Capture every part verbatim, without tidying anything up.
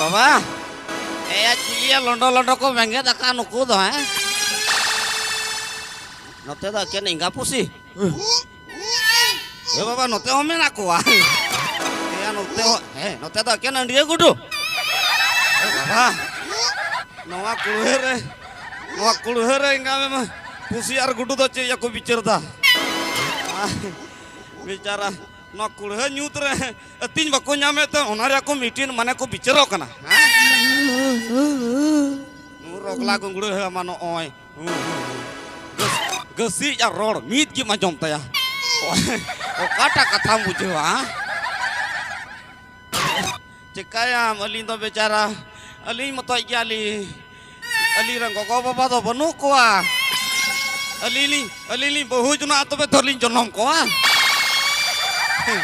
ᱵᱟᱵᱟ, ᱮᱭᱟ ᱪᱤᱞᱤᱭᱟ ᱞᱚᱸᱰᱚ ᱞᱚᱸᱰᱚ ᱠᱚ ᱵᱮᱸᱜᱮᱫ ᱟᱠᱟᱫ ᱱᱩᱠᱩ ᱫᱚ, ᱦᱮᱸ? ᱱᱚᱛᱮ ᱫᱚ ᱮᱠᱮᱱ ᱮᱸᱜᱟ ᱯᱩᱥᱤ᱾ ᱮ ᱵᱟᱵᱟ, ᱱᱚᱛᱮ ᱦᱚᱸ ᱢᱮᱱᱟᱜ ᱠᱚᱣᱟ᱾ ᱮᱭᱟ, ᱱᱚᱛᱮ ᱦᱚᱸ, ᱦᱮᱸ, ᱱᱚᱛᱮ ᱫᱚ ᱮᱠᱮᱱ ᱟᱹᱰᱤᱭᱟᱹ ᱜᱩᱰᱩ᱾ ᱮ ᱵᱟᱵᱟ, ᱱᱚᱣᱟ ᱠᱩᱲᱦᱟᱹ ᱨᱮ, ᱱᱚᱣᱟ ᱠᱩᱲᱦᱟᱹ ᱨᱮ ᱮᱸᱜᱟ ᱢᱮᱢᱟ ᱯᱩᱥᱤ ᱟᱨ ᱜᱩᱰᱩ ᱫᱚ ᱪᱮᱫ ᱭᱟᱠᱚ ᱵᱤᱪᱟᱹᱨ ᱫᱟ? ᱵᱮᱪᱟᱨᱟ, ᱱᱚᱣᱟ ᱠᱩᱲᱦᱟᱹ ᱧᱩᱛ ᱨᱮ ᱟᱹᱛᱤᱧ ᱵᱟᱠᱚ ᱧᱟᱢᱮᱫ ᱛᱮ ᱚᱱᱟ ᱨᱮᱭᱟᱜ ᱠᱚ ᱢᱤᱴᱤᱱ ᱢᱟᱱᱮ ᱠᱚ ᱵᱤᱪᱟᱹᱨᱚᱜ ᱠᱟᱱᱟ᱾ ᱦᱮᱸ? ᱱᱩ ᱨᱚᱜᱽᱞᱟ ᱜᱩᱝᱜᱲᱟᱹ ᱦᱮ ᱟᱢᱟ ᱱᱚᱜᱼᱚᱭ᱾ ᱦᱩᱸ, ᱦᱩᱸ, ᱦᱩᱸ᱾ ᱜᱟᱹᱥ-, ᱜᱟᱹᱥᱤᱡ ᱟᱨ ᱨᱚᱲ ᱢᱤᱫ ᱜᱮᱢ ᱟᱸᱡᱚᱢ ᱛᱟᱭᱟ᱾ ᱚᱠᱟᱴᱟᱜ ᱠᱟᱛᱷᱟᱢ ᱵᱩᱡᱷᱟᱹᱣᱟ, ᱦᱮᱸ? ᱪᱮᱠᱟᱭᱟᱢ, ᱟᱹᱞᱤᱧ ᱫᱚ ᱵᱮᱪᱟᱨᱟ, ᱟᱹᱞᱤᱧ ᱢᱚᱛᱚᱡ ᱜᱮᱭᱟᱞᱤᱧ᱾ ᱟᱹᱞᱤᱧ ᱨᱮᱱ ᱜᱚᱜᱚ ᱵᱟᱵᱟ ᱫᱚ ᱵᱟᱹᱱᱩᱜ ᱠᱚᱣᱟ᱾ ᱟᱹᱞᱤᱧ ᱞᱤᱧ, ᱟᱹᱞᱤᱧ ᱞᱤᱧ ᱵᱟᱹᱦᱩ ᱡᱚᱱᱟᱜᱼᱟ, ᱛᱚᱵᱮ ᱛᱚ ᱞᱤᱧ ᱡᱚᱱᱚᱢ ᱠᱚᱣᱟ᱾ ᱦᱮᱸ?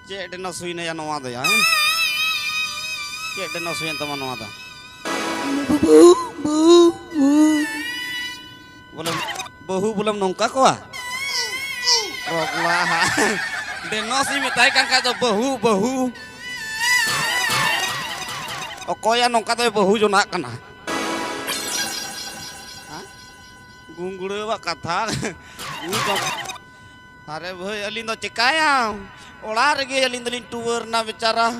ᱪᱮᱫ ᱰᱮᱱᱚᱥ ᱦᱩᱭᱱᱟᱭᱟ ᱱᱚᱣᱟ ᱫᱚ ᱭᱟ, ᱦᱮᱸ? ᱪᱮᱫ ᱰᱮᱱᱚᱥ ᱦᱩᱭᱮᱱ ᱛᱟᱢᱟ ᱱᱚᱣᱟ ᱫᱚ? ᱵᱚᱞᱮ, ᱵᱟᱹᱦᱩ ᱵᱚᱞᱮᱢ ᱱᱚᱝᱠᱟ ᱠᱚᱣᱟ? ᱵᱟᱵᱟ, ᱰᱮᱱᱚᱥ ᱤᱧ ᱢᱮᱛᱟᱭ ᱠᱟᱱ ᱠᱷᱟᱡ ᱫᱚ ᱵᱟᱹᱦᱩ, ᱵᱟᱹᱦᱩ᱾ ᱚᱠᱚᱭᱟ ᱱᱚᱝᱠᱟ ᱫᱚᱭ ᱵᱟᱹᱦᱩ ᱡᱚᱱᱟᱜ ᱠᱟᱱᱟ? ᱦᱮᱸ? ᱜᱩᱝᱜᱲᱟᱹᱣᱟᱜ ᱠᱟᱛᱷᱟ᱾ ᱟᱨᱮ ᱵᱷᱟᱹᱭ, ᱟᱹᱞᱤᱧ ᱫᱚ ᱪᱮᱠᱟᱭᱟᱢ? ᱚᱲᱟᱜ ᱨᱮᱜᱮ ᱟᱹᱞᱤᱧ ᱫᱚᱞᱤᱧ ᱴᱩᱣᱟᱹᱨ ᱮᱱᱟ ᱵᱮᱪᱟᱨᱟ᱾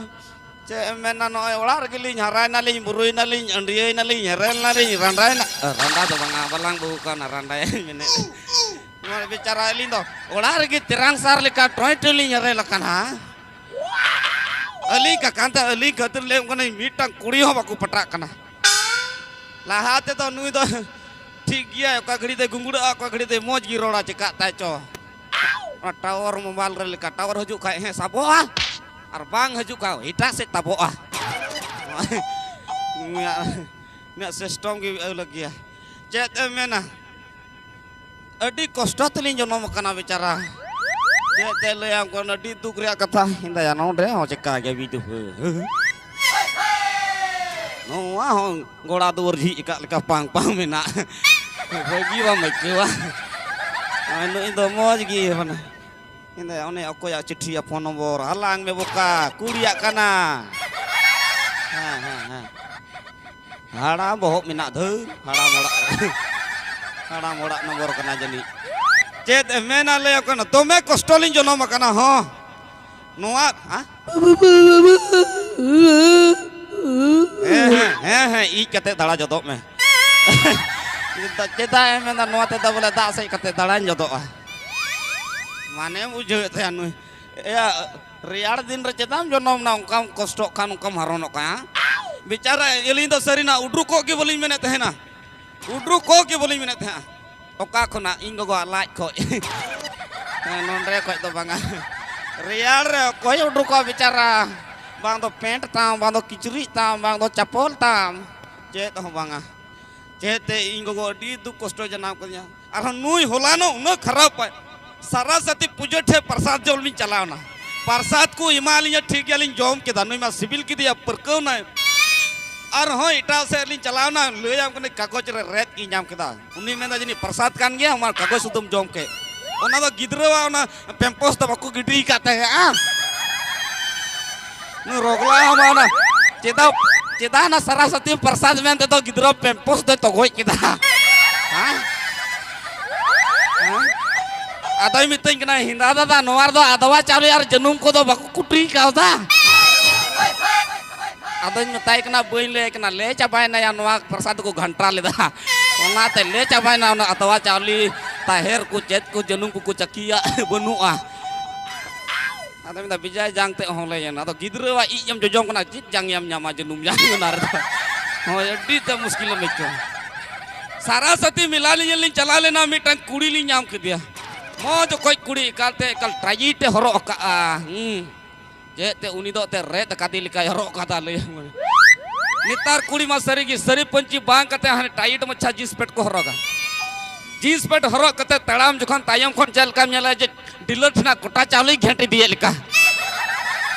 ᱪᱮᱫ ᱮᱢ ᱢᱮᱱᱟ, ᱱᱚᱜᱼᱚᱭ ᱚᱲᱟᱜ ᱨᱮᱜᱮᱞᱤᱧ ᱦᱟᱨᱟᱭᱮᱱᱟᱞᱤᱧ, ᱵᱩᱨᱩᱭᱮᱱᱟᱞᱤᱧ, ᱟᱹᱸᱰᱤᱭᱟᱹᱭᱮᱱᱟᱞᱤᱧ, ᱦᱮᱨᱮᱞᱱᱟᱞᱤᱧ, ᱨᱟᱸᱰᱟᱭᱮᱱᱟ᱾ ᱮ, ᱨᱟᱸᱰᱟ ᱫᱚ ᱵᱟᱝᱟ, ᱵᱟᱞᱟᱝ ᱵᱟᱹᱦᱩ ᱠᱟᱱᱟ, ᱨᱟᱸᱰᱟᱭᱮᱱ ᱢᱮᱱᱮᱫ᱾ ᱱᱚᱣᱟ ᱵᱮᱪᱟᱨᱟ ᱟᱹᱞᱤᱧ ᱫᱚ ᱚᱲᱟᱜ ᱨᱮᱜᱮ ᱛᱮᱨᱟᱝ ᱥᱟᱨ ᱞᱮᱠᱟ ᱴᱚᱭ ᱴᱚᱭ ᱞᱤᱧ ᱦᱮᱨᱮᱞ ᱟᱠᱟᱱᱟ᱾ ᱟᱹᱞᱤᱧ ᱠᱟᱠᱟᱱ ᱛᱮ ᱟᱹᱞᱤᱧ ᱠᱷᱟᱹᱛᱤᱨ ᱞᱟᱹᱭ ᱠᱟᱱᱟ, ᱢᱤᱫᱴᱟᱝ ᱠᱩᱲᱤ ᱦᱚᱸ ᱵᱟᱠᱚ ᱯᱟᱴᱟᱜ ᱠᱟᱱᱟ᱾ ᱞᱟᱦᱟ ᱛᱮᱫᱚ ᱱᱩᱭ ᱫᱚ ᱴᱷᱤᱠ ᱜᱮᱭᱟᱭ, ᱚᱠᱟ ᱜᱷᱟᱹᱲᱤ ᱫᱚᱭ ᱜᱩᱝᱜᱩᱲᱟᱹᱜᱼᱟ, ᱚᱠᱟ ᱜᱷᱟᱹᱲᱤ ᱫᱚᱭ ᱢᱚᱡᱽ ᱜᱮ ᱨᱚᱲᱟ, ᱪᱮᱠᱟᱜ ᱛᱟᱭ ᱪᱚ᱾ ᱚᱱᱟ ᱴᱟᱣᱟᱨ ᱢᱳᱵᱟᱭᱤᱞ ᱨᱮ ᱞᱮᱠᱟ, ᱴᱟᱣᱟᱨ ᱦᱤᱡᱩᱜ ᱠᱷᱟᱡ ᱦᱮᱸ ᱥᱟᱵᱚᱜᱼᱟ, ᱟᱨ ᱵᱟᱝ ᱦᱤᱡᱩᱜ ᱠᱷᱟᱡ ᱮᱴᱟᱜ ᱥᱮᱫ ᱛᱟᱵᱚᱜᱼᱟ᱾ ᱩᱱᱤᱭᱟᱜ, ᱩᱱᱤᱭᱟᱜ ᱥᱤᱥᱴᱮᱢ ᱜᱮ ᱟᱞᱟᱜᱽ ᱜᱮᱭᱟ᱾ ᱪᱮᱫ ᱮᱢ ᱢᱮᱱᱟ, ᱟᱹᱰᱤ ᱠᱚᱥᱴᱚ ᱛᱮᱞᱤᱧ ᱡᱚᱱᱚᱢ ᱟᱠᱟᱱᱟ ᱵᱮᱪᱟᱨᱟ᱾ ᱪᱮᱫ ᱛᱮ ᱞᱟᱹᱭᱟᱢ ᱠᱟᱱᱟ, ᱟᱹᱰᱤ ᱫᱩᱠ ᱨᱮᱭᱟᱜ ᱠᱟᱛᱷᱟ᱾ ᱤᱧ ᱫᱟᱭᱟ, ᱱᱚᱰᱮ ᱦᱚᱸ ᱪᱮᱠᱟ ᱜᱮ ᱵᱤᱫᱩ᱾ ᱱᱚᱣᱟ ᱦᱚᱸ ᱜᱚᱲᱟ ᱫᱩᱣᱟᱹᱨ ᱡᱷᱤᱡ ᱟᱠᱟᱫ ᱞᱮᱠᱟ ᱯᱟᱝ ᱯᱟᱝ ᱢᱮᱱᱟᱜ᱾ ᱵᱷᱟᱹᱜᱤ ᱵᱟᱢ ᱟᱹᱭᱠᱟᱹᱣᱟ? ᱟᱨ ᱱᱩᱭ ᱫᱚ ᱢᱚᱡᱽ ᱜᱮ ᱢᱟᱱᱮ᱾ ᱤᱧ ᱫᱚ ᱚᱱᱮ ᱚᱠᱚᱭᱟᱜ ᱪᱤᱴᱷᱤᱭᱟ ᱯᱷᱳᱱ ᱱᱚᱢᱵᱚᱨ ᱦᱟᱞᱟᱝ ᱢᱮ ᱵᱚᱠᱟ, ᱠᱩᱲᱤᱭᱟᱜ ᱠᱟᱱᱟ᱾ ᱦᱮᱸ, ᱦᱮᱸ, ᱦᱮᱸ᱾ ᱦᱟᱲᱟᱢ ᱵᱚᱦᱚᱜ ᱢᱮᱱᱟᱜ ᱫᱷᱟᱹᱨ, ᱦᱟᱲᱟᱢ ᱚᱲᱟᱜ, ᱦᱟᱲᱟᱢ ᱚᱲᱟᱜ ᱱᱚᱢᱵᱚᱨ ᱠᱟᱱᱟ ᱡᱟᱹᱱᱤᱡ᱾ ᱪᱮᱫ ᱮ ᱢᱮᱱᱟ ᱞᱟᱹᱭ ᱟᱠᱚ ᱠᱟᱱᱟ, ᱫᱚᱢᱮ ᱠᱚᱥᱴᱚ ᱞᱤᱧ ᱡᱚᱱᱚᱢ ᱟᱠᱟᱱᱟ ᱦᱚᱸ᱾ ᱱᱚᱣᱟ, ᱦᱮᱸ? ᱦᱮᱸ, ᱦᱮᱸ, ᱦᱮᱸ, ᱦᱮᱸ, ᱤᱡ ᱠᱟᱛᱮ ᱫᱟᱬᱟ ᱡᱚᱫᱚᱜ ᱢᱮ᱾ ᱪᱮᱫᱟᱜ ᱮ ᱢᱮᱱᱫᱟ ᱱᱚᱣᱟ ᱛᱮᱫᱚ ᱵᱚᱞᱮ ᱫᱟᱜ ᱥᱮᱡ ᱠᱟᱛᱮ ᱫᱟᱬᱟᱧ ᱡᱚᱫᱚᱜᱼᱟ? ᱢᱟᱱᱮ ᱵᱩᱡᱷᱟᱹᱣᱮᱫ ᱛᱟᱭᱟ ᱱᱩᱭ᱾ ᱮᱭᱟ, ᱨᱮᱭᱟᱲ ᱫᱤᱱ ᱨᱮ ᱪᱮᱫᱟᱜ ᱮᱢ ᱡᱚᱱᱚᱢ ᱮᱱᱟ? ᱚᱱᱠᱟᱢ ᱠᱚᱥᱴᱚᱜ ᱠᱷᱟᱱ ᱚᱱᱠᱟᱢ ᱦᱟᱨᱚᱱᱚᱜ ᱠᱟᱱᱟ᱾ ᱵᱮᱪᱟᱨᱟ, ᱟᱹᱞᱤᱧ ᱫᱚ ᱥᱟᱹᱨᱤᱱᱟᱜ ᱩᱰᱩᱠᱚᱜ ᱜᱮ ᱵᱟᱹᱞᱤᱧ ᱢᱮᱱᱮᱫ ᱛᱟᱦᱮᱱᱟ᱾ ᱩᱰᱩᱠᱚᱜ ᱜᱮ ᱵᱟᱹᱞᱤᱧ ᱢᱮᱱᱮᱫ ᱛᱟᱦᱮᱸᱜᱼᱟ᱾ ᱚᱠᱟ ᱠᱷᱚᱱᱟᱜ? ᱤᱧ ᱜᱚᱜᱚᱣᱟᱜ ᱞᱟᱡ ᱠᱷᱚᱡ᱾ ᱦᱮᱸ, ᱱᱚᱸᱰᱮ ᱠᱷᱚᱡ ᱫᱚ ᱵᱟᱝᱟ᱾ ᱨᱮᱭᱟᱲ ᱨᱮ ᱚᱠᱚᱭ ᱩᱰᱩᱠᱚᱜᱼᱟ ᱵᱮᱪᱟᱨᱟ? ᱵᱟᱝ ᱫᱚ ᱯᱮᱱᱴ ᱛᱟᱢ, ᱵᱟᱝ ᱫᱚ ᱠᱤᱪᱨᱤᱡ ᱛᱟᱢ, ᱵᱟᱝ ᱫᱚ ᱪᱟᱯᱚᱞ ᱛᱟᱢ, ᱪᱮᱫ ᱦᱚᱸ ᱵᱟᱝᱟ᱾ ᱪᱮᱫ ᱛᱮ ᱤᱧ ᱜᱚᱜᱚ ᱟᱹᱰᱤ ᱫᱩᱠ ᱠᱚᱥᱴᱚᱭ ᱡᱟᱱᱟᱢ ᱠᱟᱫᱤᱧᱟ᱾ ᱟᱨᱦᱚᱸ ᱱᱩᱭ ᱦᱚᱞᱟᱱᱚᱜ ᱩᱱᱟᱹᱜ ᱠᱷᱟᱨᱟᱯᱟᱭ, ᱥᱟᱨᱟᱥᱟᱛᱤ ᱯᱩᱡᱟᱹ ᱴᱷᱮᱡ ᱯᱨᱟᱥᱟᱫ ᱡᱚᱢ ᱞᱤᱧ ᱪᱟᱞᱟᱣᱱᱟ᱾ ᱯᱨᱟᱥᱟᱫ ᱠᱚ ᱮᱢᱟᱞᱤᱧᱟ, ᱴᱷᱤᱠ ᱜᱮᱭᱟᱞᱤᱧ ᱡᱚᱢ ᱠᱮᱫᱟ, ᱱᱩᱭ ᱢᱟ ᱥᱤᱵᱤᱞ ᱠᱮᱫᱮᱭᱟ, ᱯᱟᱹᱨᱠᱟᱹᱣ ᱱᱟᱭ᱾ ᱟᱨᱦᱚᱸ ᱮᱴᱟᱜ ᱥᱮᱫ ᱞᱤᱧ ᱪᱟᱞᱟᱣᱱᱟ, ᱞᱟᱹᱭᱟᱢ ᱠᱟᱹᱱᱟᱹᱧ ᱠᱟᱜᱚᱡᱽ ᱨᱮ ᱨᱮᱫ ᱜᱤᱧ ᱧᱟᱢ ᱠᱮᱫᱟ᱾ ᱩᱱᱤ ᱢᱮᱱᱫᱟ ᱡᱟᱹᱱᱤᱡ ᱯᱨᱟᱥᱟᱫ ᱠᱟᱱ ᱜᱮᱭᱟ, ᱚᱱᱟ ᱠᱟᱜᱚᱡᱽ ᱥᱩᱫᱷᱟᱹᱢ ᱡᱚᱢ ᱠᱮᱫ᱾ ᱚᱱᱟ ᱫᱚ ᱜᱤᱫᱽᱨᱟᱹᱣᱟᱜ ᱚᱱᱟ ᱯᱮᱢᱯᱚᱥ ᱫᱚ ᱵᱟᱠᱚ ᱜᱤᱰᱤ ᱟᱠᱟᱫ ᱛᱟᱦᱮᱸᱜᱼᱟ᱾ ᱱᱩᱭ ᱨᱚᱜᱽᱞᱟ ᱦᱚᱸ ᱚᱱᱟ ᱪᱮᱫᱟᱜ, ᱪᱮᱫᱟᱜ ᱚᱱᱟ ᱥᱟᱨᱟᱥᱟᱛᱤ ᱯᱨᱟᱥᱟᱫ ᱢᱮᱱ ᱛᱮᱫᱚ ᱜᱤᱫᱽᱨᱟᱹ ᱯᱮᱢᱯᱚᱥ ᱫᱚᱭ ᱛᱚᱜᱚᱡ ᱠᱮᱫᱟ? ᱦᱮᱸ? ᱦᱮᱸ? ᱟᱫᱚᱭ ᱢᱤᱛᱟᱹᱧ ᱠᱟᱱᱟ, "ᱦᱮᱸᱫᱟ ᱫᱟᱫᱟ, ᱱᱚᱣᱟ ᱨᱮᱫᱚ ᱟᱫᱣᱟ ᱪᱟᱣᱞᱮ ᱟᱨ ᱡᱟᱹᱱᱩᱢ ᱠᱚᱫᱚ ᱵᱟᱠᱚ ᱠᱩᱴᱤ ᱠᱟᱣᱫᱟ?" ᱟᱫᱚᱧ ᱢᱮᱛᱟᱭ ᱠᱟᱱᱟ, "ᱵᱟᱹᱧ ᱞᱟᱹᱭ ᱠᱟᱱᱟ, ᱞᱮ ᱪᱟᱵᱟᱭᱮᱱᱟ ᱭᱟ, ᱱᱚᱣᱟ ᱯᱨᱚᱥᱟᱫ ᱫᱚᱠᱚ ᱜᱷᱟᱱᱴᱟ ᱞᱮᱫᱟ, ᱚᱱᱟᱛᱮ ᱞᱮ ᱪᱟᱵᱟᱭᱮᱱᱟ, ᱚᱱᱟ ᱟᱫᱣᱟ ᱪᱟᱣᱞᱮ, ᱛᱟᱦᱮᱨ ᱠᱚ, ᱪᱮᱫ ᱠᱚ, ᱡᱟᱹᱱᱩᱢ ᱠᱚᱠᱚ ᱪᱟᱹᱠᱤᱭᱟ, ᱵᱟᱹᱱᱩᱜᱼᱟ᱾" ᱟᱫᱚ ᱢᱮᱱᱫᱟ, "ᱵᱮᱡᱟᱭ ᱡᱟᱝ ᱛᱮ ᱦᱚᱸ ᱞᱟᱹᱭ ᱮᱱᱟ, ᱟᱫᱚ ᱜᱤᱫᱽᱨᱟᱹᱣᱟᱜ ᱤᱡ ᱮᱢ ᱡᱚᱡᱚᱢ ᱠᱟᱱᱟ, ᱪᱮᱫ ᱡᱟᱝ ᱮᱢ ᱧᱟᱢᱟ, ᱡᱟᱹᱱᱩᱢ ᱡᱟᱝ ᱚᱱᱟ ᱨᱮᱫᱚ?" ᱦᱳᱭ, ᱟᱹᱰᱤ ᱛᱮ ᱢᱩᱥᱠᱤᱞᱮᱢ ᱟᱹᱭᱠᱟᱹᱣᱟ᱾ ᱥᱟᱨᱟ ᱥᱟᱛᱤ ᱢᱮᱞᱟ ᱧᱮᱧᱮᱞ ᱞᱤᱧ ᱪᱟᱞᱟᱣ ᱞᱮᱱᱟ, ᱢᱤᱫᱴᱟᱝ ᱠᱩᱲᱤ ᱞᱤᱧ ᱧᱟᱢ ᱠᱮᱫᱮᱭᱟ, ᱢᱚᱡᱽ ᱚᱠᱚᱡ ᱠᱩᱲᱤ, ᱮᱠᱟᱞᱛᱮ ᱮᱠᱟᱞ ᱴᱟᱭᱤᱴ ᱮ ᱦᱚᱨᱚᱜ ᱟᱠᱟᱫᱼᱟ᱾ ᱦᱩᱸ᱾ ᱪᱮᱫ ᱛᱮ ᱩᱱᱤ ᱫᱚ ᱮᱱᱛᱮᱫ ᱨᱮᱫ ᱟᱠᱟᱫᱮ ᱞᱮᱠᱟᱭ ᱦᱚᱨᱚᱜ ᱟᱠᱟᱫᱟ, ᱞᱟᱹᱭ ᱟᱢ ᱠᱟᱹᱱᱟᱹᱧ᱾ ᱱᱮᱛᱟᱨ ᱠᱩᱲᱤ ᱢᱟ ᱥᱟᱹᱨᱤ ᱜᱮ, ᱥᱟᱹᱨᱤ ᱯᱟᱹᱧᱪᱤ ᱵᱟᱝ ᱠᱟᱛᱮ ᱦᱟᱱᱮ ᱴᱟᱭᱤᱴ ᱢᱟᱪᱷᱟ ᱡᱤᱱᱥ ᱯᱮᱱᱴ ᱠᱚ ᱦᱚᱨᱚᱜᱟ᱾ ᱡᱤᱱᱥ ᱯᱮᱱᱴ ᱦᱚᱨᱚᱜ ᱠᱟᱛᱮ ᱛᱟᱲᱟᱢ ᱡᱚᱠᱷᱚᱱ ᱛᱟᱭᱚᱢ ᱠᱷᱚᱱ ᱪᱮᱫ ᱞᱮᱠᱟᱢ ᱧᱮᱞᱟ ᱡᱮ ᱰᱤᱞᱟᱨ ᱴᱷᱮᱱᱟᱜ ᱠᱚᱴᱟ ᱪᱟᱣᱞᱮᱭ ᱜᱷᱮᱸᱴ ᱤᱫᱤᱭᱮᱫ ᱞᱮᱠᱟ᱾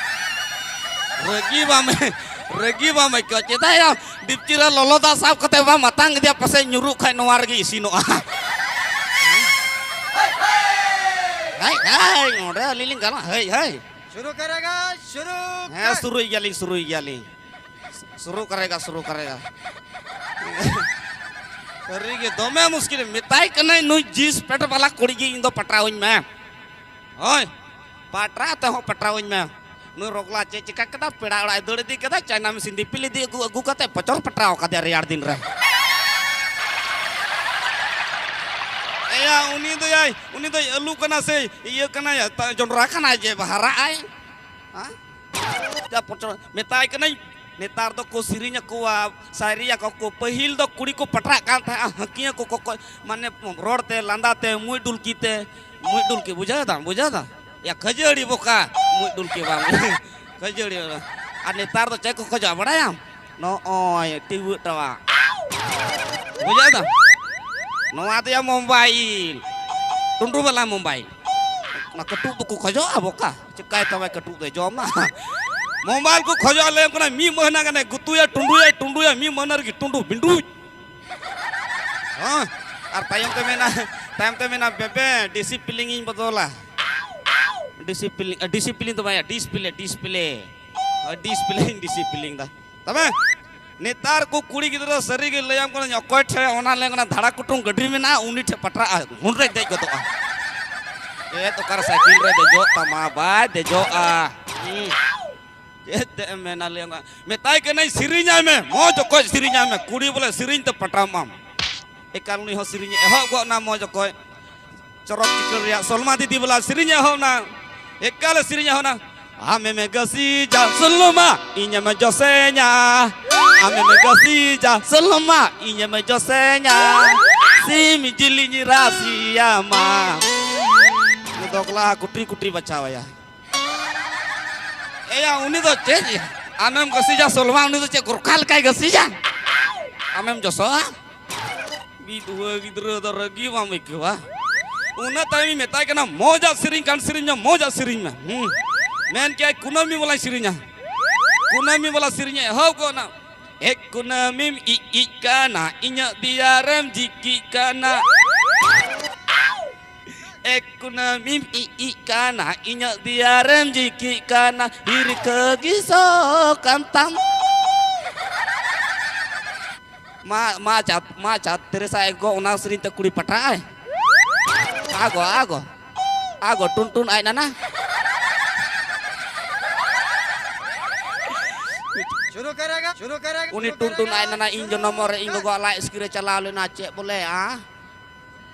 ᱨᱟᱹᱜᱤ ᱵᱟᱢ, ᱨᱟᱹᱜᱤ ᱵᱟᱢ ᱟᱹᱭᱠᱟᱹᱣᱟ? ᱪᱮᱫᱟᱜ ᱭᱟ ᱰᱤᱯᱪᱤ ᱨᱮ ᱞᱚᱞᱚ ᱫᱟᱜ ᱥᱟᱵ ᱠᱟᱛᱮ ᱵᱟᱢ ᱟᱛᱟᱝ ᱤᱫᱤᱭᱟ, ᱯᱟᱥᱮᱡ ᱧᱩᱨᱩᱜ ᱠᱷᱟᱡ ᱱᱚᱣᱟ ᱨᱮᱜᱮ ᱤᱥᱤᱱᱚᱜᱼᱟ᱾ ᱦᱟᱭ, ᱦᱟᱭ, ᱱᱚᱰᱮ ᱟᱹᱞᱤᱧ ᱞᱤᱧ ᱜᱟᱱᱚᱜᱼᱟ, ᱦᱟᱭ, ᱦᱟᱭ᱾ शुरू करेगा, शुरू ᱦᱮᱸ, कर। ᱥᱩᱨᱩᱭ ᱜᱮᱭᱟᱞᱤᱧ, ᱥᱩᱨᱩᱭ ᱜᱮᱭᱟᱞᱤᱧ᱾ ᱥᱩᱨᱩ ᱠᱟᱨᱮᱜᱟ, ᱥᱩᱨᱩ ᱠᱟᱨᱮᱜᱟ᱾ ᱥᱟᱹᱨᱤ ᱜᱮ, ᱫᱚᱢᱮ ᱢᱩᱥᱠᱤᱞ᱾ ᱢᱮᱛᱟᱭ ᱠᱟᱹᱱᱟᱹᱧ, ᱱᱩᱭ ᱡᱤᱱᱥ ᱯᱮᱱᱴ ᱵᱟᱞᱟ ᱠᱩᱲᱤ ᱜᱮ ᱤᱧ ᱫᱚ ᱯᱟᱴᱨᱟᱣᱟᱹᱧ ᱢᱮ᱾ ᱦᱳᱭ, ᱯᱟᱴᱨᱟ ᱛᱮᱦᱚᱸ ᱯᱟᱴᱨᱟᱣᱟᱹᱧ ᱢᱮ᱾ ᱱᱩᱭ ᱨᱚᱜᱽᱞᱟ ᱪᱮᱫ ᱪᱤᱠᱟ ᱠᱮᱫᱟ? ᱯᱮᱲᱟ ᱚᱲᱟᱜ ᱮ ᱫᱟᱹᱲ ᱤᱫᱤ ᱠᱮᱫᱟ, ᱪᱟᱭᱱᱟ ᱢᱮᱥᱤᱱ ᱫᱤᱯᱤᱞ ᱤᱫᱤ ᱟᱹᱜᱩ, ᱟᱹᱜᱩ ᱠᱟᱛᱮ ᱯᱚᱪᱚᱨ ᱯᱟᱴᱨᱟᱣ ᱠᱟᱫᱮᱭᱟ ᱨᱮᱭᱟᱲ ᱫᱤᱱ ᱨᱮ᱾ ᱮᱭᱟ, ᱩᱱᱤ ᱫᱚᱭᱟᱭ, ᱩᱱᱤ ᱫᱚᱭ ᱟᱹᱞᱩ ᱠᱟᱱᱟ ᱥᱮ ᱤᱭᱟᱹ ᱠᱟᱱᱟᱭ, ᱡᱚᱱᱰᱨᱟ ᱠᱟᱱᱟᱭ ᱡᱮ ᱦᱟᱨᱟᱜ ᱟᱭ? ᱦᱮᱸ? ᱡᱟ ᱯᱚᱪᱚᱨ, ᱢᱮᱛᱟᱭ ᱠᱟᱹᱱᱟᱹᱧ, ᱱᱮᱛᱟᱨ ᱫᱚᱠᱚ ᱥᱮᱨᱮᱧ ᱟᱠᱚᱣᱟ, ᱥᱟᱭᱨᱤ ᱟᱠᱚ ᱠᱚ᱾ ᱯᱟᱹᱦᱤᱞ ᱫᱚ ᱠᱩᱲᱤ ᱠᱚ ᱯᱟᱴᱨᱟᱜ ᱠᱟᱱ ᱛᱟᱦᱮᱸᱜᱼᱟ, ᱦᱟᱹᱠᱤᱭᱟᱹ ᱠᱚ ᱠᱚᱠᱚᱭ, ᱢᱟᱱᱮ ᱨᱚᱲ ᱛᱮ, ᱞᱟᱸᱫᱟ ᱛᱮ, ᱢᱩᱡ ᱰᱩᱞᱠᱤ ᱛᱮ, ᱢᱩᱡ ᱰᱩᱞᱠᱤ, ᱵᱩᱡᱷᱟᱹᱣ ᱫᱟᱢ, ᱵᱩᱡᱷᱟᱹᱣ ᱫᱟᱢ? ᱭᱟ ᱠᱷᱟᱹᱡᱟᱹᱲᱤ ᱵᱚᱠᱟ, ᱢᱩᱡ ᱰᱩᱞᱠᱤ ᱵᱟᱝ, ᱠᱷᱟᱹᱡᱟᱹᱲᱤ᱾ ᱟᱨ ᱱᱮᱛᱟᱨ ᱫᱚ ᱪᱮᱫ ᱠᱚ ᱠᱷᱚᱡᱚᱜᱼᱟ ᱵᱟᱲᱟᱭᱟᱢ? ᱱᱚᱜᱼᱚᱭ ᱴᱤᱣᱟᱹᱜ ᱴᱟᱣᱟ᱾ ᱵᱩᱡᱷᱟᱹᱣ ᱫᱟᱢ? ᱱᱚᱣᱟ ᱫᱚᱭᱟ ᱢᱳᱵᱟᱭᱤᱞ, ᱴᱩᱸᱰᱩ ᱵᱟᱞᱟ ᱢᱳᱵᱟᱭᱤᱞ᱾ ᱚᱱᱟ ᱠᱟᱹᱴᱩᱵ ᱫᱚᱠᱚ ᱠᱷᱚᱡᱚᱜᱼᱟ ᱵᱚᱠᱟ᱾ ᱪᱤᱠᱟᱭ ᱛᱟᱢᱟᱭ ᱠᱟᱹᱴᱩᱵ ᱫᱚᱭ ᱡᱚᱢᱟ? ᱢᱳᱵᱟᱭᱤᱞ ᱠᱚ ᱠᱷᱚᱡᱚᱜ ᱞᱟᱹᱭᱟᱢ ᱠᱟᱱᱟ, ᱢᱤᱫ ᱢᱟᱹᱦᱱᱟᱹ ᱜᱟᱱᱮ ᱜᱩᱛᱩᱭᱟ, ᱴᱩᱸᱰᱩᱭᱟᱭ, ᱴᱩᱸᱰᱩᱭᱟ, ᱢᱤᱫ ᱢᱟᱹᱦᱱᱟᱹ ᱨᱮᱜᱮ ᱴᱩᱸᱰᱩ ᱵᱤᱸᱰᱩᱡ᱾ ᱦᱮᱸ? ᱟᱨ ᱛᱟᱭᱚᱢ ᱛᱮ ᱢᱮᱱᱟ, ᱛᱟᱭᱚᱢ ᱛᱮ ᱢᱮᱱᱟ, "ᱵᱮᱵᱮ, ᱰᱤᱥᱤᱯᱞᱤᱱ ᱤᱧ ᱵᱚᱫᱚᱞᱟ᱾" ᱰᱤᱥᱤᱯᱞᱤᱱ, ᱰᱤᱥᱤᱯᱞᱤᱱ ᱫᱚ ᱵᱟᱭ, ᱰᱤᱥᱯᱞᱮ, ᱰᱤᱥᱯᱞᱮ᱾ ᱰᱤᱥᱯᱞᱤᱱ, ᱰᱤᱥᱤᱯᱞᱤᱱ ᱫᱟ᱾ ᱛᱚᱵᱮ ᱱᱮᱛᱟᱨ ᱠᱚ ᱠᱩᱲᱤ ᱜᱤᱫᱽᱨᱟᱹ ᱥᱟᱹᱨᱤ ᱜᱮ ᱞᱟᱹᱭᱟᱢ ᱠᱟᱹᱱᱟᱹᱧ, ᱚᱠᱚᱭ ᱴᱷᱮᱱ ᱚᱱᱟ ᱞᱟᱹᱭ ᱠᱟᱱᱟ ᱫᱷᱟᱲᱟ ᱠᱩᱴᱩᱢ ᱜᱟᱹᱰᱤ ᱢᱮᱱᱟᱜᱼᱟ, ᱩᱱᱤ ᱴᱷᱮᱱ ᱯᱟᱴᱨᱟᱜᱼᱟ, ᱢᱩᱱ ᱨᱮ ᱫᱮᱡ ᱜᱚᱫᱚᱜᱼᱟ᱾ ᱪᱮᱫ ᱚᱠᱟᱨᱮ ᱥᱟᱭᱠᱮᱞ ᱨᱮ ᱫᱮᱡᱚᱜ ᱛᱟᱢᱟ, ᱵᱟᱭ ᱫᱮᱡᱚᱜᱼᱟ᱾ ᱦᱩᱸ᱾ ᱪᱮᱫ ᱛᱮ ᱮᱢ ᱢᱮᱱᱟ ᱞᱟᱹᱭᱟᱢ ᱠᱟᱱᱟ? ᱢᱮᱛᱟᱭ ᱠᱟᱹᱱᱟᱹᱧ ᱥᱮᱨᱮᱧᱟᱭ ᱢᱮ, ᱢᱚᱡᱽ ᱚᱠᱚᱡ ᱥᱮᱨᱮᱧᱟᱭ ᱢᱮ, ᱠᱩᱲᱤ ᱵᱚᱞᱮ ᱥᱮᱨᱮᱧ ᱛᱮ ᱯᱟᱴᱟᱢᱟᱢ᱾ ᱮᱠᱟᱞ ᱩᱱᱤ ᱦᱚᱸ ᱥᱮᱨᱮᱧ ᱮ ᱮᱦᱚᱵ ᱜᱚᱫ ᱱᱟ ᱢᱚᱡᱽ ᱚᱠᱚᱡ᱾ ᱪᱚᱨᱚᱠ ᱪᱤᱠᱟᱹᱲ ᱨᱮᱭᱟᱜ ᱥᱚᱞᱢᱟ ᱫᱤᱫᱤ ᱵᱟᱞᱟ ᱥᱮᱨᱮᱧ ᱮᱦᱚᱵ ᱱᱟ, ᱮᱠᱟᱞᱮ ᱥᱮᱨᱮᱧ ᱮᱦᱚᱵ ᱱᱟ᱾ ᱟᱢᱮᱢ ᱜᱟᱹᱥᱤᱡᱟ ᱥᱚᱞᱢᱟ, ᱤᱧᱮᱢ ᱡᱚᱥᱮᱧᱟ᱾ ᱟᱢᱮᱢ ᱜᱟᱹᱥᱤᱡᱟ ᱥᱚᱞᱢᱟ, ᱤᱧᱮᱢ ᱡᱚᱥᱮᱧᱟ᱾ ᱥᱤᱢ ᱡᱤᱞᱤᱧ ᱨᱟᱥᱤᱭᱟᱢᱟ᱾ ᱩᱱᱤ ᱫᱚᱜᱽᱞᱟ ᱠᱩᱴᱨᱤ ᱠᱩᱴᱨᱤ ᱵᱟᱪᱷᱟᱣᱟᱭᱟ᱾ ᱮᱭᱟ, ᱩᱱᱤ ᱫᱚ ᱪᱮᱫ? ᱟᱢᱮᱢ ᱜᱟᱹᱥᱤᱡᱟ ᱥᱚᱞᱢᱟ, ᱩᱱᱤ ᱫᱚ ᱪᱮᱫ ᱜᱚᱨᱠᱷᱟ ᱞᱮᱠᱟᱭ ᱜᱟᱹᱥᱤᱡᱟ? ᱟᱢᱮᱢ ᱡᱚᱥᱚᱜᱼᱟ? ᱵᱤᱫᱷᱩᱣᱟᱹ ᱜᱤᱫᱽᱨᱟᱹ ᱫᱚ ᱨᱟᱹᱜᱤ ᱵᱟᱢ ᱟᱹᱭᱠᱟᱹᱣᱟ? ᱚᱱᱟ ᱛᱟᱭᱚᱢᱤᱧ ᱢᱮᱛᱟᱭ ᱠᱟᱱᱟ, "ᱢᱚᱡᱟᱜ ᱥᱮᱨᱮᱧ ᱠᱟᱱ ᱥᱮᱨᱮᱧ ᱢᱮ, ᱢᱚᱡᱟᱜ ᱥᱮᱨᱮᱧ ᱢᱮ᱾" ᱦᱩᱸ᱾ ᱢᱮᱱ ᱠᱮᱜᱼᱟᱭ, "ᱠᱩᱱᱟᱹᱢᱤ ᱵᱟᱞᱟᱧ ᱥᱮᱨᱮᱧᱟ, ᱠᱩᱱᱟᱹᱢᱤ ᱵᱟᱞᱟ ᱥᱮᱨᱮᱧ ᱮ ᱮᱦᱚᱵ ᱜᱚᱫ ᱱᱟ᱾" ᱮᱠ ᱠᱩᱱᱟᱹᱢᱤᱢ ᱤᱡ ᱤᱡ ᱠᱟᱱᱟ, ᱤᱧᱟᱹᱜ ᱫᱤᱭᱟᱨᱮᱢ ᱡᱤᱠᱤᱜ ᱠᱟᱱᱟ᱾ ᱮᱠ ᱠᱩᱱᱟᱹᱢᱤᱢ ᱤᱡ ᱤᱡ ᱠᱟᱱᱟ, ᱤᱧᱟᱹᱜ ᱫᱮᱭᱟ ᱨᱮᱢ ᱡᱤᱠᱤᱜ ᱠᱟᱱᱟ, ᱦᱤᱨᱠᱟᱹ ᱜᱮ ᱥᱚ ᱠᱟᱱ ᱛᱟᱢ᱾ ᱢᱟ, ᱢᱟ ᱪᱟᱸᱫ, ᱢᱟ ᱪᱟᱸᱫ, ᱛᱮᱨᱮᱥᱟ ᱮᱜᱚ ᱚᱱᱟ ᱥᱮᱨᱮᱧ ᱛᱮ ᱠᱩᱲᱤ ᱯᱟᱴᱟᱜ ᱟᱭ᱾ ᱟᱜᱚ, ᱟᱜᱚ, ᱟᱜᱚ, ᱴᱩᱱ ᱴᱩᱱ ᱟᱡ ᱱᱟᱱᱟ᱾ ᱥᱩᱨᱩ ᱠᱟᱨᱮᱜᱟ, ᱥᱩᱨᱩ ᱠᱟᱨᱮᱜᱟ, ᱩᱱᱤ ᱥᱩᱨᱩ ᱴᱩᱱ ᱴᱩᱱ ᱠᱟᱨᱮᱜᱟ᱾ ᱟᱡ ᱱᱟᱱᱟ ᱤᱧ ᱡᱚᱱᱚᱢ ᱨᱮ ᱤᱧ ᱜᱚᱜᱚ ᱟᱞᱟᱭ ᱤᱥᱠᱤᱨ ᱮ ᱪᱟᱞᱟᱣ ᱞᱮᱱᱟ, ᱪᱮᱫ ᱵᱚᱞᱮ, ᱟ?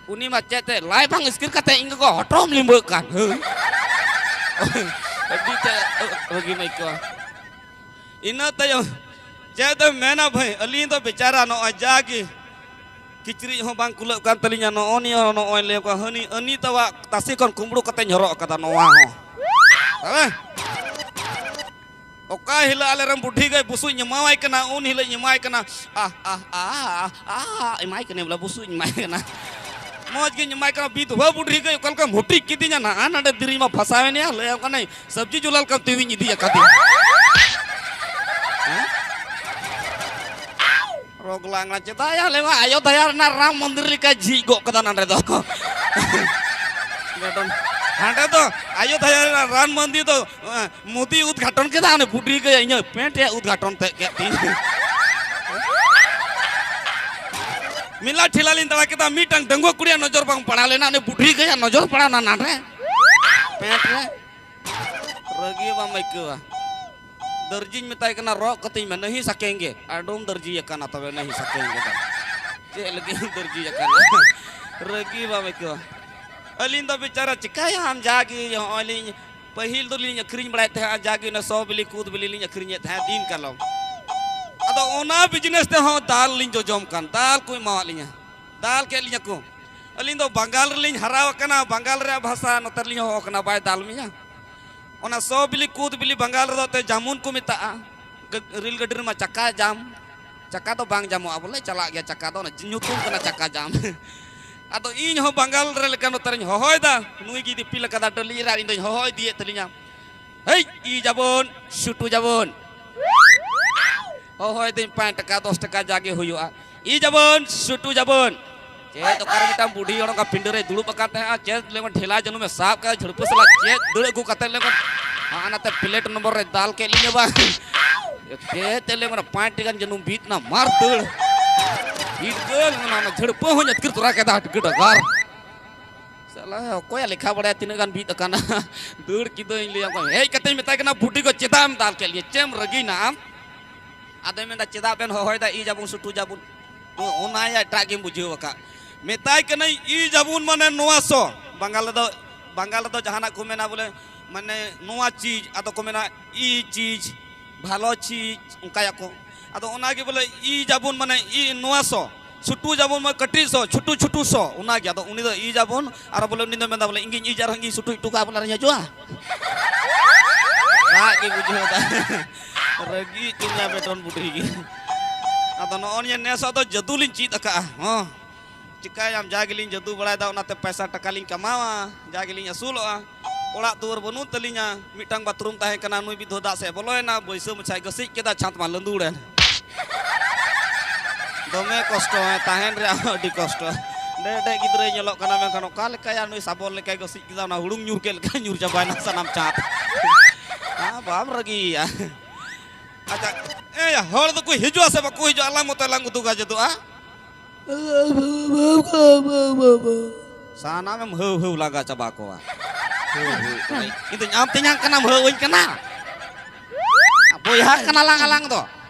ᱩᱱᱤ ᱢᱟ ᱪᱮᱫ ᱛᱮ ᱞᱟᱭ ᱵᱟᱝ ᱤᱥᱠᱤᱨ ᱠᱟᱛᱮ ᱤᱧ ᱜᱚᱜᱚ ᱦᱚᱴᱚᱢ ᱞᱤᱸᱵᱟᱹᱜ ᱠᱟᱱ᱾ ᱟᱹᱰᱤ ᱛᱮ ᱨᱟᱹᱜᱤᱢ ᱟᱹᱭᱠᱟᱹᱣᱟ᱾ ᱤᱱᱟᱹ ᱛᱟᱭᱚᱢ ᱪᱮᱫ ᱮᱢ ᱢᱮᱱᱟ ᱵᱷᱟᱹᱭ, ᱟᱹᱞᱤᱧ ᱫᱚ ᱵᱮᱪᱟᱨᱟ ᱱᱚᱜᱼᱚᱭ ᱡᱟᱜᱮ ᱠᱤᱪᱨᱤᱡ ᱦᱚᱸ ᱵᱟᱝ ᱠᱩᱞᱟᱹᱜ ᱠᱟᱱ ᱛᱟᱹᱞᱤᱧᱟ, ᱱᱚᱜᱼᱚ ᱱᱤᱭᱟᱹ ᱱᱚᱜᱼᱚᱭ ᱞᱟᱹᱭ ᱠᱚᱣᱟ, ᱦᱟᱹᱱᱤ ᱟᱹᱱᱤ ᱛᱟᱣᱟᱜ ᱛᱟᱥᱮ ᱠᱷᱚᱱ ᱠᱩᱢᱵᱽᱲᱩ ᱠᱟᱛᱮᱧ ᱦᱚᱨᱚᱜ ᱟᱠᱟᱫᱟ ᱱᱚᱣᱟ ᱦᱚᱸ᱾ ᱦᱮᱸ? ᱚᱠᱟ ᱦᱤᱞᱳᱜ ᱟᱞᱮᱨᱮᱱ ᱵᱩᱰᱷᱤ ᱜᱟᱹᱭ ᱵᱩᱥᱩᱵ ᱤᱧ ᱮᱢᱟᱣᱟᱭ ᱠᱟᱱᱟ, ᱩᱱ ᱦᱤᱞᱳᱜ ᱤᱧ ᱮᱢᱟᱭ ᱠᱟᱱᱟ᱾ ᱟᱦ, ᱟᱦ, ᱟᱦ, ᱟᱦ, ᱮᱢᱟᱭ ᱠᱟᱹᱱᱟᱹᱧ ᱵᱚᱞᱮ, ᱵᱩᱥᱩᱵ ᱤᱧ ᱮᱢᱟᱭ ᱠᱟᱱᱟ᱾ ᱢᱚᱡᱽ ᱜᱤᱧ ᱮᱢᱟᱭ ᱠᱟᱱᱟ᱾ ᱵᱤᱫᱷᱚᱵᱟ ᱵᱩᱰᱷᱤ ᱜᱟᱹᱭ ᱚᱠᱟ ᱞᱮᱠᱟᱢ ᱦᱩᱴᱤᱡ ᱠᱤᱫᱤᱧᱟ, ᱱᱟᱜᱼᱟ ᱱᱟᱰᱮ ᱫᱤᱨᱤᱧ ᱢᱟ ᱯᱷᱟᱥᱟᱣᱮᱱ ᱭᱟ, ᱞᱟᱹᱭᱟᱢ ᱠᱟᱹᱱᱟᱹᱧ, ᱥᱚᱵᱽᱡᱤ ᱡᱩᱞᱟ ᱞᱮᱠᱟᱢ ᱛᱤᱣᱤᱧ ᱤᱫᱤ ᱟᱠᱟᱫᱤᱧ᱾ ᱦᱮᱸ? ᱨᱳᱜᱽ ᱞᱟᱝᱲᱟ ᱪᱮᱫᱟᱜ ᱭᱟ, ᱞᱟᱹᱭ ᱢᱟ, ᱟᱭᱳ ᱫᱟᱭᱟ ᱨᱮᱱᱟᱜ ᱨᱟᱢ ᱢᱚᱱᱫᱤᱨ ᱞᱮᱠᱟ ᱡᱷᱤᱡ ᱜᱚᱜ ᱠᱟᱫᱟ ᱱᱟᱰᱮ ᱫᱚ᱾ ᱦᱟᱸᱰᱮ ᱫᱚ ᱟᱭᱳ ᱫᱟᱭᱟ ᱨᱮᱱᱟᱜ ᱨᱟᱢ ᱢᱚᱱᱫᱤᱨ ᱫᱚ ᱢᱳᱫᱤ ᱩᱫᱽᱜᱷᱟᱴᱚᱱ ᱠᱮᱫᱟ, ᱩᱱᱤ ᱵᱩᱰᱷᱤ ᱜᱟᱹᱭ ᱤᱧᱟᱹᱜ ᱯᱮᱱᱴ ᱨᱮᱭᱟᱜ ᱩᱫᱽᱜᱷᱟᱴᱚᱱ ᱛᱮᱫ ᱠᱮᱫ ᱛᱤᱧ᱾ ᱢᱮᱞᱟ ᱴᱷᱮᱞᱟ ᱞᱤᱧ ᱫᱟᱬᱟ ᱠᱮᱫᱟ, ᱢᱤᱫᱴᱟᱝ ᱰᱟᱺᱜᱩᱣᱟᱹ ᱠᱩᱲᱤᱭᱟᱜ ᱱᱚᱡᱚᱨ ᱵᱟᱝ ᱯᱟᱲᱟᱣ ᱞᱮᱱᱟ, ᱩᱱᱤ ᱵᱩᱰᱷᱤ ᱜᱟᱹᱭᱟᱜ ᱱᱚᱡᱚᱨ ᱯᱟᱲᱟᱣ ᱮᱱᱟ ᱱᱟᱰᱮ ᱯᱮᱱᱴ ᱨᱮ᱾ ᱨᱟᱹᱜᱤ ᱵᱟᱢ ᱟᱹᱭᱠᱟᱹᱣᱟ᱾ ᱫᱟᱨᱡᱤᱧ ᱢᱮᱛᱟᱭ ᱠᱟᱱᱟ, ᱨᱚᱜ ᱠᱟᱹᱛᱤᱧ ᱢᱮ, ᱱᱟᱹᱦᱤ ᱥᱟᱠᱮᱝᱜᱮ᱾ ᱟᱰᱚᱢ ᱫᱟᱨᱡᱤ ᱟᱠᱟᱱᱟ ᱛᱚᱵᱮ, ᱱᱟᱹᱦᱤ ᱥᱟᱠᱮᱝᱜᱮ ᱫᱚ᱾ ᱪᱮᱫ ᱞᱟᱹᱜᱤᱫ ᱮᱢ ᱫᱟᱨᱡᱤ ᱟᱠᱟᱱᱟ? ᱨᱟᱹᱜᱤ ᱵᱟᱢ ᱟᱹᱭᱠᱟᱹᱣᱟ᱾ ᱟᱹᱞᱤᱧ ᱫᱚ ᱵᱮᱪᱟᱨᱟ ᱪᱤᱠᱟᱹᱭᱟᱢ, ᱡᱟᱜᱮ ᱱᱚᱜᱼᱚᱭ ᱞᱤᱧ ᱯᱟᱹᱦᱤᱞ ᱫᱚᱞᱤᱧ ᱟᱹᱠᱷᱨᱤᱧ ᱵᱟᱲᱟᱭᱮᱫ ᱛᱟᱦᱮᱸᱫ, ᱡᱟᱜᱮ ᱚᱱᱟ ᱥᱚ ᱵᱤᱞᱤ, ᱠᱩᱫ ᱵᱤᱞᱤ ᱞᱤᱧ ᱟᱹᱠᱷᱨᱤᱧᱮᱫ ᱛᱟᱦᱮᱸᱫ ᱫᱤᱱ ᱠᱟᱞᱚᱢ᱾ ᱟᱫᱚ ᱚᱱᱟ ᱵᱤᱡᱽᱱᱮᱥ ᱛᱮᱦᱚᱸ ᱫᱟᱞ ᱞᱤᱧ ᱡᱚᱡᱚᱢ ᱠᱟᱱ, ᱫᱟᱞ ᱠᱚ ᱮᱢᱟᱣᱟᱫ ᱞᱤᱧᱟ, ᱫᱟᱞ ᱠᱮᱫ ᱞᱤᱧᱟ ᱠᱚ᱾ ᱟᱹᱞᱤᱧ ᱫᱚ ᱵᱟᱝᱜᱟᱞ ᱨᱮᱞᱤᱧ ᱦᱟᱨᱟ ᱟᱠᱟᱱᱟ, ᱵᱟᱝᱜᱟᱞ ᱨᱮᱭᱟᱜ ᱵᱷᱟᱥᱟ ᱱᱚᱛᱮ ᱨᱮᱞᱤᱧ ᱦᱚᱦᱚ ᱠᱟᱱᱟ, ᱵᱟᱭ ᱫᱟᱞ ᱢᱮᱭᱟ᱾ ᱚᱱᱟ ᱥᱚ ᱵᱤᱞᱤ, ᱠᱩᱫ ᱵᱤᱞᱤ ᱵᱟᱝᱜᱟᱞ ᱨᱮᱫᱚ ᱛᱮ ᱡᱟᱢᱩᱱ ᱠᱚ ᱢᱮᱛᱟᱜᱼᱟ᱾ ᱜᱟ-, ᱨᱮᱹᱞ ᱜᱟᱹᱰᱤ ᱨᱮᱢᱟ ᱪᱟᱠᱟ ᱡᱟᱢ, ᱪᱟᱠᱟ ᱫᱚ ᱵᱟᱝ ᱡᱟᱢᱚᱜᱼᱟ ᱵᱚᱞᱮ, ᱪᱟᱞᱟᱜ ᱜᱮᱭᱟ ᱪᱟᱠᱟ ᱫᱚ, ᱚᱱᱟ ᱧᱩᱛᱩᱢ ᱠᱟᱱᱟ ᱪᱟᱠᱟ ᱡᱟᱢ᱾ ᱟᱫᱚ ᱤᱧ ᱦᱚᱸ ᱵᱟᱝᱜᱟᱞ ᱨᱮ ᱞᱮᱠᱟ ᱱᱚᱛᱮ ᱨᱤᱧ ᱦᱚᱦᱚᱭᱮᱫᱟ, ᱱᱩᱭ ᱜᱮ ᱫᱤᱯᱤᱞ ᱟᱠᱟᱫᱟ ᱰᱟᱹᱞᱤᱡ ᱨᱮ, ᱟᱨ ᱤᱧ ᱫᱚᱧ ᱦᱚᱦᱚ ᱤᱫᱤᱭᱮᱫ ᱛᱟᱹᱞᱤᱧᱟ, "ᱦᱮᱭ, ᱤ ᱡᱟᱵᱚᱱ, ᱥᱩᱴᱩ ᱡᱟᱵᱚᱱ, ᱦᱚᱦᱚᱭᱮᱫᱟᱹᱧ ᱯᱟᱸᱪ ᱴᱟᱠᱟ, ᱫᱚᱥ ᱴᱟᱠᱟ ᱡᱟᱜᱮ ᱦᱩᱭᱩᱜᱼᱟ, ᱤ ᱡᱟᱵᱚᱱ, ᱥᱩᱴᱩ ᱡᱟᱵᱚᱱ᱾" ᱪᱮᱫ ᱚᱠᱟᱨᱮ ᱢᱤᱫᱴᱟᱝ ᱵᱩᱰᱷᱤ ᱦᱚᱲ ᱚᱱᱠᱟ ᱯᱤᱸᱰᱟᱹ ᱨᱮᱭ ᱫᱩᱲᱩᱵ ᱟᱠᱟᱱ ᱛᱟᱦᱮᱸᱜᱼᱟ, ᱪᱮᱫ ᱞᱮ ᱴᱷᱮᱞᱟ ᱡᱟᱹᱱᱩᱢᱮ ᱥᱟᱵ ᱠᱟᱜᱼᱟ, ᱡᱷᱟᱹᱲᱯᱟᱹ ᱥᱟᱞᱟᱜ ᱪᱮᱫ ᱫᱟᱹᱲ ᱟᱹᱜᱩ ᱠᱟᱛᱮ ᱞᱮ ᱦᱟᱱᱟ ᱱᱟᱛᱮ ᱯᱞᱮᱴ ᱱᱚᱢᱵᱚᱨ ᱨᱮ ᱫᱟᱞ ᱠᱮᱫ ᱞᱤᱧᱟ ᱵᱟᱝ᱾ ᱪᱮᱫ ᱛᱮ ᱞᱮ ᱢᱟᱱᱮ ᱯᱟᱸᱪ ᱴᱤ ᱜᱟᱱ ᱡᱟᱹᱱᱩᱢ ᱵᱤᱫ ᱮᱱᱟ, ᱢᱟᱨ ᱫᱟᱹᱲ᱾ ᱵᱤᱫ ᱜᱟᱹᱞ ᱚᱱᱟ, ᱚᱱᱟ ᱡᱷᱟᱹᱲᱯᱟᱹ ᱦᱚᱸᱧ ᱟᱹᱛᱠᱤᱨ ᱛᱚᱨᱟ ᱠᱮᱫᱟ ᱦᱟᱹᱴᱠᱟᱹ ᱰᱟᱜᱟᱨ᱾ ᱥᱟᱞᱟ ᱚᱠᱚᱭᱟᱜ ᱞᱮᱠᱷᱟ ᱵᱟᱲᱟᱭᱟ ᱛᱤᱱᱟᱹᱜ ᱜᱟᱱ ᱵᱤᱫ ᱟᱠᱟᱱᱟ᱾ ᱫᱟᱹᱲ ᱠᱤᱫᱟᱹᱧ ᱞᱟᱹᱭᱟᱢ ᱠᱟᱱᱟ᱾ ᱦᱮᱡ ᱠᱟᱛᱮᱧ ᱢᱮᱛᱟᱭ ᱠᱟᱱᱟ, "ᱵᱩᱰᱷᱤ ᱜᱚ, ᱪᱮᱫᱟᱜ ᱮᱢ ᱫᱟᱞ ᱠᱮᱫ ᱞᱤᱧᱟ? ᱪᱮᱫ ᱮᱢ ᱨᱟᱹᱜᱤᱭᱮᱱᱟ ᱟᱢ?" ᱟᱫᱚᱭ ᱢᱮᱱᱫᱟ, "ᱪᱮᱫᱟᱜ ᱵᱮᱱ ᱦᱚᱦᱚᱭᱮᱫᱟ ᱤ ᱡᱟᱵᱩᱱ ᱥᱩᱴᱩ ᱡᱟᱵᱩᱱ?" ᱚ-, ᱚᱱᱟ ᱭᱟ ᱮᱴᱟᱜ ᱜᱮᱢ ᱵᱩᱡᱷᱟᱹᱣ ᱟᱠᱟᱫ᱾ ᱢᱮᱛᱟᱭ ᱠᱟᱹᱱᱟᱹᱧ, "ᱤ ᱡᱟᱵᱩᱱ ᱢᱟᱱᱮ ᱱᱚᱣᱟ ᱥᱚ?" ᱵᱟᱝᱜᱟᱞ ᱨᱮᱫᱚ, ᱵᱟᱝᱜᱟᱞ ᱨᱮᱫᱚ ᱡᱟᱦᱟᱱᱟᱜ ᱠᱚ ᱢᱮᱱᱟ ᱵᱚᱞᱮ, ᱢᱟᱱᱮ ᱱᱚᱣᱟ ᱪᱤᱡᱽ, ᱟᱫᱚ ᱠᱚ ᱢᱮᱱᱟ ᱤ ᱪᱤᱡᱽ, ᱵᱷᱟᱞᱚ ᱪᱤᱡᱽ, ᱚᱱᱠᱟᱭᱟᱠᱚ᱾ ᱟᱫᱚ ᱚᱱᱟᱜᱮ ᱵᱚᱞᱮ ᱤ ᱡᱟᱵᱩᱱ ᱢᱟᱱᱮ ᱤ ᱱᱚᱣᱟ ᱥᱚ, ᱥᱩᱴᱩ ᱡᱟᱵᱩᱱ ᱢᱟᱱᱮ ᱠᱟᱹᱴᱤᱡ ᱥᱚ, ᱪᱷᱩᱴᱩ ᱪᱷᱩᱴᱩ ᱥᱚ, ᱚᱱᱟᱜᱮ᱾ ᱟᱫᱚ ᱩᱱᱤ ᱫᱚ ᱤ ᱡᱟᱵᱩᱱ, ᱟᱨ ᱵᱚᱞᱮ ᱩᱱᱤ ᱫᱚ ᱢᱮᱱᱫᱟ ᱵᱚᱞᱮ, "ᱤᱧᱜᱤᱧ ᱤᱡ ᱟᱨ ᱤᱧᱜᱤᱧ ᱥᱩᱴᱩ ᱦᱚᱴᱚ ᱠᱟᱜᱼᱟ ᱵᱚᱞᱮ ᱟᱨᱤᱧ ᱦᱤᱡᱩᱜᱼᱟ?" ᱨᱟᱜ ᱜᱮ ᱵᱩᱡᱷᱟᱹᱣ ᱮᱫᱟ᱾ ᱨᱟᱹᱜᱤ ᱦᱚᱪᱚᱧᱟ ᱵᱮᱴᱚᱱ ᱵᱩᱰᱷᱤ ᱜᱮ᱾ ᱟᱫᱚ ᱱᱚᱜᱼᱚ ᱱᱤᱭᱟᱹ ᱱᱮᱥᱚᱜ ᱫᱚ ᱡᱟᱹᱫᱩ ᱞᱤᱧ ᱪᱮᱫ ᱟᱠᱟᱫᱼᱟ᱾ ᱦᱚᱸ, ᱪᱤᱠᱟᱹᱭᱟᱢ, ᱡᱟ ᱜᱮᱞᱤᱧ ᱡᱟᱹᱫᱩ ᱵᱟᱲᱟᱭᱮᱫᱟ, ᱚᱱᱟᱛᱮ ᱯᱚᱭᱥᱟ ᱴᱟᱠᱟ ᱞᱤᱧ ᱠᱟᱢᱟᱣᱟ, ᱡᱟ ᱜᱮᱞᱤᱧ ᱟᱹᱥᱩᱞᱚᱜᱼᱟ᱾ ᱚᱲᱟᱜ ᱫᱩᱣᱟᱹᱨ ᱵᱟᱹᱱᱩᱜ ᱛᱟᱹᱞᱤᱧᱟ, ᱢᱤᱫᱴᱟᱝ ᱵᱟᱛᱷᱨᱩᱢ ᱛᱟᱦᱮᱸ ᱠᱟᱱᱟ, ᱱᱩᱭ ᱢᱤᱫ ᱫᱷᱟᱣ ᱫᱟᱜ ᱥᱮᱫ ᱵᱚᱞᱚᱭᱮᱱᱟ, ᱵᱟᱹᱭᱥᱟᱹᱣ ᱢᱟᱪᱷᱟᱭ ᱜᱟᱹᱥᱤᱡ ᱠᱮᱫᱟ, ᱪᱷᱟᱸᱫᱽ ᱢᱟ ᱞᱟᱹᱸᱫᱩᱲ ᱮᱱ᱾ ᱫᱚᱢᱮ ᱠᱚᱥᱴᱚ, ᱦᱮᱸ, ᱛᱟᱦᱮᱱ ᱨᱮᱭᱟᱜ ᱦᱚᱸ ᱟᱹᱰᱤ ᱠᱚᱥᱴᱚ᱾ ᱰᱮ ᱰᱮ ᱜᱤᱫᱽᱨᱟᱹᱭ ᱧᱮᱞᱚᱜ ᱠᱟᱱᱟ, ᱢᱮᱱᱠᱷᱟᱱ ᱚᱠᱟ ᱞᱮᱠᱟᱭᱟ ᱱᱩᱭ ᱥᱟᱵᱚᱞ ᱞᱮᱠᱟᱭ ᱜᱟᱹᱥᱤᱡ ᱠᱮᱫᱟ, ᱚᱱᱟ ᱦᱩᱲᱩᱝ ᱧᱩᱨ ᱠᱮᱫ ᱞᱮᱠᱟ ᱧᱩᱨ ᱪᱟᱵᱟᱭᱮᱱᱟ ᱥᱟᱱᱟᱢ ᱪᱷᱟᱸᱫᱽ᱾ ᱦᱮᱸ, ᱵᱟᱢ ᱨᱟᱹᱜᱤᱭᱮᱭᱟ᱾ ᱟᱪᱪᱷᱟ, ᱮᱭ, ᱦᱚᱲ ᱫᱚᱠᱚ ᱦᱤᱡᱩᱜᱼᱟ ᱥᱮ ᱵᱟᱠᱚ ᱦᱤᱡᱩᱜᱼᱟ? ᱟᱞᱟᱝ ᱢᱚᱛᱚ ᱞᱟᱝ ᱩᱫᱩᱜᱟ ᱡᱟᱹᱫᱩᱜᱼᱟ᱾ ᱥᱟᱱᱟᱢᱮᱢ ᱦᱟᱹᱣ ᱦᱟᱹᱣ ᱞᱟᱜᱟ ᱪᱟᱵᱟ ᱠᱚᱣᱟ᱾ ᱦᱟᱹᱣ ᱦᱟᱹᱣ ᱠᱟᱱᱟ᱾ ᱤᱧ ᱫᱚᱧ ᱟᱢ ᱛᱮᱧᱟᱝ ᱠᱟᱱᱟᱢ, ᱦᱟᱹᱣ ᱟᱹᱧ ᱠᱟᱱᱟ᱾ ᱵᱚᱭᱦᱟ ᱠᱟᱱᱟ ᱞᱟᱝ ᱟᱞᱟᱝ ᱫᱚ᱾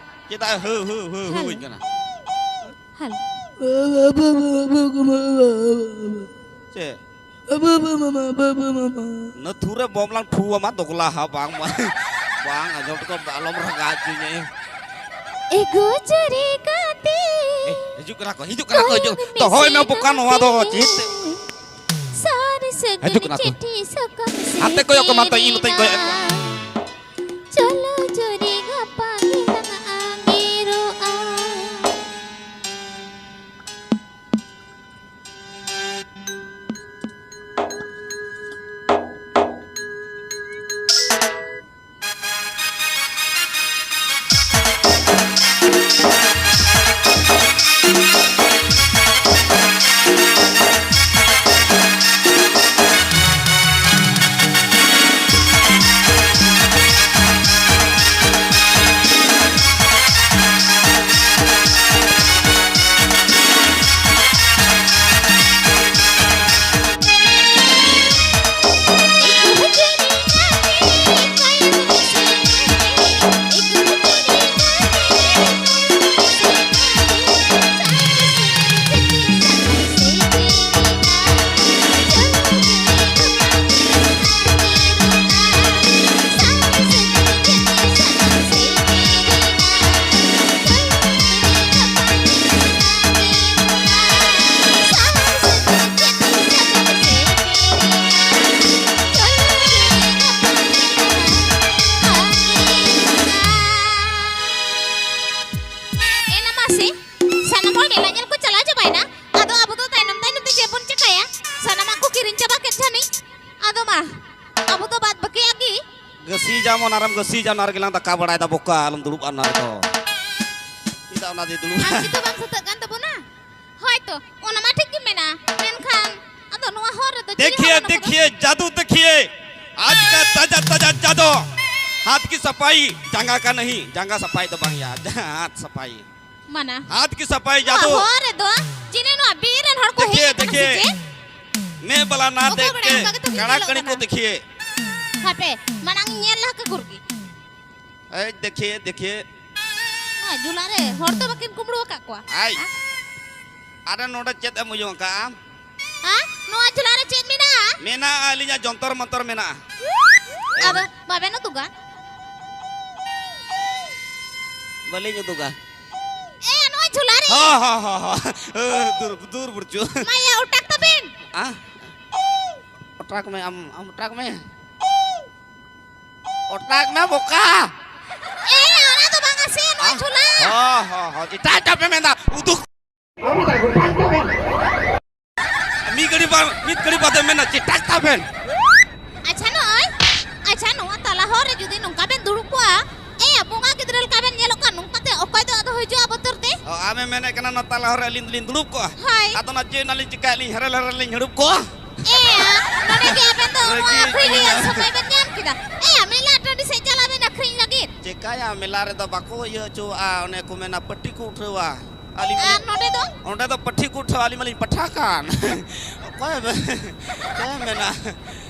ᱪᱮᱫᱟᱜ ᱦᱟᱹᱣ ᱦᱟᱹᱣ ᱦᱟᱹᱣ ᱦᱟᱹᱣ ᱟᱹᱧ ᱠᱟᱱᱟ? ᱦᱮᱞᱳ᱾ ᱪᱮᱫ? ᱵᱟᱹᱵᱩ ᱢᱟᱢᱟ, ᱵᱟᱹᱵᱩ ᱢᱟᱢᱟ᱾ ᱱᱟᱹᱛᱷᱩᱨ ᱨᱮ ᱵᱚᱢ ᱞᱟᱝ ᱴᱷᱩᱣᱟᱢᱟ ᱫᱚᱜᱽᱞᱟ ᱦᱟ, ᱵᱟᱝ, ᱵᱟᱝ᱾ ᱵᱟᱝ ᱟᱸᱡᱚᱢ ᱛᱮᱠᱚ ᱟᱞᱚᱢ ᱨᱟᱸᱜᱟᱣ ᱦᱚᱪᱚᱧᱟ᱾ ᱮ ᱜᱚᱡᱨᱮ ᱜᱟᱛᱮ᱾ ᱮ, ᱦᱤᱡᱩᱜ ᱠᱟᱱᱟ ᱠᱚ, ᱦᱤᱡᱩᱜ ᱠᱟᱱᱟ ᱠᱚ, ᱦᱤᱡᱩᱜ᱾ ᱛᱚ ᱦᱳᱭ ᱢᱮ ᱵᱚᱠᱟ, ᱱᱚᱣᱟ ᱫᱚ ᱪᱮᱫ ᱛᱮ? ᱥᱟᱨ ᱥᱟᱹᱜᱩᱱ ᱦᱤᱡᱩᱜ ᱠᱟᱱᱟ ᱠᱚ᱾ ᱪᱤᱴᱷᱤ ᱥᱟᱠᱟᱢ ᱦᱟᱱᱛᱮ ᱠᱚᱭᱚᱜ ᱠᱚᱢ, ᱦᱟᱱᱛᱮ ᱤᱧ ᱱᱚᱛᱮᱧ ᱠᱚᱭᱚᱜ ᱠᱚᱣᱟ᱾ ᱥᱮᱨᱮᱧᱟ᱾ ᱪᱚᱞᱚ ᱡᱳᱨᱮ ᱜᱟᱯᱟ ᱜᱮᱞᱟᱝ ᱟᱸᱜᱤᱨᱚᱜᱼᱟ᱾ ᱢᱮᱞᱟ ᱧᱮᱞ ᱠᱚ ᱪᱟᱞᱟᱣ ᱪᱟᱵᱟᱭᱮᱱᱟ᱾ ᱟᱫᱚ ᱟᱵᱚ ᱫᱚ ᱛᱟᱭᱱᱚᱢ ᱛᱟᱭᱱᱚᱢ ᱛᱮ ᱪᱮᱫ ᱵᱚᱱ ᱪᱮᱠᱟᱭᱟ? ᱥᱟᱱᱟᱢᱟᱜ ᱠᱚ ᱠᱤᱨᱤᱧ ᱪᱟᱵᱟ ᱠᱮᱫ ᱠᱷᱟᱱᱤᱧ᱾ ᱟᱫᱚ ᱢᱟ, ᱟᱵᱚ ᱫᱚ ᱵᱟᱫ ᱵᱟᱹᱠᱤᱭᱟᱜ ᱜᱮ᱾ ᱜᱟᱹᱥᱤ ᱡᱟᱢ ᱚᱱᱟᱨᱮᱢ ᱜᱟᱹᱥᱤ ᱡᱟ, ᱚᱱᱟ ᱨᱮᱜᱮ ᱞᱟᱝ ᱫᱟᱠᱟ ᱵᱟᱲᱟᱭ ᱫᱟ ᱵᱚᱠᱟ, ᱟᱞᱚᱢ ᱫᱩᱲᱩᱵᱼᱟ ᱚᱱᱟ ᱨᱮᱫᱚ᱾ ᱪᱮᱫᱟᱜ ᱚᱱᱟ ᱫᱚ ᱫᱩᱲᱩᱵ? ᱟᱢ ᱜᱮᱛᱚ ᱵᱟᱢ ᱥᱟᱹᱛᱟᱹᱜ ᱠᱟᱱ ᱛᱟᱵᱚᱱᱟ᱾ ᱦᱳᱭ ᱛᱚ, ᱚᱱᱟ ᱢᱟ ᱴᱷᱤᱠ ᱜᱮ ᱢᱮᱱᱟ, ᱢᱮᱱᱠᱷᱟᱱ ᱟᱫᱚ ᱱᱚᱣᱟ ᱦᱚᱨ ᱨᱮᱫᱚ ᱪᱮᱫ ᱫᱮᱠᱷᱤᱭᱮ, ᱦᱚᱸ ᱵᱟᱹᱱᱩᱜ ᱟᱠᱟᱫᱟ᱾ ᱫᱮᱠᱷᱤᱭᱮ, ᱡᱟᱫᱩ ᱫᱮᱠᱷᱤᱭᱮ, ᱟᱡ ᱠᱟ ᱛᱟᱡᱟ ᱛᱟᱡᱟ ᱡᱟᱫᱚ, ᱦᱟᱛ ᱠᱤ ᱥᱟᱯᱟᱭ, ᱡᱟᱸᱜᱟ ᱠᱟ ᱱᱟᱦᱤ, ᱡᱟᱸᱜᱟ ᱥᱟᱯᱟᱭ ᱫᱚ ᱵᱟᱝ ᱭᱟ, ᱦᱟᱛ ᱥᱟᱯᱟᱭ᱾ ᱢᱟᱱᱟ᱾ ᱦᱟᱛ ᱠᱤ ᱥᱟᱯᱟᱭ ᱱᱚᱣᱟ ᱡᱟᱫᱚ᱾ ᱦᱚᱨ ᱨᱮᱫᱚ ᱪᱤᱞᱤ ᱱᱚᱣᱟ ᱵᱤᱨ ᱨᱮᱱ ᱦᱚᱲ ᱠᱚ ᱦᱮᱡ ᱫᱮᱠᱷᱤᱭᱮ, ᱟᱠᱟᱱᱟ ᱥᱮ ᱫᱮᱠᱷᱤᱭᱮ᱾ ᱪᱮᱫ? ᱢᱮ ᱵᱟᱞᱟ ᱱᱟ ᱚᱠᱚᱭ ᱫᱮᱠᱷ ᱵᱟᱲᱟᱭ ᱠᱮ, ᱚᱱᱠᱟ ᱜᱮᱛᱚ ᱠᱟᱲᱟ ᱧᱮᱞᱚᱜ ᱠᱟᱹᱲᱤ ᱠᱚ ᱠᱟᱱᱟ᱾ ᱫᱮᱠᱷᱤᱭᱮ᱾ ᱦᱟᱯᱮ, ᱢᱟᱲᱟᱝ ᱤᱧ ᱧᱮᱞ ᱞᱟᱦᱟ ᱠᱟᱠᱚ ᱨᱮᱜᱮ᱾ ᱮᱭ, ᱫᱮᱠᱷᱤᱭᱮ, ᱫᱮᱠᱷᱤᱭᱮ᱾ ᱱᱚᱣᱟ ᱡᱷᱩᱞᱟ ᱨᱮ ᱦᱚᱲ ᱫᱚ ᱵᱟᱹᱠᱤᱱ ᱠᱩᱢᱵᱽᱲᱩ ᱟᱠᱟᱫ ᱠᱚᱣᱟ? ᱟᱭ᱾ ᱦᱮᱸ? ᱟᱨᱮ, ᱱᱚᱰᱮ ᱪᱮᱫ ᱮᱢ ᱩᱭᱩᱝ ᱟᱠᱟᱫᱼᱟ ᱟᱢ? ᱦᱮᱸ? ᱱᱚᱣᱟ ᱡᱷᱩᱞᱟ ᱨᱮ ᱪᱮᱫ ᱢᱮᱱᱟᱜᱼᱟ? ᱢᱮᱱᱟᱜᱼᱟ, ᱟᱹᱞᱤᱧᱟᱜ ᱡᱚᱱᱛᱚᱨ ᱢᱚᱱᱛᱚᱨ ᱢᱮᱱᱟᱜᱼᱟ᱾ ᱟᱫᱚ ᱵᱟᱵᱮᱱ ᱩᱫᱩᱜᱟ? ᱵᱟᱹᱞᱤᱧ ᱩᱫᱩᱜᱟ᱾ ᱮ, ᱱᱚᱣᱟ ᱡᱷᱩᱞᱟ ᱨᱮ᱾ ᱦᱚᱸ, ᱦᱚᱸ, ᱦᱚᱸ, ᱦᱚᱸ᱾ ᱮ, ᱫᱩᱨ, ᱫᱩᱨ ᱵᱩᱨᱪᱩ᱾ ᱢᱟ ᱭᱟ, ᱚᱴᱟᱠ ᱛᱟᱵᱮᱱ᱾ ᱟ? ᱚᱴᱟᱠ ᱢᱮ, ᱟᱢ, ᱟᱢ ᱚᱴᱟᱠ ᱢᱮ᱾ ᱚᱴᱟᱠ ᱢᱮ, ᱵᱚᱠᱟ᱾ ᱮ, ᱚᱱᱟ ᱫᱚ ᱵᱟᱝᱟ ᱥᱮ, ᱱᱚᱣᱟ ᱟ? ᱡᱷᱩᱞᱟ᱾ ᱦᱚᱸ, ᱦᱚᱸ, ᱦᱚᱸ, ᱮᱴᱟᱜ, ᱮᱴᱟᱜ ᱯᱮ ᱢᱮᱱᱫᱟ, ᱩᱫᱩᱜ᱾ ᱢᱤᱫ ᱜᱷᱟᱹᱲᱤ ᱵᱟᱫ, ᱢᱤᱫ ᱜᱷᱟᱹᱲᱤ ᱵᱟᱫᱮ ᱢᱮᱱᱟ, ᱪᱮᱴᱟᱜ ᱛᱟᱵᱮᱱ᱾ ᱟᱪᱪᱷᱟ, ᱱᱚᱜᱼᱚᱭ, ᱟᱪᱪᱷᱟ, ᱱᱚᱣᱟ ᱛᱟᱞᱟ ᱦᱚᱨ ᱨᱮ ᱡᱩᱫᱤ ᱱᱚᱝᱠᱟ ᱵᱮᱱ ᱫᱩᱲᱩᱵ ᱠᱚᱜᱼᱟ, ᱮᱭᱟ, ᱵᱚᱸᱜᱟ ᱜᱤᱫᱽᱨᱟᱹ ᱞᱮᱠᱟ ᱵᱮᱱ ᱧᱮᱞᱚᱜ ᱠᱟᱱ, ᱱᱚᱝᱠᱟ ᱛᱮ ᱚᱠᱚᱭ ᱫᱚ ᱟᱫᱚ ᱦᱤᱡᱩᱜᱼᱟ ᱵᱚᱛᱚᱨ ᱛᱮ? ᱚ, ᱟᱢᱮᱢ ᱢᱮᱱᱮᱫ ᱠᱟᱱᱟ, ᱱᱚᱣᱟ ᱛᱟᱞᱟ ᱦᱚᱨ ᱨᱮ ᱟᱹᱞᱤᱧ ᱫᱚᱞᱤᱧ ᱫᱩᱲᱩᱵ ᱠᱚᱜᱼᱟ? ᱦᱳᱭ᱾ ᱟᱫᱚ ᱚᱱᱟ ᱪᱮᱫ ᱱᱟᱞᱤᱧ ᱪᱤᱠᱟᱹᱭᱟ, ᱟᱹᱞᱤᱧ ᱦᱮᱨᱮᱞ ᱦᱮᱨᱮᱞ ᱞᱤᱧ ᱦᱟᱹᱲᱩᱵ ᱠᱚᱜᱼᱟ? ᱮᱭᱟ, ᱱᱚᱰᱮ ᱜᱮ ᱟᱵᱮᱱ ᱫᱚ ᱱᱚᱣᱟ ᱨᱟᱹᱜᱤ ᱟᱹᱠᱷᱨᱤᱧ ᱨᱮᱭᱟᱜ ᱜᱮᱭᱟ᱾ ᱥᱚᱢᱚᱭ ᱵᱮᱱ ᱧᱟᱢ ᱠᱮᱫᱟ᱾ ᱮᱭᱟ, ᱢᱮᱞᱟ ᱴᱟᱺᱰᱤ ᱥᱮᱫ ᱪᱟᱞᱟᱜ ᱵᱮᱱ ᱟᱹᱠᱷᱨᱤᱧ ᱞᱟᱹᱜᱤᱫ᱾ ᱪᱮᱠᱟᱭᱟ, ᱢᱮᱞᱟ ᱨᱮᱫᱚ ᱵᱟᱠᱚ ᱤᱭᱟᱹ ᱦᱚᱪᱚᱣᱟᱜᱼᱟ, ᱚᱱᱮ ᱠᱚ ᱢᱮᱱᱟ ᱯᱟᱹᱴᱤ ᱠᱚ ᱩᱴᱷᱟᱹᱣᱟ᱾ ᱟᱹᱞᱤᱧ ᱟᱨ ᱢᱟᱞᱤᱧ, ᱱᱚᱰᱮ ᱫᱚ? ᱚᱸᱰᱮ ᱫᱚ ᱯᱟᱹᱴᱷᱤ ᱠᱚ ᱩᱴᱷᱟᱹᱣᱟ, ᱟᱹᱞᱤᱧ ᱢᱟᱞᱤᱧ ᱯᱟᱴᱷᱟ ᱠᱟᱱ᱾ ᱚᱠᱚᱭ ᱵᱮ-, ᱪᱮᱫ ᱮᱢ ᱢᱮᱱᱟ?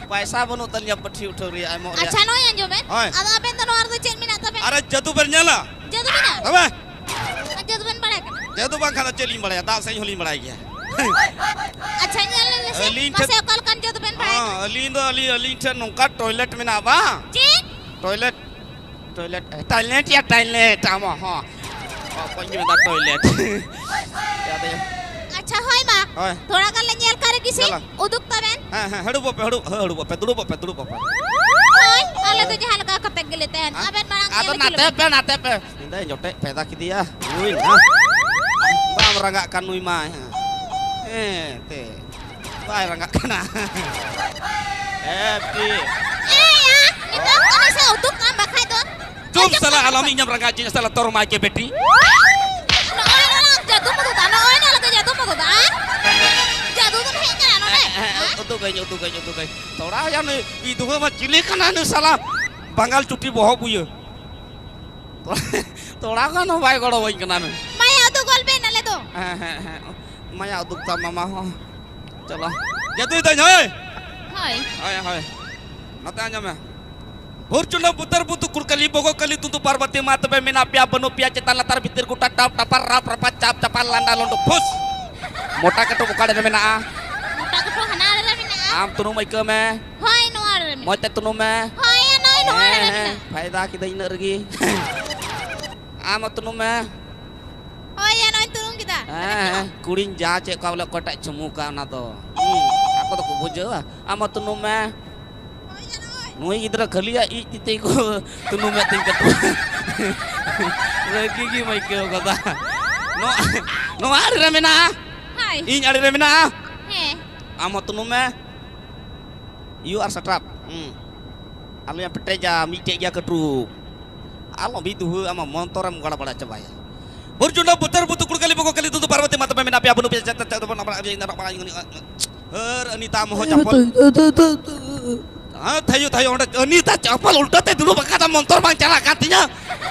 ᱯᱟᱭᱥᱟ ᱵᱟᱹᱱᱩᱜ ᱛᱟᱹᱞᱤᱧᱟ ᱯᱟᱹᱴᱷᱤ ᱩᱴᱷᱟᱹᱣ ᱨᱮᱭᱟᱜ, ᱮᱢᱚᱜ ᱨᱮᱭᱟᱜ᱾ ᱟᱪᱪᱷᱟ, ᱱᱚᱜᱼᱚᱭ ᱟᱸᱡᱚᱢ ᱵᱮᱱ᱾ ᱦᱳᱭ᱾ ᱟᱫᱚ ᱟᱵᱮᱱ ᱫᱚ ᱱᱚᱣᱟ ᱨᱮᱫᱚ ᱪᱮᱫ ᱢᱮᱱᱟᱜ ᱛᱟᱵᱮᱱ? ᱟᱨᱮ, ᱡᱟᱹᱫᱩ ᱵᱮᱱ ᱧᱮᱞᱟ? ᱡᱟᱹᱫᱩ ᱢᱮᱱᱟᱜ? ᱦᱮᱸ ᱵᱮ? ᱟᱨ ᱡᱟᱹᱫᱩ ᱵᱮᱱ ᱵᱟᱲᱟᱭ ᱠᱟᱱᱟ? ᱡᱟᱹᱫᱩ ᱵᱟᱝᱠᱷᱟᱱ ᱫᱚ ᱪᱮᱫ ᱞᱤᱧ ᱵᱟᱲᱟᱭᱟ? ᱫᱟᱜ ᱥᱮᱫ ᱦᱚᱸᱞᱤᱧ ᱵᱟᱲᱟᱭ ᱜᱮᱭᱟ᱾ ᱟᱪᱪᱷᱟ, ᱧᱮᱞ ᱞᱮ ᱢᱮᱥᱮ᱾ ᱟᱹᱞᱤᱧ ᱴᱷᱮᱱ ᱢᱟᱥᱮ ᱚᱠᱟ ᱞᱮᱠᱟᱱ ᱡᱟᱹᱫᱩ ᱵᱮᱱ ᱵᱟᱲᱟᱭ ᱦᱚᱸ, ᱠᱟᱱᱟ? ᱟᱹᱞᱤᱧ ᱫᱚ, ᱟᱹᱞᱤᱧ, ᱟᱹᱞᱤᱧ ᱴᱷᱮᱱ ᱱᱚᱝᱠᱟ ᱴᱚᱭᱞᱮᱴ ᱢᱮᱱᱟᱜᱼᱟ ᱵᱟᱝ? ᱪᱮᱫ? ᱴᱚᱭᱞᱮᱴ, ᱴᱚᱭᱞᱮᱴ, ᱴᱚᱭᱞᱮᱴ ᱭᱟ, ᱴᱚᱭᱞᱮᱴ, ᱟᱢ ᱦᱚᱸ᱾ ᱚᱠᱚᱭ ᱢᱮᱱᱫᱟ ᱴᱚᱭᱞᱮᱴ? ᱟᱪᱪᱷᱟ, ᱦᱳᱭ ᱢᱟ᱾ ᱦᱳᱭ᱾ ᱛᱷᱚᱲᱟ ᱜᱟᱱ ᱞᱮ ᱧᱮᱞ ᱠᱟᱜ ᱨᱮᱜᱮ ᱥᱮ᱾ ᱪᱟᱞᱟᱜ᱾ ᱩᱫᱩᱜ ᱛᱟᱵᱮᱱ᱾ ᱦᱮᱸ, ᱦᱮᱸ, ᱦᱟᱹᱲᱩᱵᱚᱜ ᱯᱮ, ᱦᱟᱹᱲᱩᱵ, ᱦᱟᱹᱲᱩᱵᱚᱜ ᱯᱮ, ᱫᱩᱲᱩᱵᱚᱜ ᱯᱮ, ᱫᱩᱲᱩᱵᱚᱜ ᱯᱮ᱾ ᱦᱳᱭ, ᱟᱞᱮ ᱫᱚ ᱡᱟᱦᱟᱸ ᱞᱮᱠᱟ ᱠᱟᱛᱮ ᱜᱮᱞᱮ ᱛᱟᱦᱮᱱ᱾ ᱦᱮᱸ? ᱟᱵᱮᱱ ᱢᱟᱲᱟᱝ ᱟᱫᱚ ᱧᱮᱞ ᱦᱚᱪᱚ ᱱᱟᱛᱮ ᱞᱮᱵᱮᱱ᱾ ᱯᱮ, ᱱᱟᱛᱮ ᱯᱮ᱾ ᱧᱤᱫᱟᱹ ᱡᱚᱴᱮᱫ ᱯᱷᱟᱭᱫᱟ ᱠᱮᱫᱮᱭᱟ᱾ ᱦᱩᱭ ᱱᱟ᱾ ᱵᱟᱝ, ᱨᱟᱸᱜᱟᱜ ᱠᱟᱱ ᱱᱩᱭ ᱢᱟ᱾ ᱦᱮᱸ, ᱛᱮ᱾ ᱵᱟᱭ ᱨᱟᱸᱜᱟᱜ ᱠᱟᱱᱟ᱾ ᱦᱮᱸ, ᱯᱤ᱾ ᱮᱭᱟ, ᱱᱤᱛᱚᱜ ᱠᱟᱹᱢᱤ ᱥᱮ ᱩᱫᱩᱜ ᱠᱟᱢ ᱵᱟᱠᱷᱟᱡ ᱫᱚ᱾ ᱪᱩᱯ ᱟᱸᱡᱚᱢ ᱥᱟᱞᱟ, ᱠᱟᱢ ᱟᱞᱚᱢ ᱥᱮ? ᱤᱧᱮᱢ ᱨᱟᱸᱜᱟ ᱦᱚᱪᱚᱧᱟ ᱥᱟᱞᱟ, ᱛᱚᱨ ᱢᱟᱭ ᱠᱮ ᱵᱮᱴᱤ᱾ ᱱᱚᱜᱼᱚᱭ ᱱᱚᱣᱟ ᱡᱟᱹᱫᱩᱢ ᱩᱫᱩᱜ ᱫᱟ, ᱱᱚᱜᱼᱚᱭ ᱱᱚᱣᱟ ᱞᱟᱹᱜᱤᱫ ᱡᱟᱹᱫᱩᱢ ᱩᱫᱩᱜ ᱫᱟ, ᱦᱮᱸ? ᱡᱟᱹᱫᱩ ᱫᱚᱢ ᱦᱮᱡ ᱠᱟᱱᱟ ᱱᱚᱰᱮ, ᱦᱮᱸ, ᱦᱮᱸ, ᱦᱮᱸ? ᱩᱫᱩᱜᱟᱹᱧ, ᱩᱫᱩᱜᱟᱹᱧ, ᱩᱫᱩᱜᱟᱹᱧ᱾ ᱛᱷᱚᱲᱟ ᱜᱟᱱ ᱱᱩᱭ ᱵᱤᱫᱷᱩᱣᱟᱹ ᱢᱟ ᱪᱤᱞᱤ ᱠᱟᱱᱟ ᱱᱩᱭ ᱥᱟᱞᱟ? ᱵᱟᱝᱜᱟᱞ ᱪᱩᱴᱤ ᱵᱚᱦᱚᱜ ᱵᱩᱭᱟᱹ᱾ ᱛᱷᱚᱲᱟ ᱜᱟᱱ ᱦᱚᱸ ᱵᱟᱭ ᱜᱚᱲᱚᱣᱟᱹᱧ ᱠᱟᱱᱟ ᱱᱩᱭ᱾ ᱢᱟᱭᱟ ᱩᱫᱩᱜ ᱜᱚᱞ ᱵᱮᱱ ᱟᱞᱮ ᱫᱚ᱾ ᱦᱮᱸ, ᱦᱮᱸ, ᱦᱮᱸ᱾ ᱢᱟᱭᱟ ᱩᱫᱩᱜ ᱛᱟᱢ ᱢᱟᱢᱟ ᱦᱚᱸ᱾ ᱪᱚᱞᱚ᱾ ᱡᱟᱹᱫᱩᱭ ᱫᱟᱹᱧ, ᱦᱳᱭ᱾ ᱦᱳᱭ᱾ ᱦᱳᱭ, ᱦᱳᱭ᱾ ᱱᱚᱛᱮ ᱟᱸᱡᱚᱢ ᱢᱮ᱾ ᱵᱷᱩᱨ ᱪᱩᱱᱰᱟᱹ ᱵᱩᱛᱟᱹᱨ ᱵᱩᱛᱩ ᱠᱩᱲᱠᱟᱹᱞᱤ ᱵᱚᱜᱚ ᱠᱟᱹᱞᱤ ᱫᱩᱫᱩ ᱯᱟᱨᱵᱚᱛᱤ ᱢᱟ ᱛᱚᱵᱮ ᱢᱮᱱᱟᱜ ᱯᱮᱭᱟ ᱵᱟᱹᱱᱩᱜ ᱯᱮᱭᱟ ᱪᱮᱛᱟᱱ ᱞᱟᱛᱟᱨ ᱵᱷᱤᱛᱤᱨ ᱜᱚᱴᱟ ᱴᱟᱯ ᱴᱟᱯᱟᱨ ᱨᱟᱯ ᱨᱟᱯᱟ ᱪᱟᱯ ᱪᱟᱯᱟᱞ ᱞᱟᱸᱰᱟ ᱞᱚᱸᱰᱚ ᱯᱷᱩᱥ᱾ ᱢᱚᱴᱟ ᱠᱟᱹᱴᱩᱵ ᱚᱠᱟ ᱨᱮ ᱢᱮᱱᱟᱜᱼᱟ? ᱢᱚᱴᱟ ᱠᱟᱹᱴᱩᱵ ᱦᱟᱱᱟ ᱨᱮ ᱢᱮᱱᱟᱜᱼᱟ᱾ ᱟᱢ ᱛᱩᱱᱩᱢ ᱟᱹᱭᱠᱟᱹᱣ ᱢᱮ᱾ ᱦᱳᱭ, ᱱᱚᱣᱟ ᱨᱮ ᱢᱮᱱᱟᱜᱼᱟ᱾ ᱢᱚᱡᱽ ᱛᱮ ᱛᱩᱱᱩᱢ ᱢᱮ᱾ ᱦᱳᱭ, ᱱᱚᱜᱼᱚᱭ ᱱᱚᱣᱟ ᱨᱮ ᱦᱮᱸ, ᱦᱮᱸ, ᱢᱮᱱᱟᱜᱼᱟ᱾ ᱯᱷᱟᱭᱫᱟ ᱠᱤᱫᱟᱹᱧ ᱤᱱᱟᱹᱜ ᱨᱮᱜᱮ᱾ ᱟᱢ ᱦᱚᱸ ᱛᱩᱱᱩᱢ ᱢᱮ᱾ ᱦᱳᱭ, ᱭᱟ, ᱱᱚᱜᱼᱚᱭ ᱛᱩᱱᱩᱢ ᱠᱮᱫᱟ᱾ ᱦᱮᱸ, ᱦᱮᱸ, ᱠᱩᱲᱤᱧ ᱡᱟᱦᱟᱸ ᱪᱮᱫ ᱠᱚᱣᱟ ᱵᱚᱞᱮ ᱚᱠᱚᱭᱴᱟᱜ ᱪᱩᱢᱩᱠᱟ ᱚᱱᱟ ᱫᱚ᱾ ᱦᱩᱸ, ᱟᱠᱚ ᱫᱚᱠᱚ ᱵᱩᱡᱷᱟᱹᱣᱟ᱾ ᱟᱢ ᱦᱚᱸ ᱛᱩᱱᱩᱢ ᱢᱮ᱾ ᱦᱳᱭ, ᱭᱟ, ᱱᱚᱜᱼᱚᱭ᱾ ᱱᱩᱭ ᱜᱤᱫᱽᱨᱟᱹ ᱠᱷᱟᱹᱞᱤᱭᱟᱜ ᱤᱡ ᱛᱤᱛᱤ ᱠᱚ ᱛᱩᱱᱩᱢᱮᱫ ᱛᱤᱧ ᱠᱟᱹᱴᱩᱵ᱾ ᱨᱟᱹᱜᱤ ᱜᱮᱢ ᱟᱹᱭᱠᱟᱹᱣ ᱠᱟᱫᱟ᱾ ᱱᱚᱣᱟ, ᱱᱚᱣᱟ ᱟᱲᱮ ᱨᱮ ᱢᱮᱱᱟᱜᱼᱟ᱾ ᱦᱳᱭ᱾ ᱤᱧ ᱟᱲᱮ ᱨᱮ ᱢᱮᱱᱟᱜᱼᱟ᱾ ᱦᱮᱸ᱾ ᱟᱢ ᱦᱚᱸ ᱛᱩᱱᱩᱢ ᱢᱮ᱾ You are shut up. ᱦᱩᱸ᱾ ᱟᱞᱚᱭᱟ ᱯᱮᱴᱮᱡᱟ, ᱢᱤᱫᱴᱮᱡ ᱜᱮᱭᱟ ᱠᱟᱹᱴᱩᱵ᱾ ᱟᱞᱚ ᱢᱤᱫ ᱫᱩᱦᱟᱹ ᱟᱢᱟᱜ ᱢᱚᱱᱛᱚᱨᱮᱢ ᱜᱟᱲᱵᱟᱲᱟ ᱪᱟᱵᱟᱭᱟ᱾ ᱵᱩᱨᱡᱩᱱᱰᱟ ᱵᱩᱛᱟᱹᱨ ᱵᱩᱛᱩ ᱠᱩᱲᱠᱟᱞᱤ ᱵᱚᱜᱚ ᱠᱟᱞᱤ ᱫᱩᱫᱩ ᱯᱟᱨᱵᱚᱛᱤ ᱢᱟ ᱛᱚᱵᱮ ᱢᱮᱱᱟᱜ ᱯᱮᱭᱟ, ᱵᱟᱹᱱᱩᱜ ᱯᱮᱭᱟ, ᱪᱮᱫ, ᱪᱮᱫ, ᱪᱮᱫ, ᱦᱟᱹᱨ ᱟᱹᱱᱤᱛᱟ ᱢᱚᱦᱚ ᱪᱟᱯᱚᱞ᱾ ᱦᱟᱹᱨ ᱟᱹᱱᱤᱛᱟ ᱪᱟᱯᱚᱞ᱾ ᱦᱟᱹᱨ ᱟᱹᱱᱤᱛᱟ ᱪᱟᱯᱚᱞ ᱩᱞᱴᱟᱹ ᱛᱮ ᱫᱩᱲᱩᱵ ᱟᱠᱟᱫᱟ, ᱢᱚᱱᱛᱚᱨ ᱵᱟᱝ ᱪᱟᱞᱟᱜ ᱠᱟᱱ ᱛᱤᱧᱟ᱾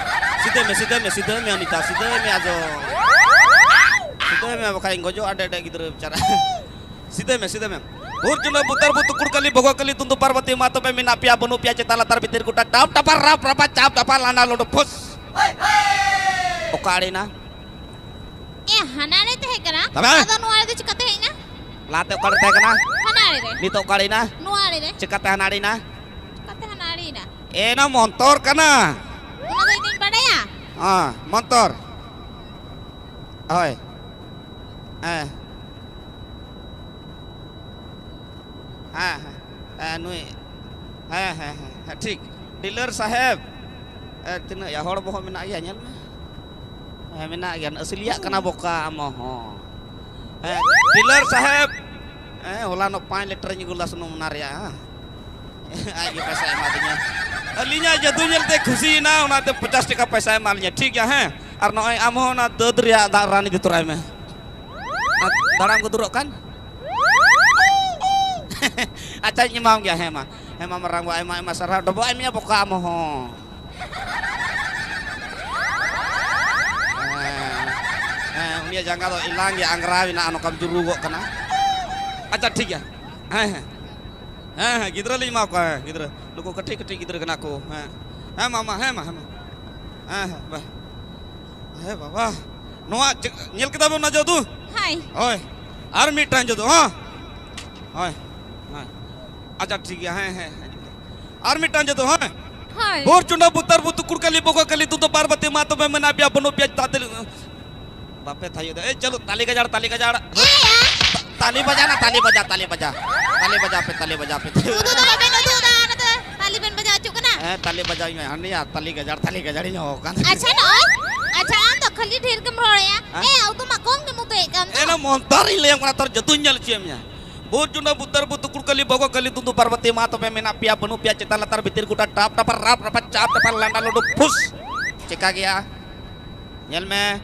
ᱥᱤᱫᱟᱹᱭ ᱢᱮ, ᱥᱤᱫᱟᱹᱭ ᱢᱮ, ᱥᱤᱫᱟᱹᱭ ᱢᱮ ᱟᱹᱱᱤᱛᱟ, ᱥᱤᱫᱟᱹᱭ ᱢᱮ ᱟᱡᱚ᱾ ᱥᱤᱫᱟᱹᱭ ᱢᱮ, ᱵᱟᱠᱷᱟᱡ ᱤᱧ ᱜᱚᱡᱚᱜᱼᱟ, ᱰᱮ, ᱰᱮ ᱜᱤᱫᱽᱨᱟᱹ ᱵᱮᱪᱟᱨᱟ᱾ ᱥᱤᱫᱟᱹᱭ ᱢᱮ, ᱥᱤᱫᱟᱹᱭ ᱢᱮ᱾ ᱵᱷᱩᱨ ᱪᱩᱱᱟᱹ ᱵᱩᱛᱟᱹᱨ ᱵᱩᱛᱩ ᱠᱩᱲᱠᱟᱹᱞᱤ ᱵᱷᱚᱜᱚ ᱠᱟᱹᱞᱤ ᱫᱩᱱᱫᱩ ᱯᱟᱨᱵᱚᱛᱤ ᱢᱟ ᱛᱚᱵᱮ ᱢᱮᱱᱟᱜ ᱯᱮᱭᱟ, ᱵᱟᱹᱱᱩᱜ ᱯᱮᱭᱟ, ᱪᱮᱛᱟᱱ ᱞᱟᱛᱟᱨ ᱵᱷᱤᱛᱤᱨ ᱜᱚᱴᱟ ᱴᱟᱯ ᱴᱟᱯᱟᱨ ᱨᱟᱯ ᱨᱟᱯᱟ ᱪᱟᱯ ᱴᱟᱯᱟᱨ ᱞᱟᱸᱰᱟ ᱞᱚᱰᱚ ᱯᱷᱩᱥ᱾ ᱚᱠᱟ ᱟᱲᱮᱱᱟ? ᱮ, ᱦᱟᱱᱟ ᱟᱲᱮ ᱛᱟᱦᱮᱸ ᱠᱟᱱᱟ᱾ ᱛᱚᱵᱮ? ᱟᱫᱚ ᱱᱚᱣᱟ ᱟᱲᱮ ᱫᱚ ᱪᱤᱠᱟᱛᱮ ᱦᱮᱡ ᱮᱱᱟ? ᱞᱟᱦᱟᱛᱮ ᱚᱠᱟ ᱨᱮ ᱛᱟᱦᱮᱸ ᱠᱟᱱᱟ? ᱦᱟᱱᱟ ᱟᱲᱮ ᱨᱮ᱾ ᱱᱤᱛᱚᱜ ᱚᱠᱟ ᱟᱲᱮᱱᱟ? ᱱᱚᱣᱟ ᱟᱲᱮ ᱨᱮ᱾ ᱪᱤᱠᱟᱛᱮ ᱦᱟᱱᱟ ᱟᱲᱮᱱᱟ? ᱪᱤᱠᱟᱛᱮ ᱦᱟᱱᱟ ᱟᱲᱮᱱᱟ? ᱮ, ᱱᱟ ᱢᱚᱱᱛᱚᱨ ᱠᱟᱱᱟ᱾ ᱚᱱᱟ ᱫᱚ ᱤᱧ ᱫᱚᱧ ᱵᱟᱰᱟᱭᱟ᱾ ᱦᱮᱸ, ᱢᱚᱱᱛᱚᱨ᱾ ᱦᱳᱭ᱾ ᱦᱮᱸ᱾ ᱦᱮᱸ, ᱦᱮᱸ, ᱦᱮᱸ, ᱱᱩᱭ, ᱦᱮᱸ, ᱦᱮᱸ, ᱦᱮᱸ, ᱦᱮᱸ, ᱴᱷᱤᱠ᱾ ᱰᱤᱞᱟᱨ ᱥᱟᱦᱮᱵᱽ, ᱮ, ᱛᱤᱱᱟᱹᱜ ᱭᱟ ᱦᱚᱲ ᱵᱚᱦᱚᱜ ᱢᱮᱱᱟᱜ ᱜᱮᱭᱟ, ᱧᱮᱞ ᱢᱮ᱾ ᱦᱮᱸ, ᱢᱮᱱᱟᱜ ᱜᱮᱭᱟ᱾ ᱟᱹᱥᱤᱞᱤᱭᱟᱜ ᱠᱟᱱᱟ ᱵᱚᱠᱟ ᱟᱢ ᱦᱚᱸ᱾ ᱦᱮᱸ, ᱰᱤᱞᱟᱨ ᱥᱟᱦᱮᱵᱽ᱾ ᱦᱮᱸ, ᱦᱚᱞᱟᱱᱚᱜ ᱯᱟᱸᱪ ᱞᱤᱴᱟᱨᱤᱧ ᱟᱹᱜᱩ ᱞᱮᱫᱟ ᱥᱩᱱᱩᱢ ᱚᱱᱟ ᱨᱮᱭᱟᱜ, ᱦᱮᱸ᱾ ᱟᱡ ᱜᱮ ᱯᱚᱭᱥᱟᱭ ᱮᱢᱟ ᱫᱤᱧᱟ᱾ ᱟᱹᱞᱤᱧᱟᱜ ᱡᱟᱹᱫᱩ ᱧᱮᱞᱛᱮ ᱠᱷᱩᱥᱤᱭᱮᱱᱟ, ᱚᱱᱟᱛᱮ ᱯᱚᱪᱟᱥ ᱴᱟᱠᱟ ᱯᱚᱭᱥᱟᱭ ᱮᱢᱟ ᱞᱤᱧᱟ, ᱴᱷᱤᱠ ᱜᱮᱭᱟ, ᱦᱮᱸ᱾ ᱟᱨ ᱱᱚᱜᱼᱚᱭ ᱟᱢ ᱦᱚᱸ ᱚᱱᱟ ᱫᱟᱹᱫ ᱨᱮᱭᱟᱜ ᱫᱟᱜ ᱨᱟᱱ ᱤᱫᱤ ᱛᱚᱨᱟᱭ ᱢᱮ᱾ ᱟᱨ ᱫᱟᱬᱟᱢ ᱜᱩᱫᱩᱨᱚᱜ ᱠᱟᱱ᱾ ᱟᱪᱪᱷᱟᱧ ᱮᱢᱟᱢ ᱜᱮᱭᱟ, ᱦᱮᱸ ᱢᱟ᱾ ᱦᱮᱸ ᱢᱟ, ᱢᱟᱨᱟᱝ ᱵᱟ, ᱟᱭᱢᱟ ᱟᱭᱢᱟ ᱥᱟᱨᱦᱟᱣ᱾ ᱰᱚᱵᱚᱜ ᱟᱭ ᱢᱮᱭᱟ ᱵᱚᱠᱟ ᱟᱢ ᱦᱚᱸ᱾ ᱦᱮᱸ, ᱦᱮᱸ, ᱩᱱᱤᱭᱟᱜ ᱡᱟᱸᱜᱟ ᱫᱚ ᱮᱞᱟᱝ ᱜᱮ ᱟᱝᱜᱽᱨᱟ ᱢᱮᱱᱟᱜᱼᱟ, ᱱᱚᱝᱠᱟᱢ ᱡᱩᱨᱩᱜᱚᱜ ᱠᱟᱱᱟ᱾ ᱟᱪᱪᱷᱟ, ᱴᱷᱤᱠ ᱜᱮᱭᱟ᱾ ᱦᱮᱸ, ᱦᱮᱸ᱾ ᱦᱮᱸ, ᱦᱮᱸ, ᱜᱤᱫᱽᱨᱟᱹ ᱞᱤᱧ ᱮᱢᱟ ᱠᱚᱣᱟ, ᱦᱮᱸ, ᱜᱤᱫᱽᱨᱟᱹ᱾ ᱱᱩᱠᱩ ᱠᱟᱹᱴᱤᱡ ᱠᱟᱹᱴᱤᱡ ᱜᱤᱫᱽᱨᱟᱹ ᱠᱟᱱᱟ ᱠᱚ᱾ ᱦᱮᱸ, ᱦᱮᱸ, ᱢᱟ, ᱢᱟ, ᱦᱮᱸ, ᱢᱟ, ᱦᱮᱸ, ᱢᱟ᱾ ᱦᱮᱸ, ᱦᱮᱸ, ᱵᱟ᱾ ᱦᱮᱸ, ᱵᱟᱵᱟ᱾ ᱱᱚᱣᱟ ᱪᱮᱫ, ᱧᱮᱞ ᱠᱮᱫᱟ ᱵᱮᱱ ᱚᱱᱟ ᱡᱟᱹᱫᱩ? ᱦᱳᱭ᱾ ᱦᱳᱭ᱾ ᱟᱨ ᱢᱤᱫᱴᱟᱝ ᱡᱟᱹᱫᱩ, ᱦᱮᱸ? ᱦᱳᱭ, ᱦᱳᱭ᱾ ᱟᱪᱪᱷᱟ, ᱴᱷᱤᱠ ᱜᱮᱭᱟ, ᱦᱮᱸ, ᱦᱮᱸ, ᱦᱮᱸ᱾ ᱟᱨ ᱢᱤᱫᱴᱟᱝ ᱡᱟᱹᱫᱩ, ᱦᱮᱸ? ᱦᱳᱭ᱾ ᱵᱷᱳᱨ ᱪᱩᱱᱰᱟ ᱵᱩᱛᱟᱨ ᱵᱩᱛᱩ ᱠᱩᱲᱠᱟᱞᱤ ᱵᱚᱜᱚ ᱠᱟᱞᱤ ᱫᱩᱫᱩ ᱯᱟᱨᱵᱚᱛᱤ ᱢᱟ ᱛᱚᱵᱮ ᱢᱮᱱᱟᱜ ᱯᱮᱭᱟ, ᱵᱟᱹᱱᱩᱜ ᱯᱮᱭᱟ, ᱛᱟᱛᱮ ᱵᱟᱯᱮ ᱛᱷᱟᱭᱚ ᱫᱟ᱾ ᱮ, ᱪᱚᱞᱚ, ᱛᱟᱞᱤ ᱜᱟᱡᱟᱲ, ᱛᱟᱞᱤ ᱜᱟᱡᱟᱲ᱾ ᱮ, ᱭᱟ᱾ ᱛᱟ-, ᱛᱟᱞᱤ ᱵᱟᱡᱟ ᱱᱟ, ᱛᱟᱞᱤ ᱵᱟᱡᱟ, ᱛᱟᱞᱤ ᱵᱟᱡᱟ᱾ ᱛᱟᱞᱤ ᱵᱟᱡᱟ ᱯᱮ, ᱛᱟᱞᱤ ᱵᱟᱡᱟ ᱯᱮ᱾ ᱩᱫᱩᱜ ᱫᱚ ᱵᱟᱵᱮᱱ ᱩᱫᱩᱜ ᱫᱟ, ᱱᱚᱛᱮ ᱛᱟᱞᱤ ᱵᱮᱱ ᱵᱟᱡᱟᱣ ᱦᱚᱪᱚᱜ ᱠᱟᱱᱟ? ᱦᱮᱸ, ᱛᱟᱞᱤ ᱵᱟᱡᱟᱣ ᱤᱧ ᱢᱮ, ᱦᱟᱱᱤᱭᱟ ᱛᱟᱞᱤ ᱜᱟᱡᱟᱲ, ᱛᱟᱞᱤ ᱜᱟᱡᱟᱲ ᱤᱧ ᱦᱚᱦᱚ ᱠᱟᱱ᱾ ᱟᱪᱪᱷᱟ, ᱱᱚᱜᱼᱚᱭ, ᱟᱪᱪᱷᱟ, ᱟᱢ ᱫᱚ ᱠᱷᱟᱹᱞᱤ ᱰᱷᱮᱨ ᱜᱮᱢ ᱨᱚᱲᱮᱜᱼᱟ᱾ ᱦᱮᱸ? ᱮ, ᱩᱫᱩᱜ ᱢᱟ ᱠᱚᱢ ᱜᱮᱢ ᱩᱫᱩᱜ ᱮᱫ ᱠᱟᱱ ᱫᱚ᱾ ᱮᱱᱟ ᱢᱚᱱᱛᱚᱨ ᱤᱧ ᱞᱟᱹᱭᱟᱢ ᱠᱟᱱᱟ, ᱛᱚᱨ ᱡᱟᱹᱫᱩᱧ ᱧᱮᱞ ᱦᱚᱪᱚᱭᱮᱫ ᱢᱮᱭᱟ᱾ ᱵᱷᱩᱛ ᱪᱩᱱᱰᱟᱹ ᱵᱩᱛᱟᱹᱨ ᱵᱩᱛᱩ ᱠᱩᱲᱠᱟᱹᱞᱤ ᱵᱚᱜᱚ ᱠᱟᱹᱞᱤ ᱫᱩᱸᱫᱩ ᱯᱟᱨᱵᱚᱛᱤ ᱢᱟ ᱛᱚᱵᱮ ᱢᱮᱱᱟᱜ ᱯᱮᱭᱟ, ᱵᱟᱹᱱᱩᱜ ᱯᱮᱭᱟ, ᱪᱮᱛᱟᱱ ᱞᱟᱛᱟᱨ ᱵᱷᱤᱛᱤᱨ ᱜᱚᱴᱟ ᱴᱟᱯ ᱴᱟᱯᱟᱨ ᱨᱟᱯ ᱨᱟᱯᱟ ᱪᱟᱯ ᱪᱟᱯᱟᱨ ᱞᱟᱸᱰᱟ ᱞᱩᱰᱩ ᱯᱷᱩᱥ᱾ ᱪᱮᱠᱟ ᱜᱮᱭᱟ? ᱧᱮᱞ ᱢᱮ᱾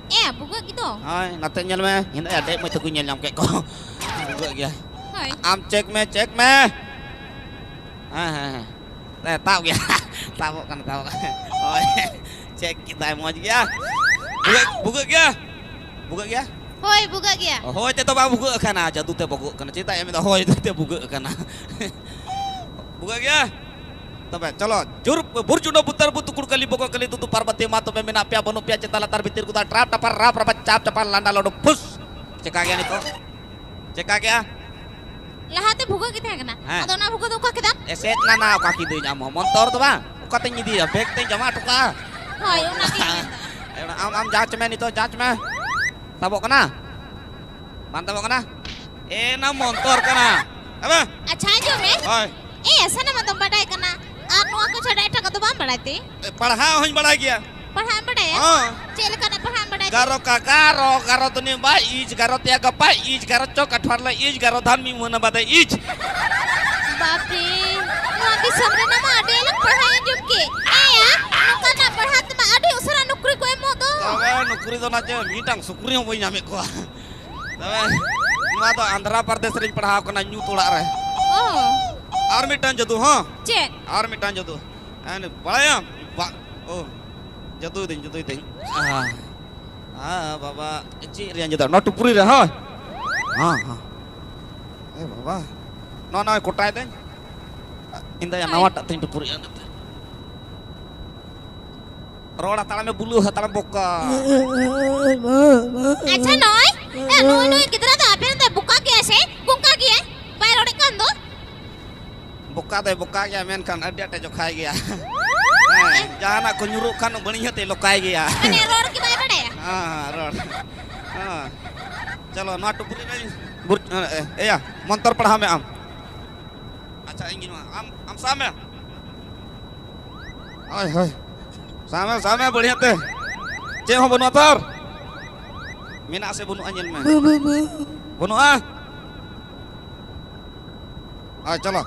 ᱮ, ᱵᱷᱩᱜᱟᱹᱜ ᱜᱮ ᱫᱚ᱾ ᱦᱳᱭ, ᱱᱟᱛᱮ ᱧᱮᱞ ᱢᱮ᱾ ᱦᱤᱱᱟᱹ ᱟᱰᱮ ᱢᱟᱹᱭ ᱛᱟᱠᱚᱧ ᱧᱮᱞ ᱧᱟᱢ ᱠᱮᱫ ᱠᱚ᱾ ᱵᱷᱩᱜᱟᱹᱜ ᱜᱮᱭᱟ᱾ ᱦᱳᱭ᱾ ᱟᱢ ᱪᱮᱠ ᱢᱮ, ᱪᱮᱠ ᱢᱮ᱾ ᱦᱮᱸ, ᱦᱮᱸ, ᱦᱮᱸ᱾ ᱮ, ᱛᱟᱵ ᱜᱮᱭᱟ᱾ ᱛᱟᱵᱚᱜ ᱠᱟᱱᱟ, ᱛᱟᱵᱚᱜ ᱠᱟᱱᱟ᱾ ᱦᱳᱭ᱾ ᱪᱮᱠ ᱠᱮᱫᱟᱭ, ᱢᱚᱡᱽ ᱜᱮᱭᱟ᱾ ᱵᱷᱩᱜᱟᱹᱜ, ᱵᱷᱩᱜᱟᱹᱜ ᱜᱮᱭᱟ? ᱵᱷᱩᱜᱟᱹᱜ ᱜᱮᱭᱟ? ᱦᱳᱭ, ᱵᱷᱩᱜᱟᱹᱜ ᱜᱮᱭᱟ᱾ ᱦᱳᱭ, ᱛᱮ ᱫᱚ ᱵᱟᱝ ᱵᱷᱩᱜᱟᱹᱜ ᱠᱟᱱᱟ, ᱡᱟᱹᱫᱩ ᱛᱮ ᱵᱷᱩᱜᱟᱹᱜ ᱠᱟᱱᱟ᱾ ᱪᱮᱫᱟᱜ ᱮᱢ ᱢᱮᱱᱫᱟ, ᱦᱳᱭ, ᱡᱟᱹᱫᱩ ᱛᱮ ᱵᱷᱩᱜᱟᱹᱜ ᱠᱟᱱᱟ? ᱵᱷᱩᱜᱟᱹᱜ ᱜᱮᱭᱟ? ᱛᱚᱵᱮ ᱪᱚᱞᱚ, ᱡᱩᱨ, ᱵᱩᱨ ᱪᱩᱰᱟᱹ ᱵᱩᱛᱟᱹᱨ ᱵᱩᱛᱩ ᱠᱩᱲᱠᱟᱹᱞᱤ ᱵᱚᱜᱚ ᱠᱟᱹᱞᱤ ᱫᱩᱫᱩ ᱯᱟᱨᱵᱚᱛᱤ ᱢᱟ ᱛᱚᱵᱮ ᱢᱮᱱᱟᱜ ᱯᱮᱭᱟ, ᱵᱟᱹᱱᱩᱜ ᱯᱮᱭᱟ, ᱪᱮᱛᱟᱱ ᱞᱟᱛᱟᱨ ᱵᱷᱤᱛᱤᱨ ᱜᱚᱫᱟ, ᱴᱨᱟᱯ ᱴᱟᱯᱟᱨ ᱨᱟᱯ ᱨᱟᱯᱟ ᱪᱟᱯ ᱪᱟᱯᱟᱨ ᱞᱟᱸᱰᱟ ᱞᱚᱰᱚ ᱯᱷᱩᱥ᱾ ᱪᱮᱠᱟ ᱜᱮᱭᱟ ᱱᱤᱛᱚᱜ? ᱪᱮᱠᱟ ᱜᱮᱭᱟ? ᱞᱟᱦᱟᱛᱮ ᱵᱷᱩᱜᱟᱹᱜ ᱜᱮ ᱛᱟᱦᱮᱸ ᱠᱟᱱᱟ᱾ ᱦᱮᱸ᱾ ᱟᱫᱚ ᱚᱱᱟ ᱵᱷᱩᱜᱟᱹᱜ ᱫᱚ ᱚᱠᱟ ᱠᱮᱫᱟᱢ? ᱮᱥᱮᱫ ᱱᱟ ᱱᱟ, ᱚᱠᱟ ᱠᱤᱫᱟᱹᱧ ᱟᱢ ᱦᱚᱸ? ᱢᱚᱱᱛᱚᱨ ᱫᱚ ᱵᱟᱝ? ᱚᱠᱟᱛᱮᱧ ᱤᱫᱤᱭᱟ? ᱵᱮᱜᱽ ᱛᱮᱧ ᱡᱚᱢᱟ ᱦᱚᱴᱚ ᱠᱟᱜᱼᱟ? ᱦᱳᱭ, ᱚᱱᱟ ᱜᱮ᱾ ᱟᱢ, ᱟᱢ ᱡᱟᱸᱪ ᱢᱮ ᱱᱤᱛᱚᱜ, ᱡᱟᱸᱪ ᱢᱮ᱾ ᱛᱟᱵᱚᱜ ᱠᱟᱱᱟ? ᱵᱟᱝ ᱛᱟᱵᱚᱜ ᱠᱟᱱᱟ? ᱮ, ᱱᱟ ᱢᱚᱱᱛᱚᱨ ᱠᱟᱱᱟ᱾ ᱦᱮᱸ ᱵᱟᱝ? ᱟᱪᱪᱷᱟ, ᱟᱸᱡᱚᱢ ᱢᱮ᱾ ᱦᱳᱭ᱾ ᱮ, ᱥᱟᱱᱟᱢᱟᱜ ᱫᱚᱢ ᱵᱟᱰᱟᱭ ᱠᱟᱱᱟ᱾ ᱟᱨ ᱱᱚᱣᱟ ᱠᱚ ᱪᱷᱟᱰᱟ ᱮᱴᱟᱜᱟᱜ ᱫᱚ ᱵᱟᱢ ᱵᱟᱲᱟᱭ ᱛᱮ? ᱮ, ᱯᱟᱲᱦᱟᱣ ᱦᱚᱧ ᱵᱟᱲᱟᱭ ᱜᱮᱭᱟ᱾ ᱯᱟᱲᱦᱟᱜ ᱮᱢ ᱵᱟᱰᱟᱭᱟ? ᱦᱚᱸ᱾ ᱪᱮᱫ ᱞᱮᱠᱟᱱᱟᱜ ᱯᱟᱲᱦᱟᱜ ᱮᱢ ᱵᱟᱰᱟᱭᱟ? ᱜᱟᱨᱚ ᱠᱟ ᱜᱟᱨᱚ, ᱜᱟᱨᱚ ᱫᱩᱱᱤᱭᱟᱹ ᱵᱟᱭ ᱤᱡ, ᱜᱟᱨᱚ ᱛᱮᱭᱟ ᱜᱟᱯᱟᱭ ᱤᱡ, ᱜᱟᱨᱚ ᱪᱚ ᱠᱟᱴᱷᱣᱟᱨ ᱞᱮ ᱤᱡ, ᱜᱟᱨᱚ ᱫᱷᱟᱱ ᱢᱤᱫ ᱢᱟᱹᱦᱱᱟᱹ ᱵᱟᱫᱮ ᱤᱡ᱾ ᱵᱟᱯᱨᱮ, ᱱᱚᱣᱟ ᱫᱤᱥᱚᱢ ᱨᱮᱱᱟᱜ ᱢᱟ ᱟᱹᱰᱤ ᱟᱞᱚᱢ ᱯᱟᱲᱦᱟᱣ ᱟᱸᱡᱚᱢ ᱠᱮ᱾ ᱮᱭᱟ, ᱱᱚᱝᱠᱟᱱᱟᱜ ᱯᱟᱲᱦᱟᱣ ᱛᱮᱢᱟ ᱟᱹᱰᱤ ᱩᱥᱟᱹᱨᱟ ᱱᱚᱠᱨᱤ ᱠᱚ ᱮᱢᱚᱜ ᱫᱚ᱾ ᱛᱚᱵᱮ ᱱᱚᱠᱨᱤ ᱫᱚ ᱱᱟ ᱪᱮ, ᱢᱤᱫᱴᱟᱝ ᱥᱩᱠᱨᱤ ᱦᱚᱸ ᱵᱟᱹᱧ ᱧᱟᱢᱮᱫ ᱠᱚᱣᱟ᱾ ᱛᱚᱵᱮ ᱱᱚᱣᱟ ᱫᱚ ᱟᱱᱫᱷᱨᱟ ᱯᱨᱚᱫᱮᱥ ᱨᱤᱧ ᱯᱟᱲᱦᱟᱣ ᱠᱟᱱᱟ, ᱧᱩᱛ ᱚᱲᱟᱜ ᱨᱮ᱾ ᱚ᱾ ᱟᱨ ᱢᱤᱫᱴᱟᱝ ᱡᱟᱹᱫᱩ, ᱦᱚᱸ᱾ ᱪᱮᱫ? ᱟᱨ ᱢᱤᱫᱴᱟᱝ ᱡᱟᱹᱫᱩ᱾ ᱦᱮᱸ, ᱵᱟᱲᱟᱭᱟᱢ? ᱵᱟ-, ᱚ, ᱡᱟᱹᱫᱩᱭ ᱫᱟᱹᱧ, ᱡᱟᱹᱫᱩᱭ ᱫᱟᱹᱧ᱾ ᱟᱦ, ᱟᱦ, ᱵᱟᱵᱟ, ᱪᱮᱫ ᱨᱮᱭᱟᱜ ᱡᱟᱹᱫᱩ? ᱱᱚᱣᱟ ᱴᱩᱯᱨᱤ ᱨᱮ, ᱦᱳᱭ᱾ ᱦᱮᱸ, ᱦᱮᱸ᱾ ᱮ ᱵᱟᱵᱟ, ᱱᱚᱣᱟ, ᱱᱚᱣᱟ ᱠᱚᱴᱟᱭ ᱫᱟᱹᱧ᱾ ᱤᱧ ᱫᱚ ᱭᱟ ᱦᱳᱭ᱾ ᱱᱟᱣᱟᱴᱟᱜ ᱛᱤᱧ ᱴᱩᱯᱨᱤᱜᱼᱟ ᱱᱚᱛᱮ᱾ ᱨᱚᱲ ᱦᱟᱛᱟᱲ ᱢᱮ, ᱵᱩᱞᱩ ᱦᱟᱛᱟᱲ ᱵᱚᱠᱟ᱾ ᱟᱪᱪᱷᱟ, ᱱᱚᱜᱼᱚᱭ, ᱮ, ᱱᱩᱭ, ᱱᱩᱭ ᱜᱤᱫᱽᱨᱟᱹ ᱫᱚ ᱟᱯᱮ ᱨᱮᱱ ᱫᱚᱭ ᱵᱚᱠᱟ ᱜᱮᱭᱟ ᱥᱮ ᱜᱚᱝᱠᱟ ᱜᱮᱭᱟᱭ? ᱵᱟᱭ ᱨᱚᱲᱮᱫ ᱠᱟᱱ ᱫᱚ? ᱵᱚᱠᱟ ᱫᱚᱭ ᱵᱚᱠᱟ ᱜᱮᱭᱟ, ᱢᱮᱱᱠᱷᱟᱱ ᱟᱹᱰᱤ ᱟᱸᱴᱮ ᱡᱚᱠᱷᱟᱭ ᱜᱮᱭᱟ᱾ ᱦᱮᱸ, ᱡᱟᱦᱟᱱᱟᱜ ᱠᱚ ᱧᱩᱨᱩᱜ ᱠᱷᱟᱱ ᱵᱟᱹᱲᱤᱡ ᱦᱚᱸᱛᱮ ᱞᱚᱠᱟᱭ ᱜᱮᱭᱟ᱾ ᱢᱟᱱᱮ ᱨᱚᱲ ᱜᱮ ᱵᱟᱭ ᱵᱟᱰᱟᱭᱟ? ᱦᱮᱸ, ᱦᱮᱸ, ᱨᱚᱲ᱾ ᱦᱮᱸ᱾ ᱪᱚᱞᱚ, ᱱᱚᱣᱟ ᱴᱩᱯᱨᱤ ᱨᱮ ᱵᱩᱨ-, ᱮ, ᱮᱭᱟ, ᱢᱚᱱᱛᱚᱨ ᱯᱟᱲᱦᱟᱣ ᱢᱮ ᱟᱢ᱾ ᱟᱪᱪᱷᱟ, ᱤᱧ ᱜᱤᱧ ᱮᱢᱟ᱾ ᱟᱢ, ᱟᱢ ᱥᱟᱵ ᱢᱮ᱾ ᱦᱳᱭ, ᱦᱳᱭ᱾ ᱥᱟᱵ ᱢᱮ, ᱥᱟᱵ ᱢᱮ, ᱵᱟᱹᱲᱤᱭᱟᱹ ᱛᱮ᱾ ᱪᱮᱫ ᱦᱚᱸ ᱵᱟᱹᱱᱩᱜᱼᱟ ᱛᱚ? ᱢᱮᱱᱟᱜ ᱥᱮ ᱵᱟᱹᱱᱩᱜᱼᱟ, ᱧᱮᱞ ᱢᱮ᱾ ᱵᱟᱹ, ᱵᱟᱹ, ᱵᱟᱹ᱾ ᱵᱟᱹᱱᱩᱜᱼᱟ? ᱦᱳᱭ, ᱪᱚᱞᱚ᱾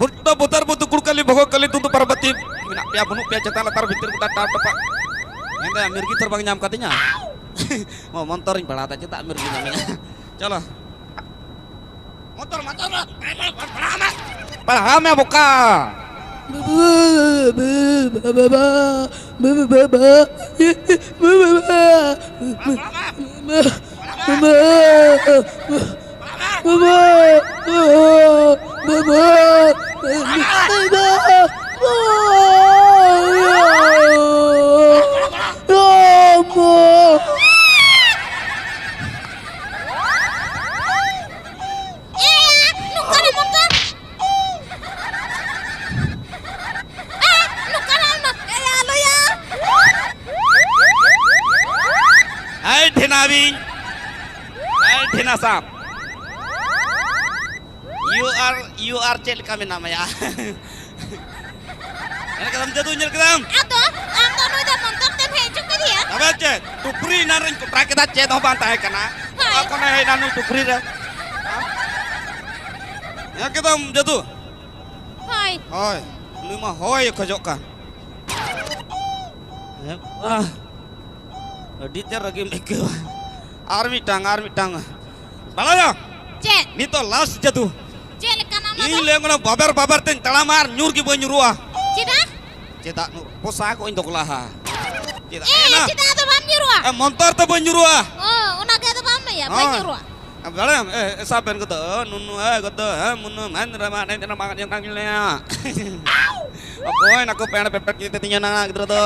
ᱵᱩᱴᱴᱚ, ᱵᱩᱛᱟᱨ, ᱵᱩᱛᱩ, ᱠᱩᱲᱠᱟᱞᱤ, ᱵᱷᱚᱜᱚ ᱠᱟᱞᱤ, ᱫᱩᱫᱩ, ᱯᱟᱨᱵᱚᱛᱤ᱾ ᱢᱮᱱᱟᱜ ᱯᱮᱭᱟ, ᱵᱟᱹᱱᱩᱜ ᱯᱮᱭᱟ, ᱪᱮᱛᱟᱱ ᱞᱟᱛᱟᱨ, ᱵᱷᱤᱛᱤᱨ, ᱜᱚᱴᱟ ᱴᱟᱯ ᱴᱟᱯᱟᱜ᱾ ᱢᱮᱱᱫᱟ, ᱢᱤᱨᱜᱤ ᱛᱷᱚᱨ ᱵᱟᱝ ᱧᱟᱢ ᱠᱟᱫᱤᱧᱟ? ᱚ, ᱢᱚᱱᱛᱚᱨᱤᱧ ᱯᱟᱲᱦᱟᱣ ᱫᱟ, ᱪᱮᱫᱟᱜ ᱢᱤᱨᱜᱤ ᱧᱟᱢᱤᱧᱟ? ᱪᱚᱞᱚ᱾ ᱢᱚᱱᱛᱚᱨ, ᱢᱚᱱᱛᱚᱨ, ᱯᱟᱲᱦᱟᱣ ᱢᱮ᱾ ᱯᱟᱲᱦᱟᱣ ᱢᱮ, ᱵᱚᱠᱟ᱾ ᱮ, ᱱᱚᱝᱠᱟ ᱨᱮ ᱱᱚᱝᱠᱟ᱾ ᱮ, ᱱᱚᱝᱠᱟ ᱨᱮ ᱱᱚᱝᱠᱟ᱾ ᱮ, ᱟᱞᱚᱭᱟ᱾ ᱦᱟᱭ ᱴᱷᱮᱱᱟ ᱵᱤᱧ᱾ ᱦᱟᱭ ᱴᱷᱮᱱᱟ ᱥᱟᱯ᱾ You are, you are ᱪᱮᱫ ᱞᱮᱠᱟ ᱢᱮᱱᱟᱢᱟ ᱭᱟ? ᱧᱮᱞ ᱠᱮᱫᱟᱢ ᱡᱟᱹᱫᱩ, ᱧᱮᱞ ᱠᱮᱫᱟᱢ? ᱟᱫᱚ, ᱟᱢ ᱫᱚ ᱱᱩᱭ ᱫᱚ ᱢᱚᱱᱛᱨᱚ ᱟᱵᱮ ᱪᱮᱫ? ᱴᱩᱯᱨᱤ ᱮᱱᱟᱝ ᱨᱤᱧ ᱠᱚᱴᱨᱟ ᱠᱮᱫᱟ, ᱪᱮᱫ ᱦᱚᱸ ᱵᱟᱝ ᱛᱟᱦᱮᱸ ᱠᱟᱱᱟ᱾ ᱦᱳᱭ᱾ ᱚᱠᱟ ᱠᱷᱚᱱᱮ ᱦᱮᱡ ᱮᱱᱟ ᱱᱩᱭ ᱴᱩᱯᱨᱤ ᱨᱮ? ᱦᱮᱸ ᱠᱮᱫᱟᱢ ᱡᱟᱫᱩ? ᱦᱳᱭ᱾ ᱦᱳᱭ, ᱩᱱᱤ ᱢᱟ ᱦᱳᱭ ᱮ ᱠᱷᱚᱡᱚᱜ ᱠᱟᱱ᱾ ᱦᱮᱸ, ᱟᱦ, ᱟᱹᱰᱤ ᱛᱮᱫ ᱨᱟᱹᱜᱤᱢ ᱟᱹᱭᱠᱟᱹᱣᱟ᱾ ᱟᱨ ᱢᱤᱫᱴᱟᱝ, ᱟᱨ ᱢᱤᱫᱴᱟᱝ᱾ ᱵᱟᱲᱟᱭᱟᱢ? ᱪᱮᱫ? ᱱᱤᱛᱚᱜ ᱞᱟᱥᱴ ᱡᱟᱫᱩ᱾ ᱪᱮᱫ ᱞᱮᱠᱟᱱᱟ ᱚᱱᱟ ᱤᱧ ᱫᱚ? ᱞᱟᱹᱭ ᱠᱟᱱᱟ, ᱵᱟᱵᱮᱨ ᱵᱟᱵᱮᱨ ᱛᱮᱧ ᱛᱟᱲᱟᱢᱟ ᱟᱨ ᱧᱩᱨ ᱜᱮ ᱵᱟᱹᱧ ᱧᱩᱨᱩᱜᱼᱟ᱾ ᱪᱮᱫᱟᱜ? ᱪᱮᱫᱟᱜ ᱱᱩᱨ ᱯᱚᱥᱟ ᱠᱚᱧ ᱫᱚᱜᱽᱞᱟᱦᱟ? ᱪᱮᱫᱟᱜ ᱮ, ᱮᱱᱟ? ᱪᱮᱫᱟᱜ ᱟᱫᱚ ᱵᱟᱢ ᱧᱩᱨᱩᱜᱼᱟ? ᱮ, ᱢᱚᱱᱛᱚᱨ ᱛᱮ ᱵᱟᱹᱧ ᱧᱩᱨᱩᱜᱼᱟ᱾ ᱚ, ᱚᱱᱟ ᱜᱮ ᱟᱫᱚ ᱵᱟᱢ ᱞᱟᱹᱭᱟ, ᱵᱟᱹᱧ ᱦᱳᱭ᱾ ᱧᱩᱨᱩᱜᱼᱟ᱾ ᱮ, ᱵᱟᱲᱟᱭᱟᱢ? ᱮ, ᱮ, ᱥᱟᱵ ᱵᱮᱱ ᱠᱚᱫᱚ, ᱱᱩᱱᱩ, ᱮ, ᱠᱚᱫᱚ, ᱦᱮ, ᱢᱩᱱᱩ, ᱢᱮᱱ ᱨᱮᱢᱟ, ᱮᱱᱮᱡ ᱨᱮᱢᱟ, ᱧᱮᱞ ᱠᱟᱜ ᱜᱮᱞᱮ᱾ ᱚᱠᱚᱭ ᱱᱟᱠᱚ ᱯᱮᱸᱲ ᱯᱮᱯᱮᱴ ᱠᱮᱫᱮ ᱛᱤᱧᱟ ᱱᱟ ᱜᱤᱫᱽᱨᱟᱹ ᱫᱚ?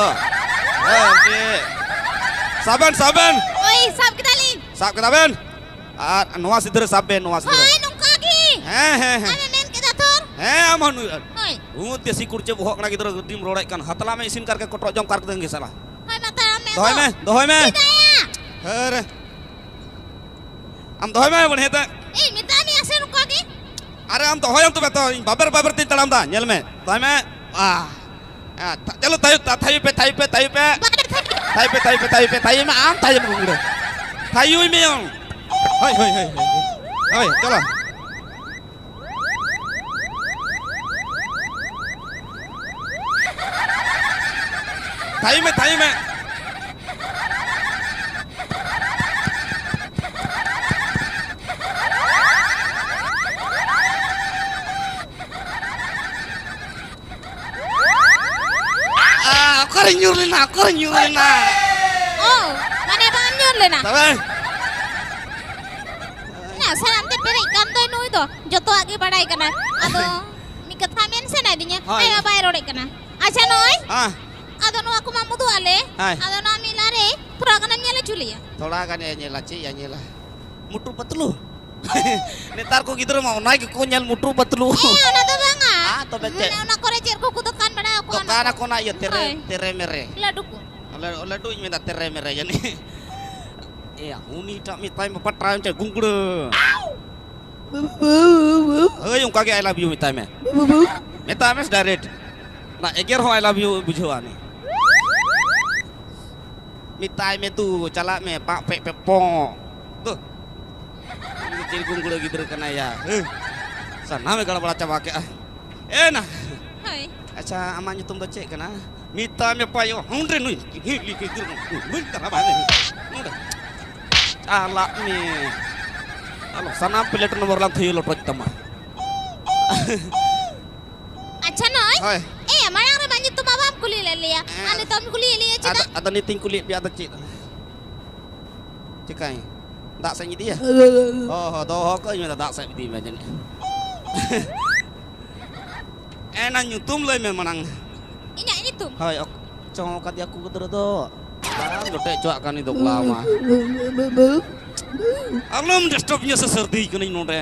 ᱮ, ᱪᱮᱫ? ᱥᱟᱵ ᱵᱮᱱ, ᱥᱟᱵ ᱵᱮᱱ᱾ ᱳᱭ, ᱥᱟᱵ ᱠᱮᱫᱟᱞᱤᱧ᱾ ᱥᱟᱵ ᱠᱮᱫᱟ ᱵᱮᱱ? ᱟᱨ ᱱᱚᱣᱟ ᱥᱤᱫᱷᱟᱹ ᱨᱮ ᱥᱟᱵ ᱵᱮᱱ, ᱱᱚᱣᱟ ᱥᱤᱫᱷᱟᱹ ᱨᱮ᱾ ᱦᱳᱭ, ᱱᱚᱝᱠᱟ ᱜᱮ᱾ ᱦᱮᱸ, ᱦᱮᱸ, ᱦᱮᱸ᱾ ᱟᱢᱮᱢ ᱢᱮᱱ ᱠᱮᱫᱟ ᱛᱷᱚᱨ᱾ ᱦᱮᱸ, ᱟᱢ ᱦᱚᱸ ᱱᱩᱭ ᱦᱳᱭ᱾ ᱦᱩᱸ, ᱫᱮᱥᱤ ᱠᱩᱲᱪᱟᱹ ᱵᱚᱦᱚᱜ ᱠᱟᱱᱟ ᱜᱤᱫᱽᱨᱟᱹ, ᱟᱹᱰᱤᱢ ᱨᱚᱲᱮᱫ ᱠᱟᱱ᱾ ᱦᱟᱛᱞᱟ ᱢᱮ ᱤᱥᱤᱱ ᱠᱟᱨ ᱠᱮ ᱠᱚᱴᱨᱚᱡ ᱡᱚᱢ ᱠᱟᱨ ᱠᱮᱫᱟᱹᱧ ᱜᱮ ᱥᱟᱞᱟ᱾ ᱦᱳᱭ, ᱢᱟ ᱛᱟᱲᱟᱢ ᱢᱮ ᱫᱚᱦᱚᱭ ᱟᱫᱚ᱾ ᱢᱮ, ᱫᱚᱦᱚᱭ ᱢᱮ᱾ ᱪᱮᱫᱟᱭᱟ? ᱦᱮᱸ ᱨᱮ᱾ ᱟᱢ ᱫᱚᱦᱚᱭ ᱢᱮ, ᱵᱟᱹᱲᱦᱤ ᱛᱮ᱾ ᱤᱧ ᱢᱮᱛᱟᱫ ᱢᱮᱭᱟ ᱥᱮ ᱱᱚᱝᱠᱟ ᱜᱮ? ᱟᱨᱮ, ᱟᱢ ᱫᱚᱦᱚᱭᱟᱢ ᱛᱚᱵᱮ ᱛᱚ, ᱤᱧ ᱵᱟᱵᱮᱨ ᱵᱟᱵᱮᱨ ᱛᱤᱧ ᱛᱟᱲᱟᱢ ᱫᱟ, ᱧᱮᱞ ᱢᱮ᱾ ᱫᱚᱦᱚᱭ ᱢᱮ᱾ ᱟᱦ᱾ ᱟ, ᱛᱷᱟ-, ᱪᱚᱞᱚ, ᱛᱷᱟᱭᱚ, ᱛᱷᱟ-, ᱛᱷᱟᱭᱚ ᱯᱮ, ᱛᱷᱟᱭᱚ ᱯᱮ, ᱛᱷᱟᱭᱚ ᱯᱮ᱾ ᱵᱟᱵᱮᱨ ᱛᱷᱟᱭᱚ᱾ ᱛᱷᱟᱭᱚ ᱯᱮ, ᱛᱷᱟᱭᱚ ᱯᱮ, ᱛᱷᱟᱭᱚ ᱯᱮ, ᱛᱷᱟᱭᱚ ᱢᱮ, ᱟᱢ ᱛᱷᱟᱭᱚ ᱢᱮ, ᱜᱩᱸᱰᱟᱹ᱾ ᱛᱷᱟᱭᱚᱭ ᱢᱮ ᱟᱢ᱾ ᱦᱳᱭ, ᱦᱳᱭ, ᱦᱳᱭ, ᱦᱳᱭ, ᱦᱳᱭ᱾ ᱦᱳᱭ, ᱪᱚᱞᱚ᱾ ᱛᱷᱟᱭᱚ ᱢᱮ, ᱛᱷᱟᱭᱚ ᱢᱮ᱾ ᱟ, ᱚᱠᱟᱨᱮᱧ ᱧᱩᱨ ᱞᱮᱱᱟ? ᱚᱠᱟᱨᱮᱧ ᱧᱩᱨ ᱞᱮᱱᱟ? ᱚ, ᱢᱟᱱᱮ ᱵᱟᱢ ᱧᱩᱨ ᱞᱮᱱᱟ? ᱛᱚᱵᱮ? ᱱᱟᱥᱮᱱᱟᱜ ᱛᱮ ᱯᱮᱨᱮᱡ ᱠᱟᱱ ᱫᱚᱭ ᱱᱩᱭ ᱫᱚ, ᱡᱚᱛᱚᱣᱟᱜ ᱜᱮ ᱵᱟᱲᱟᱭ ᱠᱟᱱᱟᱭ᱾ ᱟᱫᱚ ᱢᱤᱫ ᱠᱟᱛᱷᱟ ᱢᱮᱱ ᱥᱟᱱᱟᱭᱮᱫᱤᱧᱟ, ᱦᱳᱭ᱾ ᱟᱭᱳ ᱵᱟᱵᱟᱭ ᱨᱚᱲᱮᱫ ᱠᱟᱱᱟ᱾ ᱟᱪᱪᱷᱟ, ᱱᱚᱜᱼᱚᱭ, ᱦᱮᱸ᱾ ᱟᱫᱚ ᱱᱚᱣᱟ ᱠᱚᱢᱟ ᱩᱫᱩᱜ ᱟᱞᱮ, ᱦᱮᱸ᱾ ᱟᱫᱚ ᱱᱚᱣᱟ ᱢᱮᱞᱟ ᱨᱮ ᱛᱷᱚᱲᱟ ᱜᱟᱱᱮᱢ ᱧᱮᱞ ᱦᱚᱪᱚ ᱞᱮᱭᱟ᱾ ᱛᱷᱚᱲᱟ ᱜᱟᱱ ᱮ ᱧᱮᱞᱟ, ᱪᱮᱫ ᱭᱟ ᱧᱮᱞᱟ? ᱢᱩᱴᱩ ᱯᱟᱛᱞᱩ᱾ ᱱᱮᱛᱟᱨ ᱠᱚ ᱜᱤᱫᱽᱨᱟᱹ ᱢᱟ ᱚᱱᱟ ᱜᱮᱠᱚ ᱧᱮᱞ, ᱢᱩᱴᱩ ᱯᱟᱛᱞᱩ᱾ ᱮ, ᱚᱱᱟ ᱫᱚ ᱵᱟᱝᱟ᱾ ᱟ, ᱛᱚᱵᱮ ᱪᱮᱫ? ᱢᱟᱱᱮ ᱚᱱᱟ ᱠᱚᱨᱮ ᱪᱮᱫ ᱠᱚᱠᱚ ᱫᱚᱠᱟᱱ ᱵᱟᱲᱟᱭᱟ, ᱚᱠᱟ ᱚᱱᱟ ᱫᱚᱠᱟᱱ ᱠᱚ? ᱟᱠᱚ ᱚᱱᱟ ᱤᱭᱟᱹ ᱛᱮᱨᱮ, ᱦᱳᱭ᱾ ᱛᱮᱨᱮ ᱢᱮᱨᱮ᱾ ᱞᱟᱹᱰᱩ ᱠᱚ᱾ ᱞᱟᱹ-, ᱞᱟᱹᱰᱩᱧ ᱢᱮᱱᱫᱟ, ᱛᱮᱨᱮ ᱢᱮᱨᱮ ᱡᱟᱹᱱᱤᱡ᱾ ᱮᱭᱟ, ᱩᱱᱤᱴᱟᱜ ᱢᱮᱛᱟᱭ ᱢᱮ, ᱯᱟᱴᱟᱭ ᱢᱮ, ᱜᱩᱝᱜᱲᱟᱹ᱾ ᱦᱳᱭ, ᱚᱱᱠᱟ ᱜᱮ I love you ᱢᱮᱛᱟᱭ ᱢᱮ᱾ ᱢᱮᱛᱟᱭ ᱢᱮ direct᱾ ᱚᱱᱟ ᱮᱜᱮᱨ ᱦᱚᱸ I love you ᱵᱩᱡᱷᱟᱹᱣᱟ ᱩᱱᱤ᱾ ᱢᱮᱛᱟᱭ ᱢᱮ ᱫᱩ, ᱪᱟᱞᱟᱜ ᱢᱮ, ᱯᱟᱜ ᱯᱮᱜ ᱯᱮ ᱯᱚᱸᱜ᱾ ᱫᱩ᱾ ᱩᱱᱤ ᱫᱚ ᱪᱮᱫ ᱜᱩᱝᱜᱩᱲᱟᱹ ᱜᱤᱫᱽᱨᱟᱹ ᱠᱟᱱᱟᱭ ᱭᱟ᱾ ᱦᱮᱸ᱾ ᱥᱟᱱᱟᱢᱮ ᱜᱟᱲᱵᱟᱲᱟ ᱪᱟᱵᱟ ᱠᱮᱜᱼᱟ᱾ ᱮ ᱱᱟ᱾ ᱦᱳᱭ᱾ ᱟᱪᱪᱷᱟ, ᱟᱢᱟᱜ ᱧᱩᱛᱩᱢ ᱫᱚ ᱪᱮᱫ ᱠᱟᱱᱟ? ᱢᱮᱛᱟᱭ ᱢᱮ ᱯᱟᱭᱚ, ᱦᱚᱸᱰᱮ ᱱᱩᱭ, ᱦᱤᱞᱤ ᱜᱤᱫᱽᱨᱟᱹ, ᱵᱟᱹᱧ ᱛᱟᱨᱟ ᱵᱟᱭ ᱱᱩᱭ᱾ ᱱᱚᱰᱮ᱾ ᱪᱟᱞᱟᱜ ᱢᱮ᱾ ᱟᱞᱚ, ᱥᱟᱱᱟᱢ plate number ᱞᱟᱝ ᱛᱷᱤᱭᱟᱹ ᱞᱚᱴᱚᱡ ᱛᱟᱢᱟ᱾ ᱟᱪᱪᱷᱟ, ᱱᱚᱜᱼᱚᱭ᱾ ᱦᱳᱭ᱾ ᱮ, ᱢᱟᱲᱟᱝ ᱨᱮ ᱵᱟᱝ ᱧᱩᱛᱩᱢ ᱢᱟ ᱵᱟᱢ ᱠᱩᱞᱤ ᱞᱮᱫ ᱞᱮᱭᱟ᱾ ᱦᱮᱸ᱾ ᱟᱨ ᱱᱤᱛᱚᱜ ᱮᱢ ᱠᱩᱞᱤᱭᱮᱫ ᱞᱮᱭᱟ ᱟᱫᱚ, ᱪᱮᱫᱟᱜ? ᱟᱫᱚ ᱱᱤᱛᱤᱧ ᱠᱩᱞᱤᱭᱮᱫ ᱯᱮᱭᱟ, ᱟᱫᱚ ᱪᱮᱫ? ᱪᱤᱠᱟᱹᱭ? ᱫᱟᱜ ᱥᱮᱫ ᱤᱧ ᱤᱫᱤᱭᱟ? ᱦᱚᱸ, ᱦᱚᱸ, ᱫᱚᱦᱚ ᱠᱟᱜ ᱟᱹᱧ ᱢᱮ, ᱫᱟᱜ ᱥᱮᱫ ᱤᱫᱤᱭ ᱢᱮ ᱡᱟᱹᱱᱤᱡ᱾ ᱮ, ᱱᱟ ᱧᱩᱛᱩᱢ ᱞᱟᱹᱭ ᱢᱮ ᱢᱟᱲᱟᱝ᱾ ᱤᱧᱟᱹᱜ ᱧᱩᱛᱩᱢ? ᱦᱳᱭ, ᱚᱠ-, ᱪᱚᱝ ᱠᱟᱫᱮᱭᱟ ᱠᱩ ᱜᱤᱫᱽᱨᱟᱹ ᱫᱚ᱾ ᱵᱟᱢ ᱡᱚᱴᱮᱫ ᱦᱚᱪᱚᱣᱟᱜ ᱠᱟᱱ ᱩᱱᱤ ᱫᱚ ᱜᱚᱞᱟ ᱢᱟ᱾ ᱟᱞᱚᱢ disturb ᱤᱧᱟ ᱥᱮ, ᱥᱟᱹᱨᱫᱤ ᱠᱟᱹᱱᱟᱹᱧ ᱱᱚᱰᱮ᱾